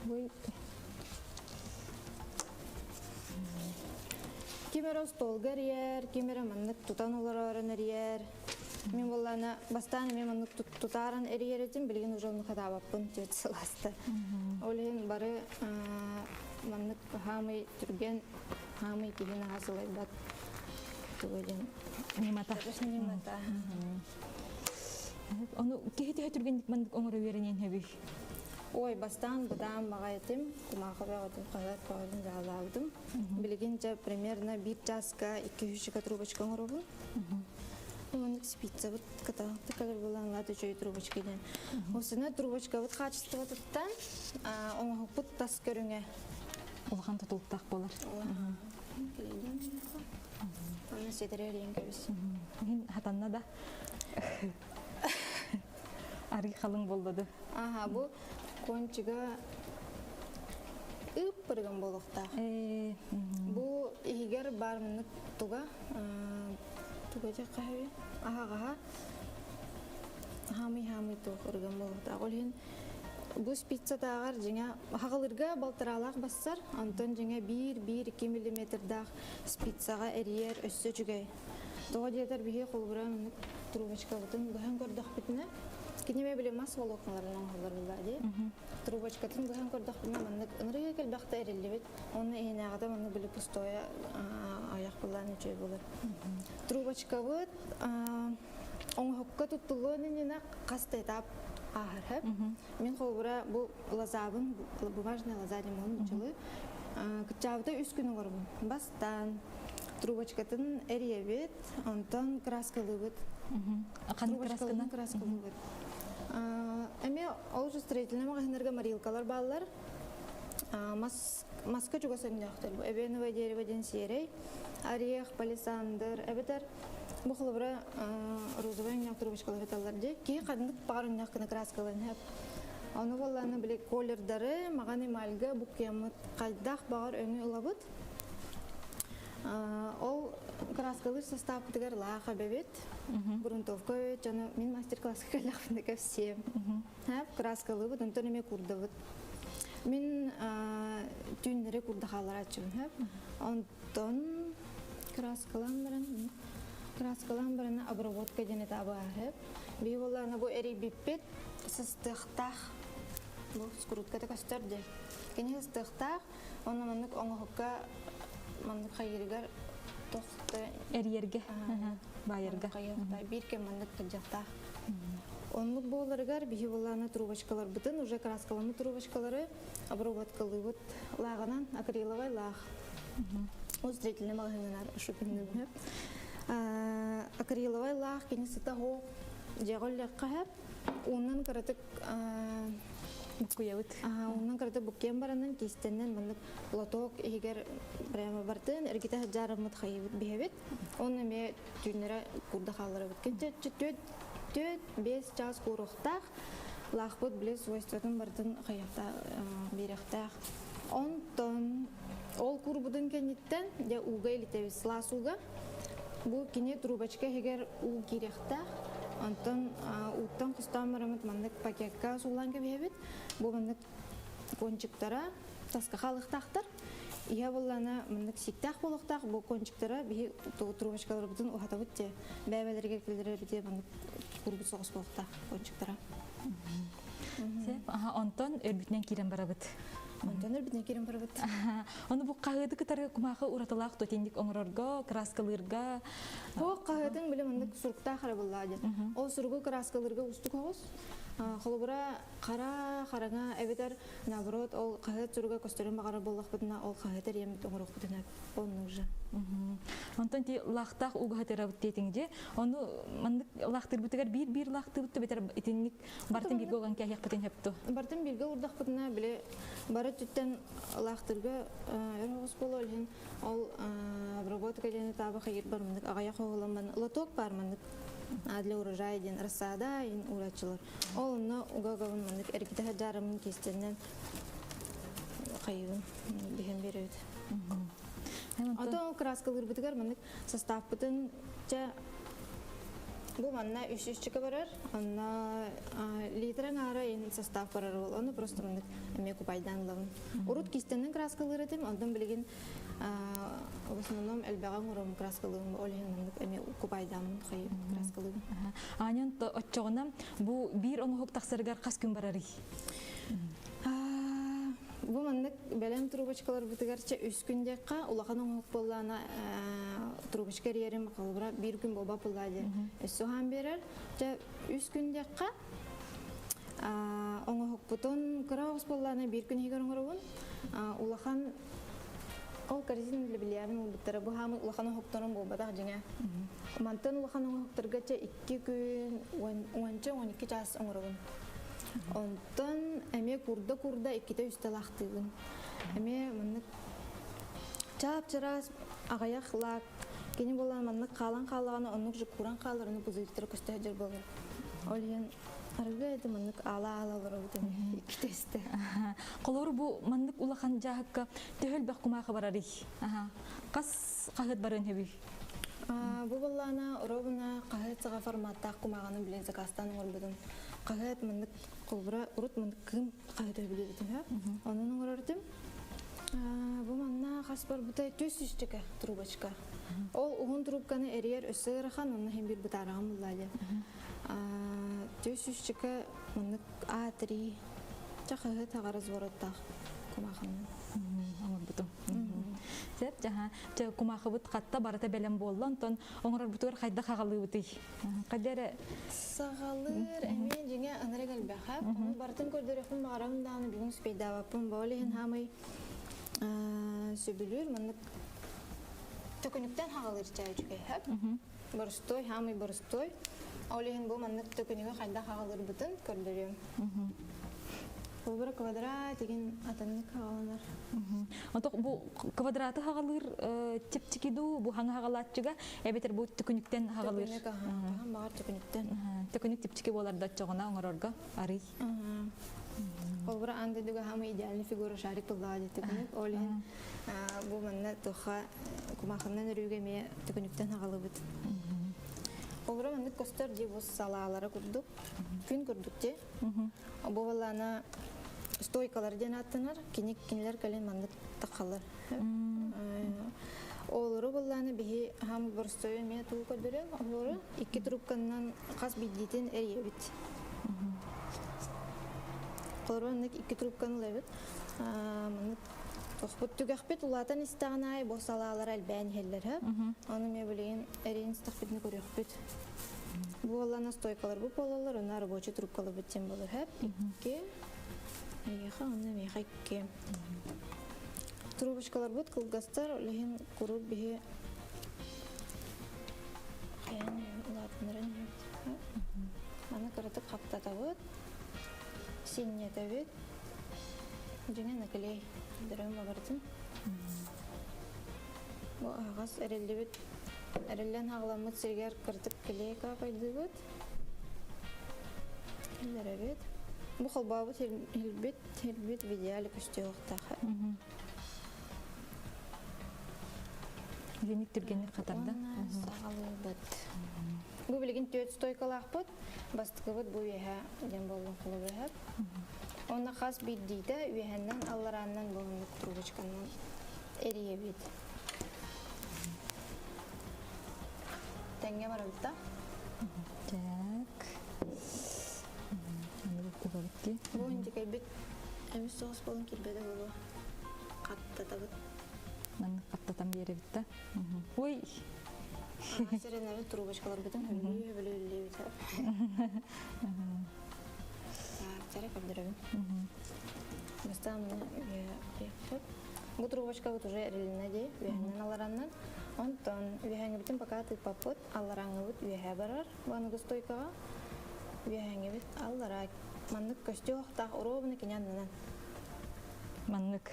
Бу Ким эрэ остуолга эрийэр, ким эрэ маннык тутан олорорун эрийэр. Мин буоллаана бастаан эмиэ маннык тутааран эрийэр этим, билигин уже онну хатаабаппын түөрт сыл ааста. Ол иһин бары маннык хаамый түргэн, хаамый киһи наһаа сылайбат тугу диэн. Ньымата. Ньымата. Ону киһи төһө түргэнник маннык оҥоро үөрэниэн сөбүй? Ой, бастаан бытаан баҕайытым, кумаахы бөҕөтүн хаһыат бөҕөтүн дьаалаабытым. Билигин дьэ примерно биир чааска 200 трубочка оҥоробун. Маннык спицабыт кытаанахтык кэлэр буолан лаат үчүгэй трубочка диэн. Осына трубочкабыт хаачыстыбатыттан оҥоһукпут тас көрүҥэ. Улахан тутулуктаах буолар. Аны ситэрэр диэн кэбис. Хатанна да. Арый халыҥ буолла да. Аха, бу кончига ыып-пырыгын буолуохтаах. Бу иһигэр баар маннык туга туга диэххэ сөбүй? Аһаҕаһа хаамый-хаамый туох ырыган буолуохтаах. Ол иһин бу спицатааҕар дьиҥэ хаҕылырга балтараалаах бассар, онтон дьиҥэ биир-биир 2 миллиметрдаах спицаҕа эрийэр өссө үчүгэй. Тоҕо диэтэр биһи холобура маннык трубочкабытын быһан көрдөхпүтүнэ, кини эмиэ били мас волокналарын оҥоһуллар буоллаа дии. Трубочкатын быһан көрдөхпүнэ маннык ынырыга кэлбэхтэ эриллибит. Онно иһинээҕитэ маннык били пустое айах булаан үчүгэй буолар. Трубочкабыт оҥоһукка туттуллуон иннинэ хас да этап ааһар. Мин холобура бу лозабын, бумажная лоза диэн учулу кыччаабыта үс күн оҥоробун. Бастаан трубочкатын эрийэбит, онтон краскалыыбыт. Ханнык красканы? Краскалыыбыт. Эмиэ ол же строительный магазиннарга морилкалар бааллар. Мас, маска чугас өҥнөөхтөр. Бу эбеновое дерево диэн сиэрэй, орех, палисандр, эбэтэр бу холобура розовый өҥнөөх трубочкалар эталлар дии. Киһи ханнык баҕар өҥнөөх гына краскаларын хэп. Ону буоллаана били колердары маҕан эмальга буккуйаммыт хайдах баҕар өҥү ылабыт. Ол Краскалыыр састааппытыгар лаах эбэбит. Грунтовка эбит, дьону мин мастер-класска кэллэхпинэ кэпсиэм. Краскалыыбыт, онтон эмиэ курдабыт. Мин түүннэри курда хаалларааччыбын. Онтон краскалаан баран краскалаан баран обработка диэн этабы ааһып. Биһи буоллаҕына бу эрийбиппит сыстыахтаах. Бу скрутката көстөр дии. Кини сыстыахтаах, Онно маннык оҥоһукка маннык хайыырыгар тохто эрийэргэ баайарга биир кэм маннык кырдьахтаах. Оннук буоларыгар биһи буллаана трубочкаларбытын уже краскаламмыт трубочкалары обработкалыыбыт лааҕынан акриловай лаах. Узрительный маҕаһыыннар шопингы. Акриловай лаах кини сыта хоох дьэҕөллэххэ уунан кыратык Буккуйабыт. Онон кырата буккуйан баранан киистэннэн маннык лоток иһигэр прямо бартын эргитэ сылдьаарыммыт хайыбыт биһэбит. Онно эмиэ түүннэрэ курда хаалларабыт. Кэнчэ түөт 5 чаас кууруохтаах лаахпыт били свойствотын барытын хайахтаах биэрэхтээх. Онтон ол курбутун кэнниттэн дьэ ууга илитэбит сылаас ууга. Бу кини трубочка иһигэр уу киириэхтээх. Онтон ууттан хостоон бараммыт маннык пакекка суулаан кэбиһэбит. Бу маннык кончиктара таска хаалыахтаахтар. Иһэ буоллаана маннык сииктээх буолуохтаах. Бу кончиктара биһи трубочкаларбытын уһатабыт дии. Бэйбэлэригэр киллэрэрбит маннык курбут соҕус буолуохтаах кончиктара. Сеп, онтон өлбүтүнэн киирэн барабыт. Онтон өлбүтүнэн киирэн барабыт. Ону бу хаһыаты кытары кумаахы уратылаах тотинник оҥорорго, краскалыырга. Бу хаһыатын биле маннык суруктаах эрэ буоллаа диэн. Ол суругу краскалыырга устук оҕус. Холобура, хара хараҥа эбэтэр наоборот ол хаһыат суруга көстөрүн баҕарар буоллахпытына ол хаһыат эриэммит оҥоруохпутун онну уже. Онтон ти лаахтаах угаһатырабыт диэтиҥ дьэ. Ону маннык лаахтыырбытыгар биир-биир лаахтыыбыт эбэтэр итинник Бартын бииргэ уган кээһиэхпитин сөптө. Бартын бииргэ урдахпытына били бары өттүттэн лаахтырга өр оҕус буолуо иһин ол обработка диэн этабы хайыр бар маннык аҕыйах оҕуламман лоток бар маннык для урожая диэн рассада ин уураччылар. Ол онно уга-угабын маннык эргитэ сылдьаарыммын киистэннэн хайыбын биһэн биэрэбит. Ото ол краскалыырбытыгар маннык составпытын чэ Бу манна үс үсчүкэ барар, онно литр аҥаара ин состав барар ол, ону просто маннык эмиэ купайдаан ылабын. Урут кистэнэн краскалыыр этим, онтон билигин в основном элбэҕи оҥороммун краскалыыбын, ол иһин маннык эмиэ купайдааммын хайы краскалыыбын. Ааньан оччоҕуна бу биир оҥоһук тахсарыгар хас күн барарый? Бу маннык бэлэм трубочкаларбытыгар чэ үс күн диэххэ улахан оҥоһук буоллаана трубочка эрийэрим холобура биир күн буолба буоллаа диэн өссө уһаан биэрэр. Чэ үс күн диэххэ оҥоһукпутун кыра оҕус буоллаана биир күн иһигэр оҥоробун. Улахан ол корзина для бильярдын ылбыттара бу хаамый улахан оһохторум буолбатах дьиҥэ. Мантан улахан оҥоһуктарга чэ икки күн уонча 12 чаас оҥоробун. Онтон эмиэ курда-курда иккитэ-үстэ лаахтыыбын. Эмиэ маннык чаап-чараас аҕыйах лаак кини буолан маннык хаалан хааллаҕына оннук же куран хаалар, ону пузырьтара көстө сылдьар буолар. Ол иһин арыгы это маннык аала-аала олоробут эмиэ иккитэ-үстэ. Холобур бу маннык улахан дьааһыкка төһө элбэх кумаахы барарый? Хас хаһыат барыан сөбүй? Бу буоллаҕына оруобуна хаһыат саҕа форматтаах кумааҕыны билэн сакаастаан оҥорбутум. Хаһыат маннык холобура урут маннык кыым хаһыат өйбүлүөбүтүм үһү. Онон оҥорор этим. Бу манна хас барбыта 400 трубочка. Ол уһун трубканы эрийэр өссө ыарахан, онно иһин биир бытаараҕым буллаа диэн. 400 маннык А3 ча хаһыат аҕа развороттаах кумаахынан. Оҥорбутум. Сөп, дьаһа. Чэ, кумаахыбыт хатта барыта бэлэм буолла, онтон оҥорорбутугар хайдах аҕалыыбытый? Хайда эрэ Саҕалыыр эмиэ дьиҥэ ынырык элбэхэ. Ону барытын көрдөрүөхпүн баҕарабын даҕаны бүгүн успейдаабаппын. Ол иһин хаамай сөбүлүүр маннык төкүнүктэн хаҕалыыр чай үчүгэй хөп. Борустой, хаамай борустой. Ол иһин бу маннык төкүнүгү хайдах хаҕалыырбытын көрдөрүөм. Холобура квадрат игин атыннык хаҕаланар. Онтон бу квадраты хаҕалыыр чэпчэки дуу, бу хаҥа хаҕалааччыга эбэтэр бу төкүнүктэн хаҕалыыр? Төкүнүк аха, баҕар төкүнүктэн. Төкүнүк чэпчэки буолар да оччоҕуна оҥорорго арый. Холбура аан дойдуга хамы идеальный фигура шарик буллаҕа диэтик. Ол иһин бу манна туха кумаханнан өрүүгэ эмиэ төкүнүктэн хаҕалыбыт. Холбура маннык көстөр дии бу салаалара курдук, күн курдук дии. Бу балаана стойкалар диэн ааттанар, кини кинилэр кэлин маннык тахалар. Олору буллааны биһи хам боростойу эмиэ туу көрдөрөм. Олору икки трубканан хас биирдиитин эрийэбит. Олору маннык икки трубканы ылабыт. Маннык Охпут түгэхпит улаатан истэҕин аайы бу салаалара элбээн иһэллэр. Ону эмиэ билигин эрийэн истэхпитинэ көрүөхпүт. Бу буоллана стойкаларбыт буолаллар, уонна рабочий трубкаларбыт диэн буолар. Икки, эйиэхэ уонна миэхэ икки. Трубочкаларбыт кылгастар, ол иһин куруук биһи хайаан улаатыннаран иһэбит. Маны кыратык хаптатабыт, синньэтэбит. Дьиҥэ наклей дөрөм бабардым. Бу аһаҕас эриллибит, эриллэн хаҕыламмыт сиригэр кырдык клей каапайдыыбыт. Киллэрэбит. Бу холбообут хилбит, хилбит в идеале көстүөхтээх. Леник түргэнник хатарда. Саҕалыыбыт. Бу билигин түөрт стойкалаахпыт. Бастакыбыт бу үөһэ диэн буоллун холобур Онно хас биирдиитэ үөһэннэн алларааннан буолуннук трубочканан эрийэбит. Тэҥҥэ барабыт да? Так. Бу индикэйбит эмис соҕус буолан киирбэтэ буолуо. Хаттатабыт. Маннык хаттатан биэрэбит да. Ой! Сэрэнэбит трубочкаларбытын хөбүлүү-хөбүлүү Так, көрдөрөбүн. Бастаан Бу трубочкабыт уже эрилинэ дии, үөһэннэн алараннан. Онтон үөһэҥҥибитин пока тыыппаппыт, алларааҥҥыбыт үөһэ барар баныгы стойкаҕа. Үөһэҥҥибит аллараа маннык көстүөх ровно кини аннынан. Маннык.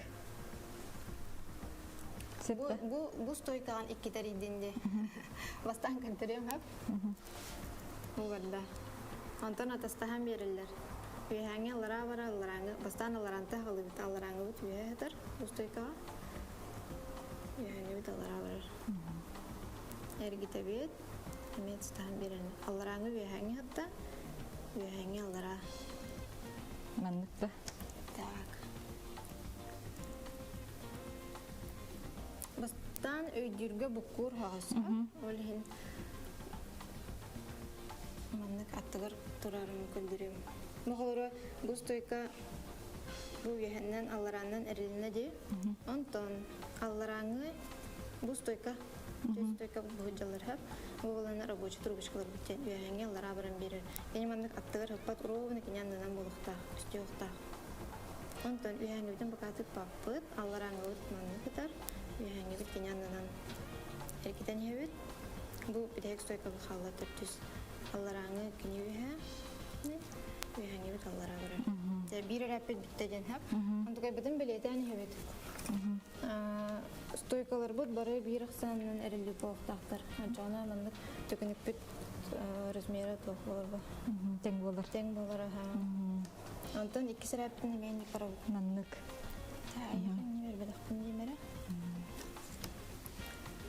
Бу, бу, бу стойкаҕан икки тэрийдин дии. Бастаан көрдөрүөм хөп. Бу барда. Онтон атастаһан биэрэллэр. Үөһээҥҥи аллараа бара алларааҥы, бастаан аллараанта аҕалыбыт, алларааҥыбыт үөһэ сытар бу стойкаҕа. Үөһээҥҥибит аллараа барар. Эргитэбит, эмиэ атастаһан биэрэллэр. Алларааҥы үөһээҥҥи сытта, үөһээҥҥи аллараа. Маннык да. Так. Бастаан өйдүүргэ буккуур хаҕыс. Ол иһин маннык аттыгар турарым көрдөрүөм. Моҕолоро бу стойка бу үөһэннэн алларааннан эрилинэ дии. Онтон алларааҥҥы бу стойка стойка бу дьаллар Бу буолан рабочий трубочкалар бүттен үөһэҥҥэ аллараа баран биэрэр. Кини маннык аттыгар ыппат ровно кини аннынан буолуохтаах, көстүөхтаах. Онтон үөһээҥҥибитин бакаатык паппыт, алларааҥҥыбыт маннык ытар, үөһээҥҥибит кини аннынан эргитэн иһэбит. Бу бүтэһик стойкабыт хаалла төрдүс алларааҥы кини үөһээ, үөһээҥҥибит аллараа барар. Дьэ биир эрээппит бүттэ диэн хэп. Онтукайбытын бэлиэтээн иһэбит. Стойкаларбыт бары биир ахсаанынан эриллибит буолуохтаахтар. Оччоҕуна маннык төкүнүкпүт размера туох буолар бу? Тэҥ буолар. Тэҥ буолар аха. Онтон иккис эрээппин эмиэ инник барабыт. Маннык. Таайах инни бербэтэхпин диэмэрэ.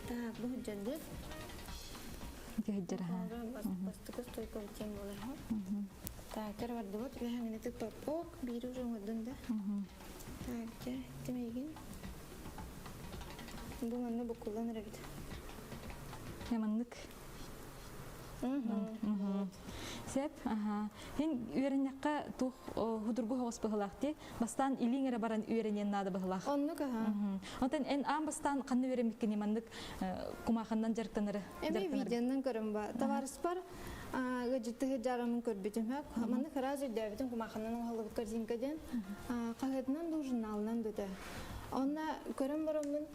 Так, бу хыдьардыт. Ити хыдьар аха. Бастакы стойка тем буолар. Так, тэр бардыбыт. Үөһэҥини тыппаппок, биири уже оҥордун да. Так, дьэ, тимэйгин. Бу манна буккуллан эрэбит. Маннык. Сеп, аха. Хин үөрэннэххэ тух худургу хоҕус быһылаах ти. Бастаан илииҥ эрэ баран үөрэниэн наада быһылаах. Оннук аха. Онтон эн аан бастаан ханна үөрэммиккини маннык кумааханнан дьарыктанары. Эми видеонан көрөн ба. Товарыспар ыдьыттыһы жарамын көрбүтүм хөк. Маннык ыраас өйдөөбүтүм кумааханнан оҥоһуллубут корзинка диэн. Хаһыатынан ду журналынан дута. Онно көрөн бараммын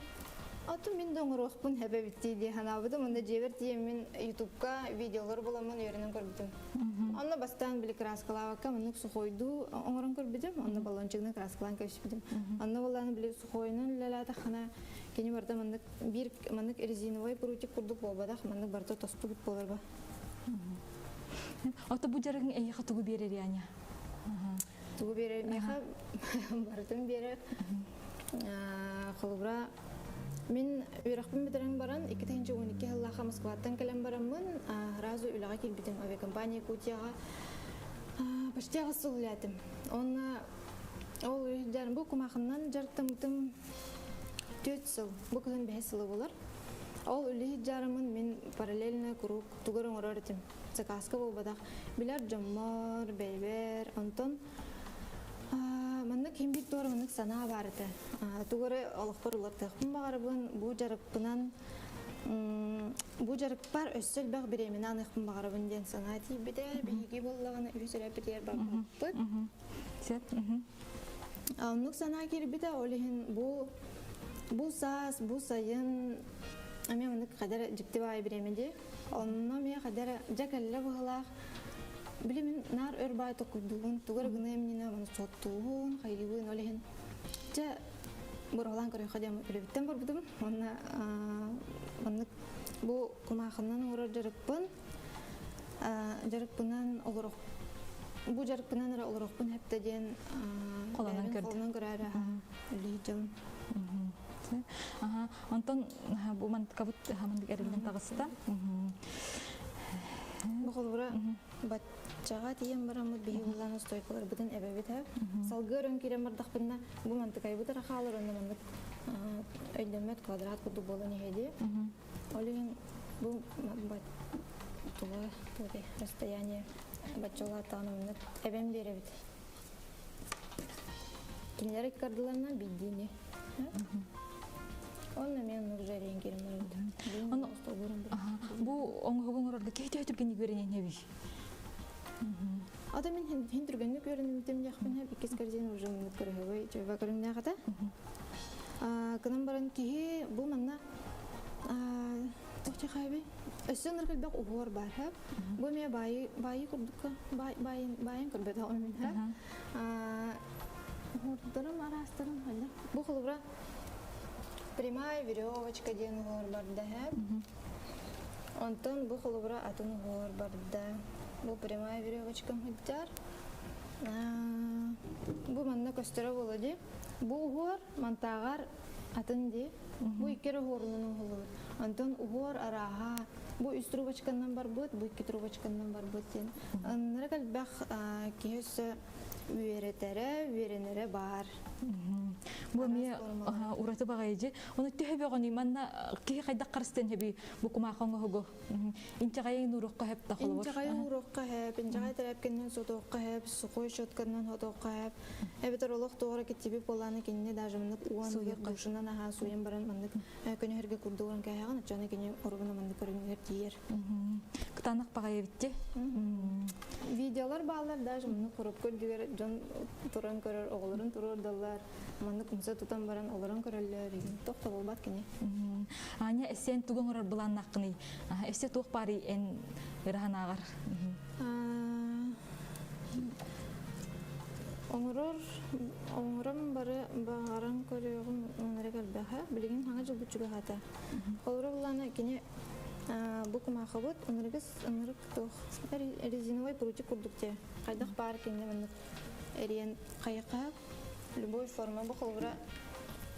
Атын мин да оҥоруохпун хэбэ биттии дии санаабытым. Онно дьиэбэр тиийэммин ютубка видеолар буламмын үөрэнэн көрбүтүм. Онно бастаан били краскалаабакка маннык сухойдуу оҥорон көрбүтүм. Онно баллончигынан краскалаан кэбиспитим. Онно баллааны били сухойунан үлэлээтэххинэ кини барыта маннык биир маннык резиновай прутик курдук буолбатах, маннык барыта тостубут буолар ба. Ото бу дьарыгың эйиэхэ тугу биэрэр Аня? Тугу берер миэхэ барытын берер. Холобура, мин үөрэхпин бүтэрэн баран 2012 сыллаахха Москваттан кэлэн бараммын сразу үлэҕэ киирбитим авиакомпания Якутияҕа почти аҕыс сыл үлээтим. Онно ол бу кумаахыннан дьарыктаммытым 4 сыл, бу кыһын 5 сылы болар. Ол үлэһит дьарымын мин параллельно куруук тугар оҥорор этим. Заказка буолбатах. Билэр дьоммор, бэйбэр, онтон маннык ким биир туора маннык санаа баар этэ. Тугу эрэ олохпор улартыахпын баҕарабын, бу дьарыкпынан бу дьарыкпар өссө элбэх бириэмэни аныахпын баҕарабын диэн санаа тиийбитэ. Биһиги буоллаҕына үһүс өрөппүтүгэр барбаппыт. Оннук санаа киирбитэ, ол иһин бу бу саас, бу сайын эмиэ маннык хадара дьикти баайы бириэмэ дии. Онно эмиэ хадара дьэ кэллэ быһылаах. Били мин наар өр баай токуйдуубун, тугу эрэ гыныам иннинэ маны суоттуубун, хайыыбын, ол иһин дьэ быралаан көрүөххэ диэн үлэбиттэн барбытым. Уонна маннык бу кумаахынан оҥорор дьарыкпын дьарыкпынан олорох бу дьарыкпынан эрэ олорохпун хэптэ диэн холонон көрдүм. Холонон көрөөрө үлэһит Аха, онтон бу мантыкабыт хамандык эриллэн таҕыста. Бу холобура баччаҕа тиийэн бараммыт биһи улаан устойкаларбытын эбэбит һэ. Салгыы өрөн киирэн бардахпына бу мантыкайбыт эрэ хаалар онно маннык өйдөммөт квадрат курдук буолан иһэди. Ол иһин бу тула расстояние баччалааттаҕына маннык эбэн биэрэбит. Кинилэр иккардыларынан биддиини. Онно мен оннук жарыйан кирим Бу оҥоһугу оҥорорго киһи төһө түргэнник үөрэнэн эбий? Ата мин хин түргэнник үөрэнэммитим диэхпин хэп иккис корзина уже муннук көрөһөбөй чөйбө көрүҥнээхата. Кынан баран киһи бу манна туох хайбый өссө ынырык элбэх уһуор бар хэп. Бу эмиэ баайы баайы курдукка баайын баайын көрбөтөҕүм мин хэп. Уһуурдарым араастарым ханна. Бу холобура прямая веревочка диэн уһуор барда хэп. Онтон бу холобура атын уһуор барда. Бу прямая веревочкам сылдьар. Бу манна көстөрө буолуо дии. Бу уһуор мантааҕар атын дии. Бу икки эрэ уһуорунан уһуллубут. Онтон уһуор арааһа бу үс трубочканан барбыт, бу икки трубочканан барбыт диэн. Ыннарык элбэх киһи өссө үөрэтэрэ, үөрэнэрэ баар. Бу эмиэ ураты баҕайы Ону төһө бөҕөнүй манна киһи хайдах харыстыан хэби бу кумаахан оһугу инчэҕэйин уруохха хэп да холобур. Инчэҕэй уруохха хэп, инчэҕэй тэрээпкинэн сотуохха хэп, сухой щетканан сотуохха хэп. Эбэтэр олох туора киттиби буолааны кинини даже маннык уон душунан аһаа сууйан баран маннык көнөһөргө курдугун кээһэҕин оччону кини оругуна маннык көрүҥүгэр тиийэр. Кытаанах баҕайы битти. Видеолар бааллар даже маннык коробка үрдүгэр дьон туран көрөр, оҕолорун туруордаллар. Маннык умса тутан баран олорон көрөллөр, туох да буолбат кини. Аня, эссен тугу оҥорор былааннааххыный? Эссе туох баарый эн ыраһанааҕар? Оҥорор, оҥорон бары баҕаран көрүөҕүм эрэ кэлбэхэ. Билигин хаҥа дьылбыт чугаһаата. Олорор былаана кини бу кумаахыбыт ынырыгыс ынырык туох резиновый прутик курдук те. Хайдах баар кинини маннык эриэн хайыха любой форма бу холобура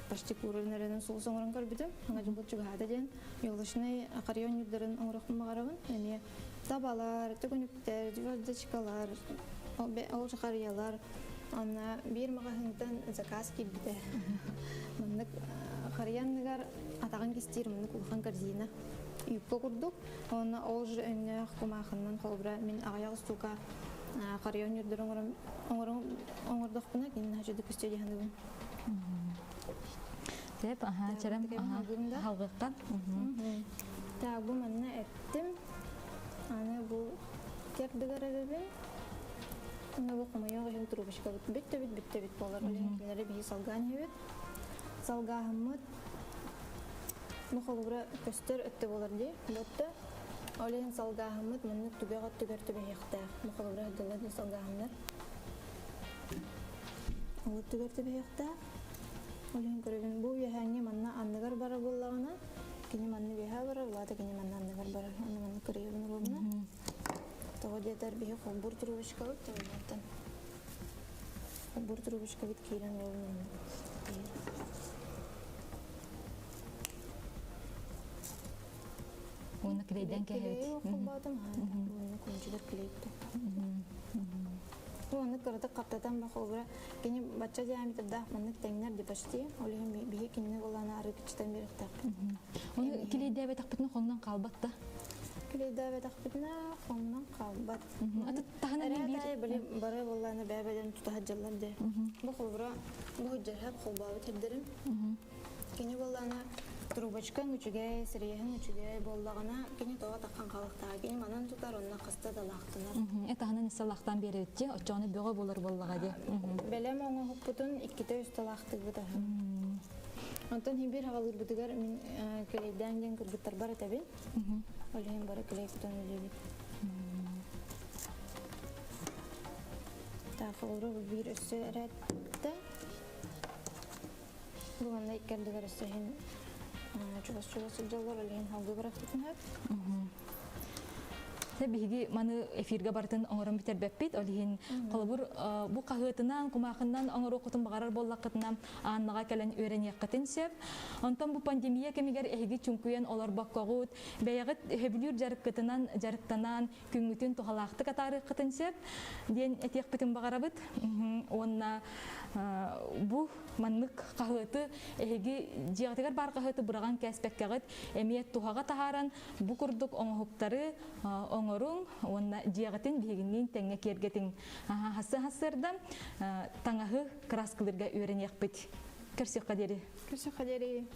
почти куурун эрэнэн соус оҥорон көрбүтүм. Хаҥа дьылбыт чугаһаата диэн елочный акарьон ньурдарын оҥорохпун баҕарабын. Эмиэ табалар, төкүнүктэр, звездочкалар, ол харыйалар. Онно биир маҕаһыынтан заказ киирбитэ. Маннык харыйа анныгар атаҕын кистиир маннык улахан корзина юбка курдук. Онно ол же өҥнөөх кумаахыннан холобура мин аҕыйах устуука харыйа ньурдары оҥордохпуна кинини хачыды көстүө дии саныыбын. Деп, аха, чэрем, халгыкка. Так, бу манна эттим. Аны бу кердигер эбэбин. Уна бу хомойоох иһин трубочкабыт бүттэ бит бүттэ бит буолар. Ол иһин кинилэри биһи салгаан иһэбит. Салгааһыммыт бу холобура көстөр өттө буолар дии. Бу өттө. Ол иһин салгааһыммыт маннык түгэх өттүгэр түбэһиэхтээх. Бу холобура дылы дии салгааһыннар. Ол өттүгэр түбэһиэхтээх. Ол иһин көрөбүн бу үөһээҥҥи манна анныгар барар буоллаҕына, кини манна үөһээ барар, улаата кини манна анныгар барар. Онно манна кырыйабын уруобуна. Тоҕо диэтэр биһи холбуур трубочкабыт төбөтүттэн. Бур трубочка бит киирэн болун. Уонна клейден кэһэбит. Холбоотум уонна күнчүлэр клейттэ. Уонна кыратык хаптатан ба холбура кини бачча диаметрдаах маннык тэҥнэр ди почти. Ол иһин биһи кинини боллаана арыы кыччытан биэриэхтээхпит. Оны клейдээбэтэхпитинэ хоҥнон хаалбат да? Клейдээбэтэхпитинэ хоҥнон хаалбат. Аты таһынан биир били бары боллаана бэбэден тутаһаджаллар де. Бу холбура бу жархап холбообут хердерим. Кини боллаана трубочкаң үчүгэй, сириэһиң үчүгэй боллаҕына кини тоҕо таххан халыктаҕа кини манан тутар онно хаста да лаахтанар. Этаһынан иссе лахтан биэребитти, оччоҕуна бөҕө болор боллаҕа ди. Бэлэм оҥоһукпутун иккитэ үстэ лаахтыгбыт аһа. Онтон хибир хагалыырбытыгар мин кэлэйдээн диэн кыргыттарбар этэбин. Ол иһин бары кэлэй кутан үлэбит. Так, холобура бу биир өссө эрэттэ. Бу манна иккэрдигэр өссө иһин чугас-чугас сылдьаллар, ол иһин халгы бырахпытын хөп. Те биһиги маны эфиргэ барытын оҥорон бүтэрбэппит. Ол иһин холобур бу хаһыатынан, кумаахынан оҥоруоххутун баҕарар буоллаххытына ааннаҕа кэлэн үөрэниэххитин сөп. Онтон бу пандемия кэмигэр эһиги чуҥкуйан олорбоккоҕут, бэйэҕит сөбүлүүр дьарыккытынан дьарыктанан күҥҥүтүн туһалаахтык атаарыаххытын сөп диэн этиэхпитин баҕарабыт. Уонна бу маннык хаһыаты эһиги дьиэҕитигэр баар хаһыаты быраҕан кээспэккэҕит эмиэ туһаҕа таһааран бу курдук оҥоһуктары оҥоруҥ уонна дьиэҕитин биһигинниин тэҥҥэ киэргэтиҥ. Хассы хассыарда таҥаһы кырааскалыырга үөрэниэхпит. Көрсүөххэ диэри. Көрсүөххэ диэри.